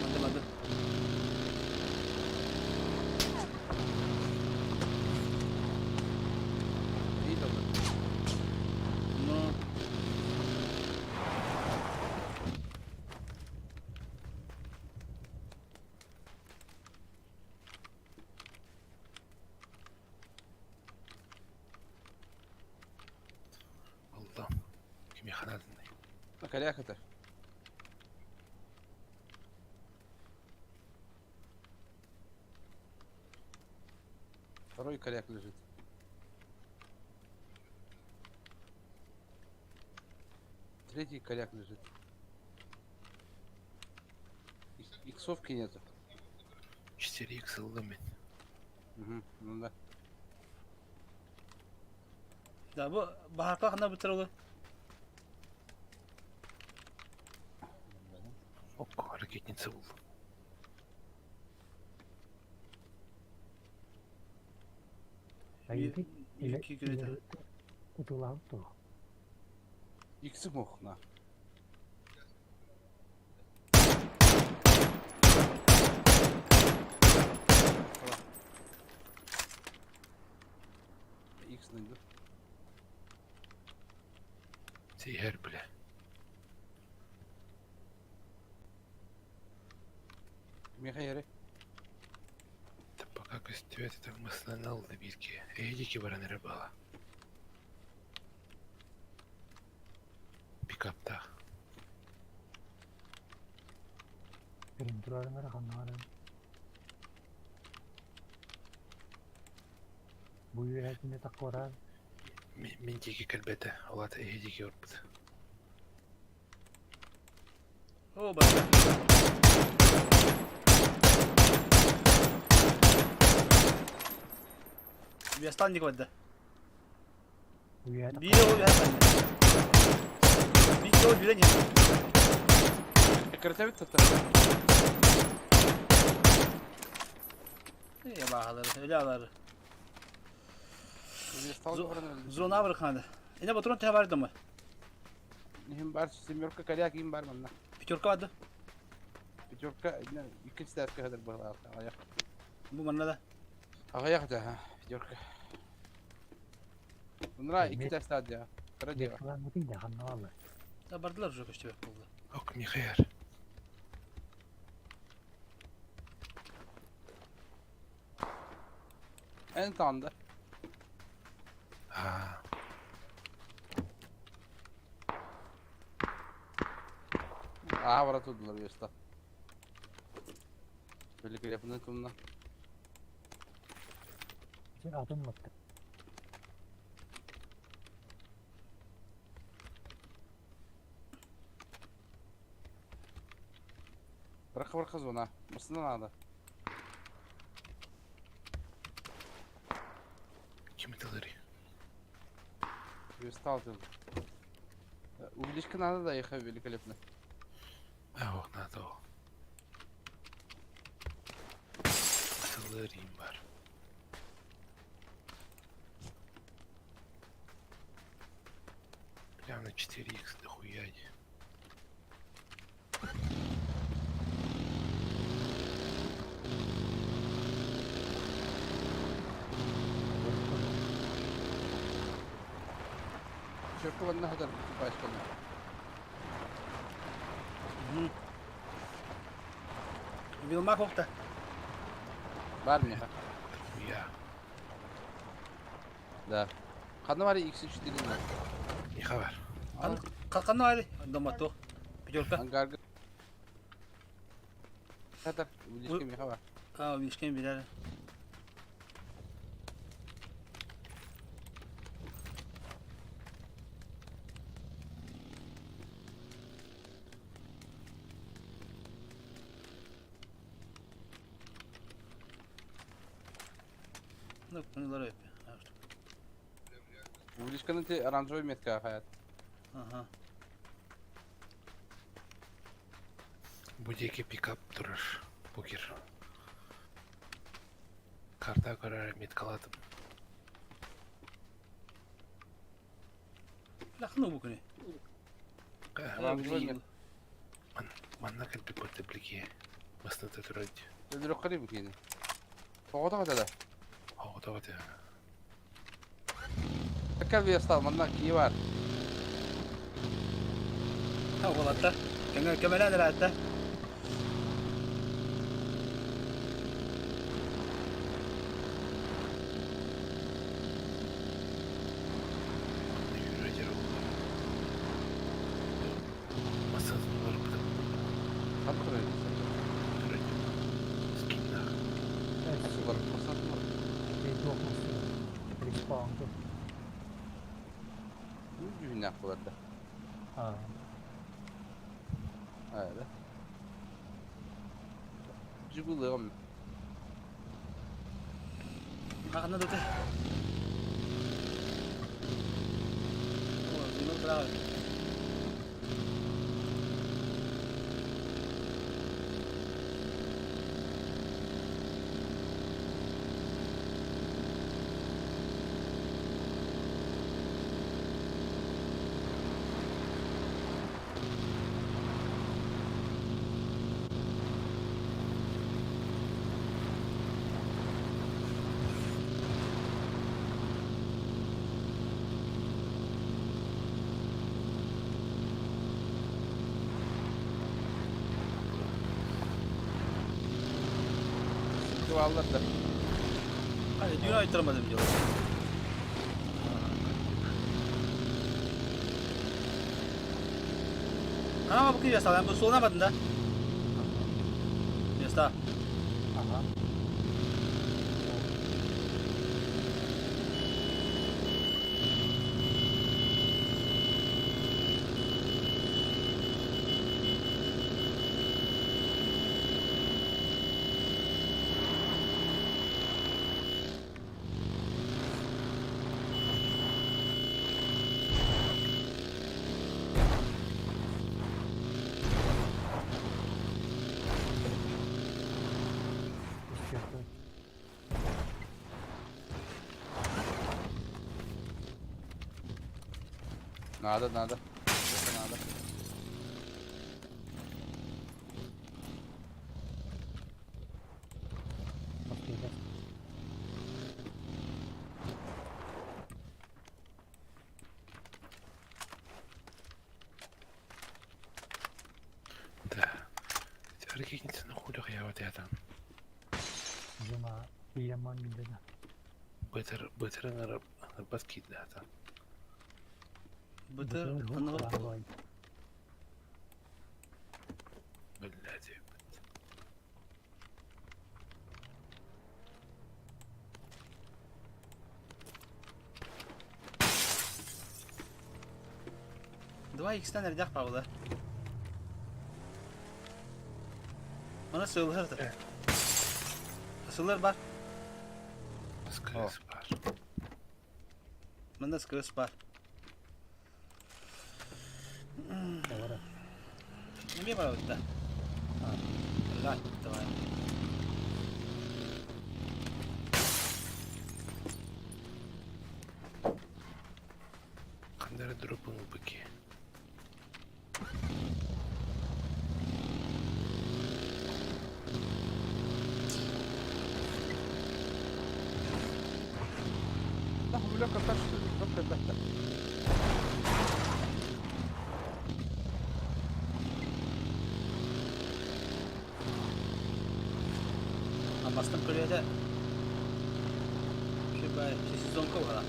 Манды манды. Ну, Аллам. Кимиэхэ наадыный? Коряк это. Второй коряк лежит. Третий коряк лежит. Иксовки нету. 4х ыллым мин. Угу, ну да. Да, бу баһарка хана бутырылы. Окко, ракетница буллум. Айыгы или Икки күрөтө. Утулаабыт туох. Иксы мох на. Иһэр бile. Миэхэ иһэри. Пока көстүбэт это массыынаны ылла бииргэ. Эһиги баран эрэ буола. Пикаптаах. Көрөн турарым эрэ ханна баран. Бу үөһэтинэ таккорар. Мин диэки кэлбэтэ, ол аата эһи диэки барбыт. О, барда. Үөстан диэки барда. Үөһэ Биир ол үөһэ Биир ол билэн иһэр. Кырытабыт тута. Э, баалары, өлө алары. Зона барыханады. Эне батурун төһө бар дымы? Иһим бар, семерка коряк им бар манна. Пятерка барды. Пятерка, иккинчи этажка хадыр быһылаах. Аҕыйах. Бу манна да. Аҕыйах да, пятерка. Мына икки этажта дия. Кыра дия. Да бардылар уже көстүбэт буолла. Ок, Михаил. Эн таанда. Аа. Аа бара турдулар уеста. Великолепно тумна. Атын мытты. Бырахха бырахха зона. Басынан надо. Ким тылырый? Стал ты. Увеличка надо, да, ехать великолепно. А, ох, надо. Тылырым бар. Прям на 4х дохуя. Чөркө манна хатар пачканы. Вилмак охта. Бар миха. Дохуя. Да. Ханна бар X4 на. Миха бар. Қалқанна айды. Дома тух. Пятерка. Ангарга. Хатар, увеличка миха бар. А, увеличка билер. Ну, bunları öp. Увеличканы те оранжевый метка хаят. Ага. Бу диэки пикап турар. Букер. Карта көрөр меткаладым. Лахну бу күнү. Оранжевый метка. Манна кэлбит бу тэблиги. Масната турар. Өлөрөх карый бу кини. Тоҕото да. Оҕото бата. Такка вестал манна кии бар. Ha, олатта. Кеңе көмөлөн эратта. Yürüyor oğlum. Masasını var bu da. Ханна турар. Скиннах. Сулар масатын бар. Респаун. Жүннәк булар да. А, Айда. Жигулыгым. Хакында дуты. О, зуну право. Бааллар да. Hadi düğün ayıttıramadım diyorlar. Ama bu kıyas ben bu solunamadın da. Яста. Ага. Исчерпывает. Надо, надо. Это надо. Последний. Да. Аргентина худох я вот это. Жена Ильяман Бедена. Бытыр бытыр баскит да там. Бытыр анығы. Блядь. Два икстен эрдэх Павла. Bana sığılırdı. Sığılır бар. Скрыс бар. Мында скрыс бар. Неме бар өтті? Лай, давай. Қандай дропын быки. Да, бля, как что ли, как это? Бастым көлөдө. Шибай, сезонка бар.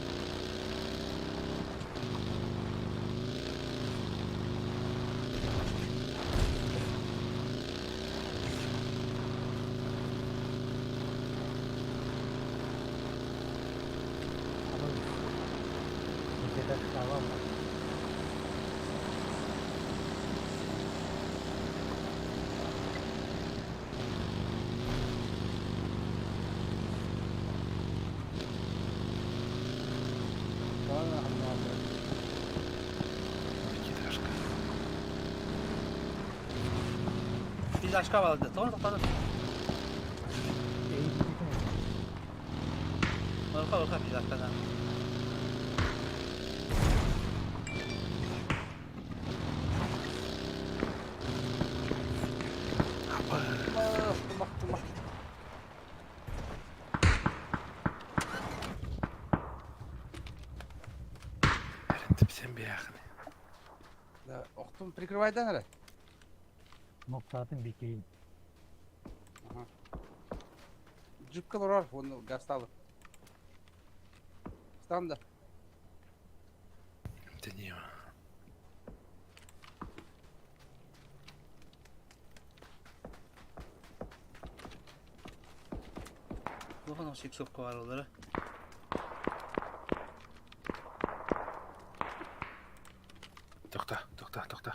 Киташка. Biz aşka bağladı. Tamam topladım. Orka orka biz arkadan. Апа. Тумак, тумак. Тіпсен бияқын. Да, охтум прикрывай да, наверное? Ноктатын бикейин. Ага. Джипка бар, он гасталы. Станда. Это не. Улахан иксовка бар олары. Тоқта, тоқта, тоқта.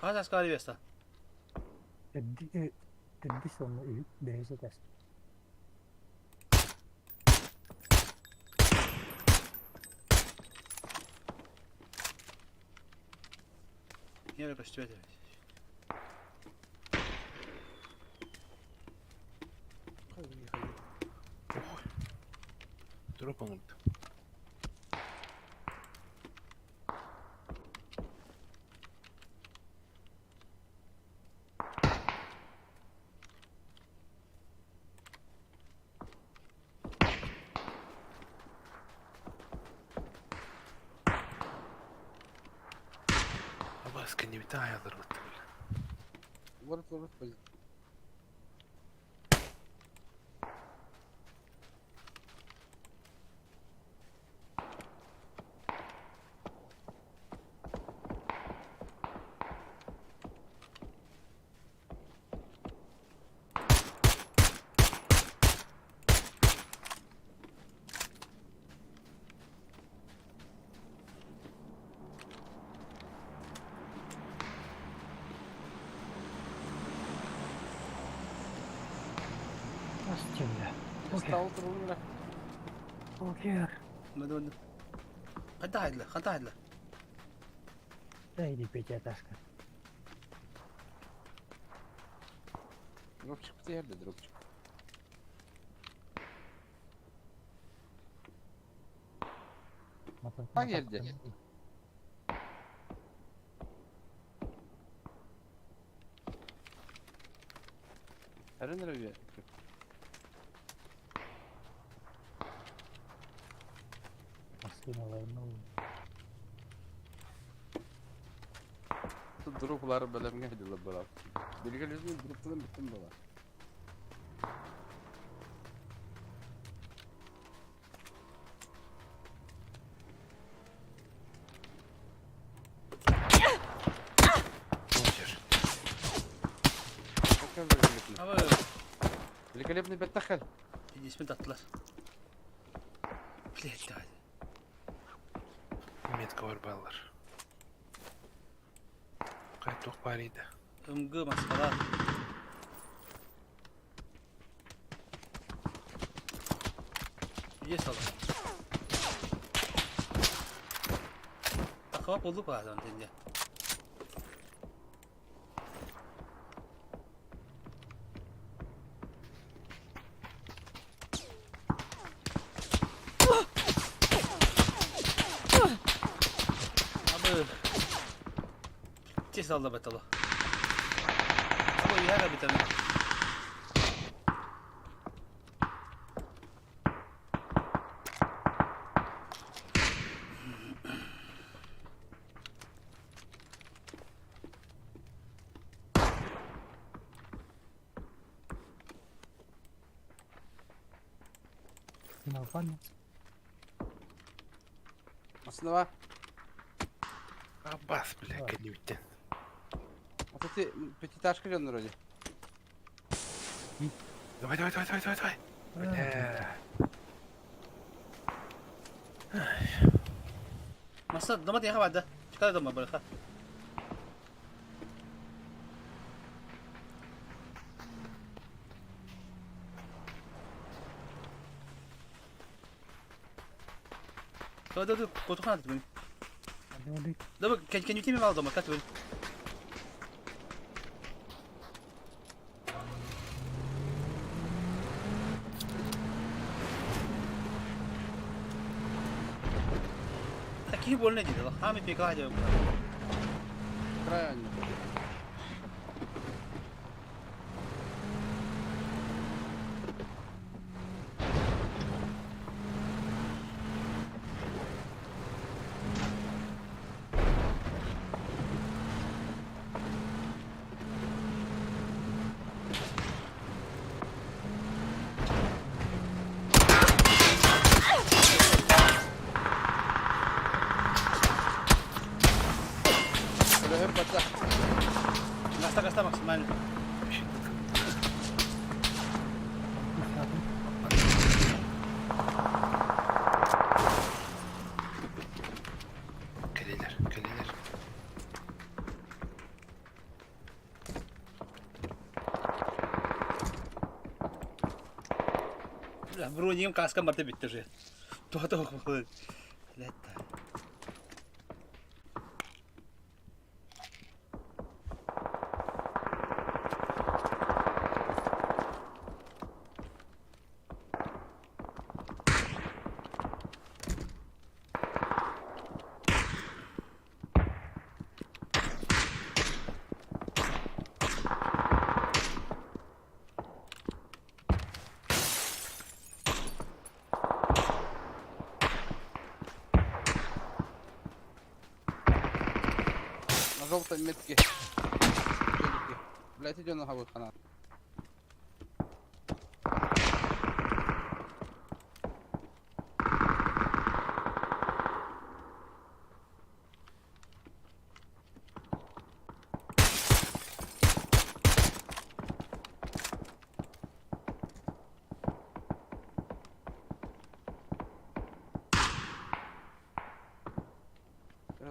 Хаз аскари беста. Тедди сонно үһүк бэһис этээс. Не көстүбөт. Ой. Дропын Абас кэннибитин аайалларбыт бile. Уларыт уларыт позиция. Стал трудно. Ханта хайдла, ханта хайдла. Да иди пятиэтажка. Дропчик потеряли, дропчик. Поверьте. Ренерове. Тут дроплары бэлэмҥэ дылы бырап. Билгэлизин дроптан бүттүм була. Великолепный беттахел. Пиздец, аттылар. Блять, давай. Метка бар баллар. Кайтук бар иде. МГ маскарад. Есть алла. Такова болду баазан тенде. Abi. Тез алда бетало. Абы яга битәме. Основа. Абас, бля, кэннибиттэн. А то ты пятиэтажка лен вроде. Давай, давай, давай, давай, давай, давай. Бля. Маса дома тиха барды. Чыкара дома барха. Dur dur dur. Koltuktan attı beni. Dur bak kendi kimi aldı ama kaç beni. Киһи буолна диде. Хами пекла дьэ. Правильно. Өлөһөр бата. Гаста гаста максимально. Кэлэлэр, кэлэлэр. Бронем каска марта битте же. То-то Блядь. желтой метке. Блять, идем на хавы хана.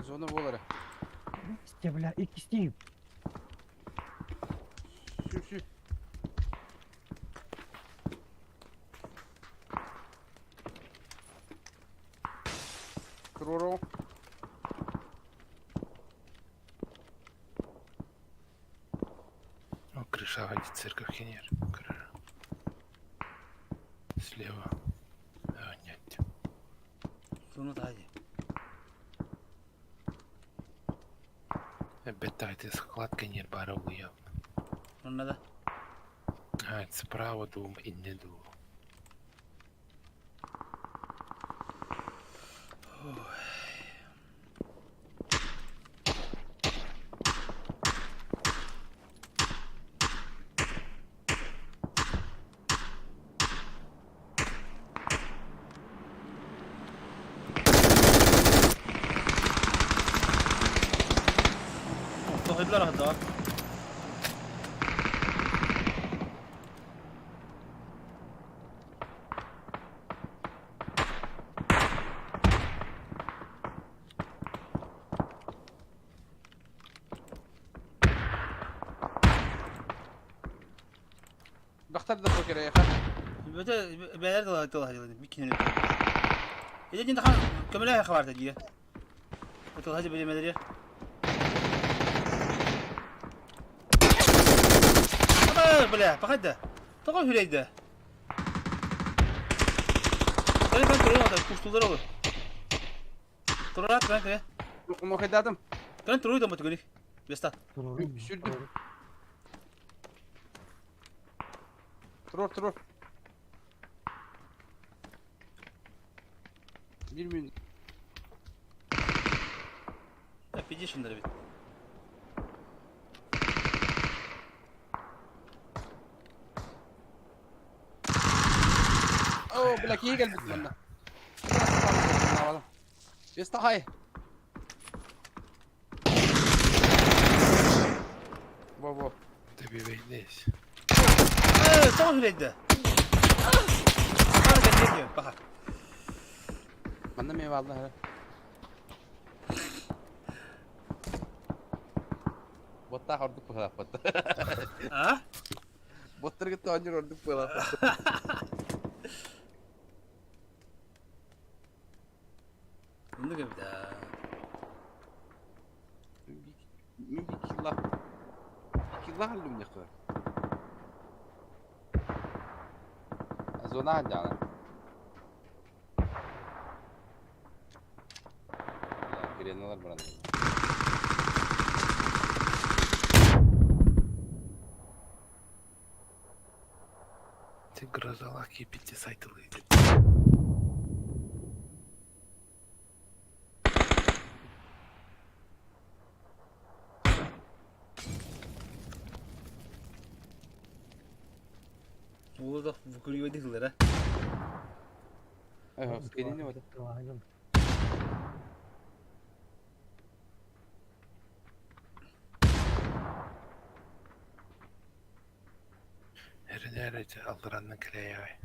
Зона буолара. Стебля, иккистии. Сүр сүр. Туруору. О, крыша, церковь хенер. Крыша. Слева. А, нет. Зона таһа дии. Бетайте склад кенер бара уяв. Онно да. А, справа дум и не дум. Тоһуйдулар аһыддаҕа. Бахтар да покерейха. Бөтө бээлэр тыла тыла биккинен Эдин тахан көмөлөһө хабарта дии. Тылһа билемелери. Aba бля, пахайда. Тоҕо хүлэйдэ. Кэлин ben туруна да куштулар ол. Турат ben кэле. Мохайдадым. Кэлин туруй да мотугули. Беста. Сүрдүм. Турур турур. Bir minute. Ya pidi şunları bir. Оо, бля, киһи кэлбит манна. Бестахай. Во-во. Добивайтесь. Тоҕо хүлэйдэ. Баха кэлиэ баха. Манна мен баалла. Боттаах ордук быһалаахпыт. А? Боттар кытта оонньуур ордук быһалаахпыт. Оннук эбит аа. Мин бик килла. Килла аллум нехы. Зона дьаана. Греналар баран. Ты грозалах кипите сайтылы. Уолу да выкуривай дыллара. Скринини вот. Эренер алдаранны кэлэйай.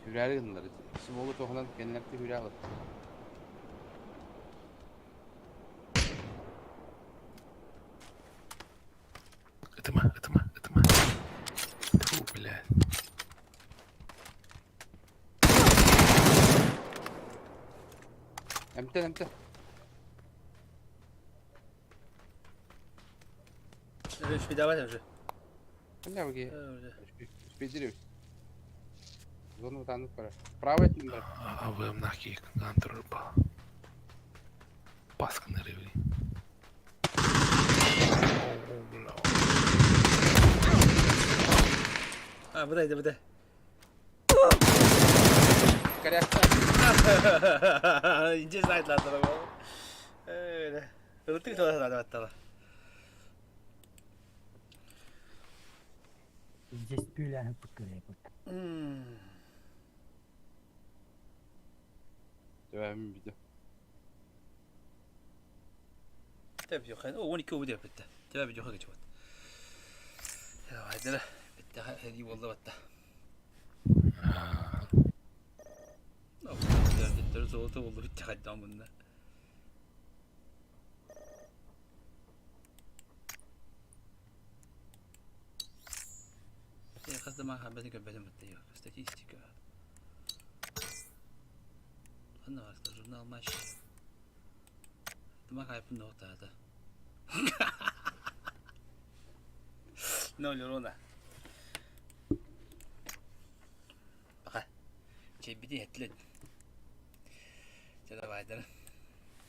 Хүрээри гыннар. Смолу тоһунан кэннэрти хүрээ алат. Ытыма, ытыма, ытыма. Фу, блядь. Эмтэн эмтэн. Шпидавать уже. Бля, выги. Шпидерев. Зону танып пора. Право этнилер. А вы нахи кантор ба. Паска нарывли. Бля. А, быдай, да, быдай. Коряк. Инде знает надо. Ырытык тыла надо баттала. Здесь пүләһин пыккырайбыт. Түбәмин видео. Тэп жохен. О, 12 видео битте. Тэп жохе geçip. Ya haydi. Bitti. Hadi oldu bitti. Золото oldu bitti hatta bunda. Хас да маха бәдик бәдем битте. Статистика. Ханна бар журнал матч. Тама хайпын ноқтады. Ноль урона. Пока. Чебиди этлет. Давай, да.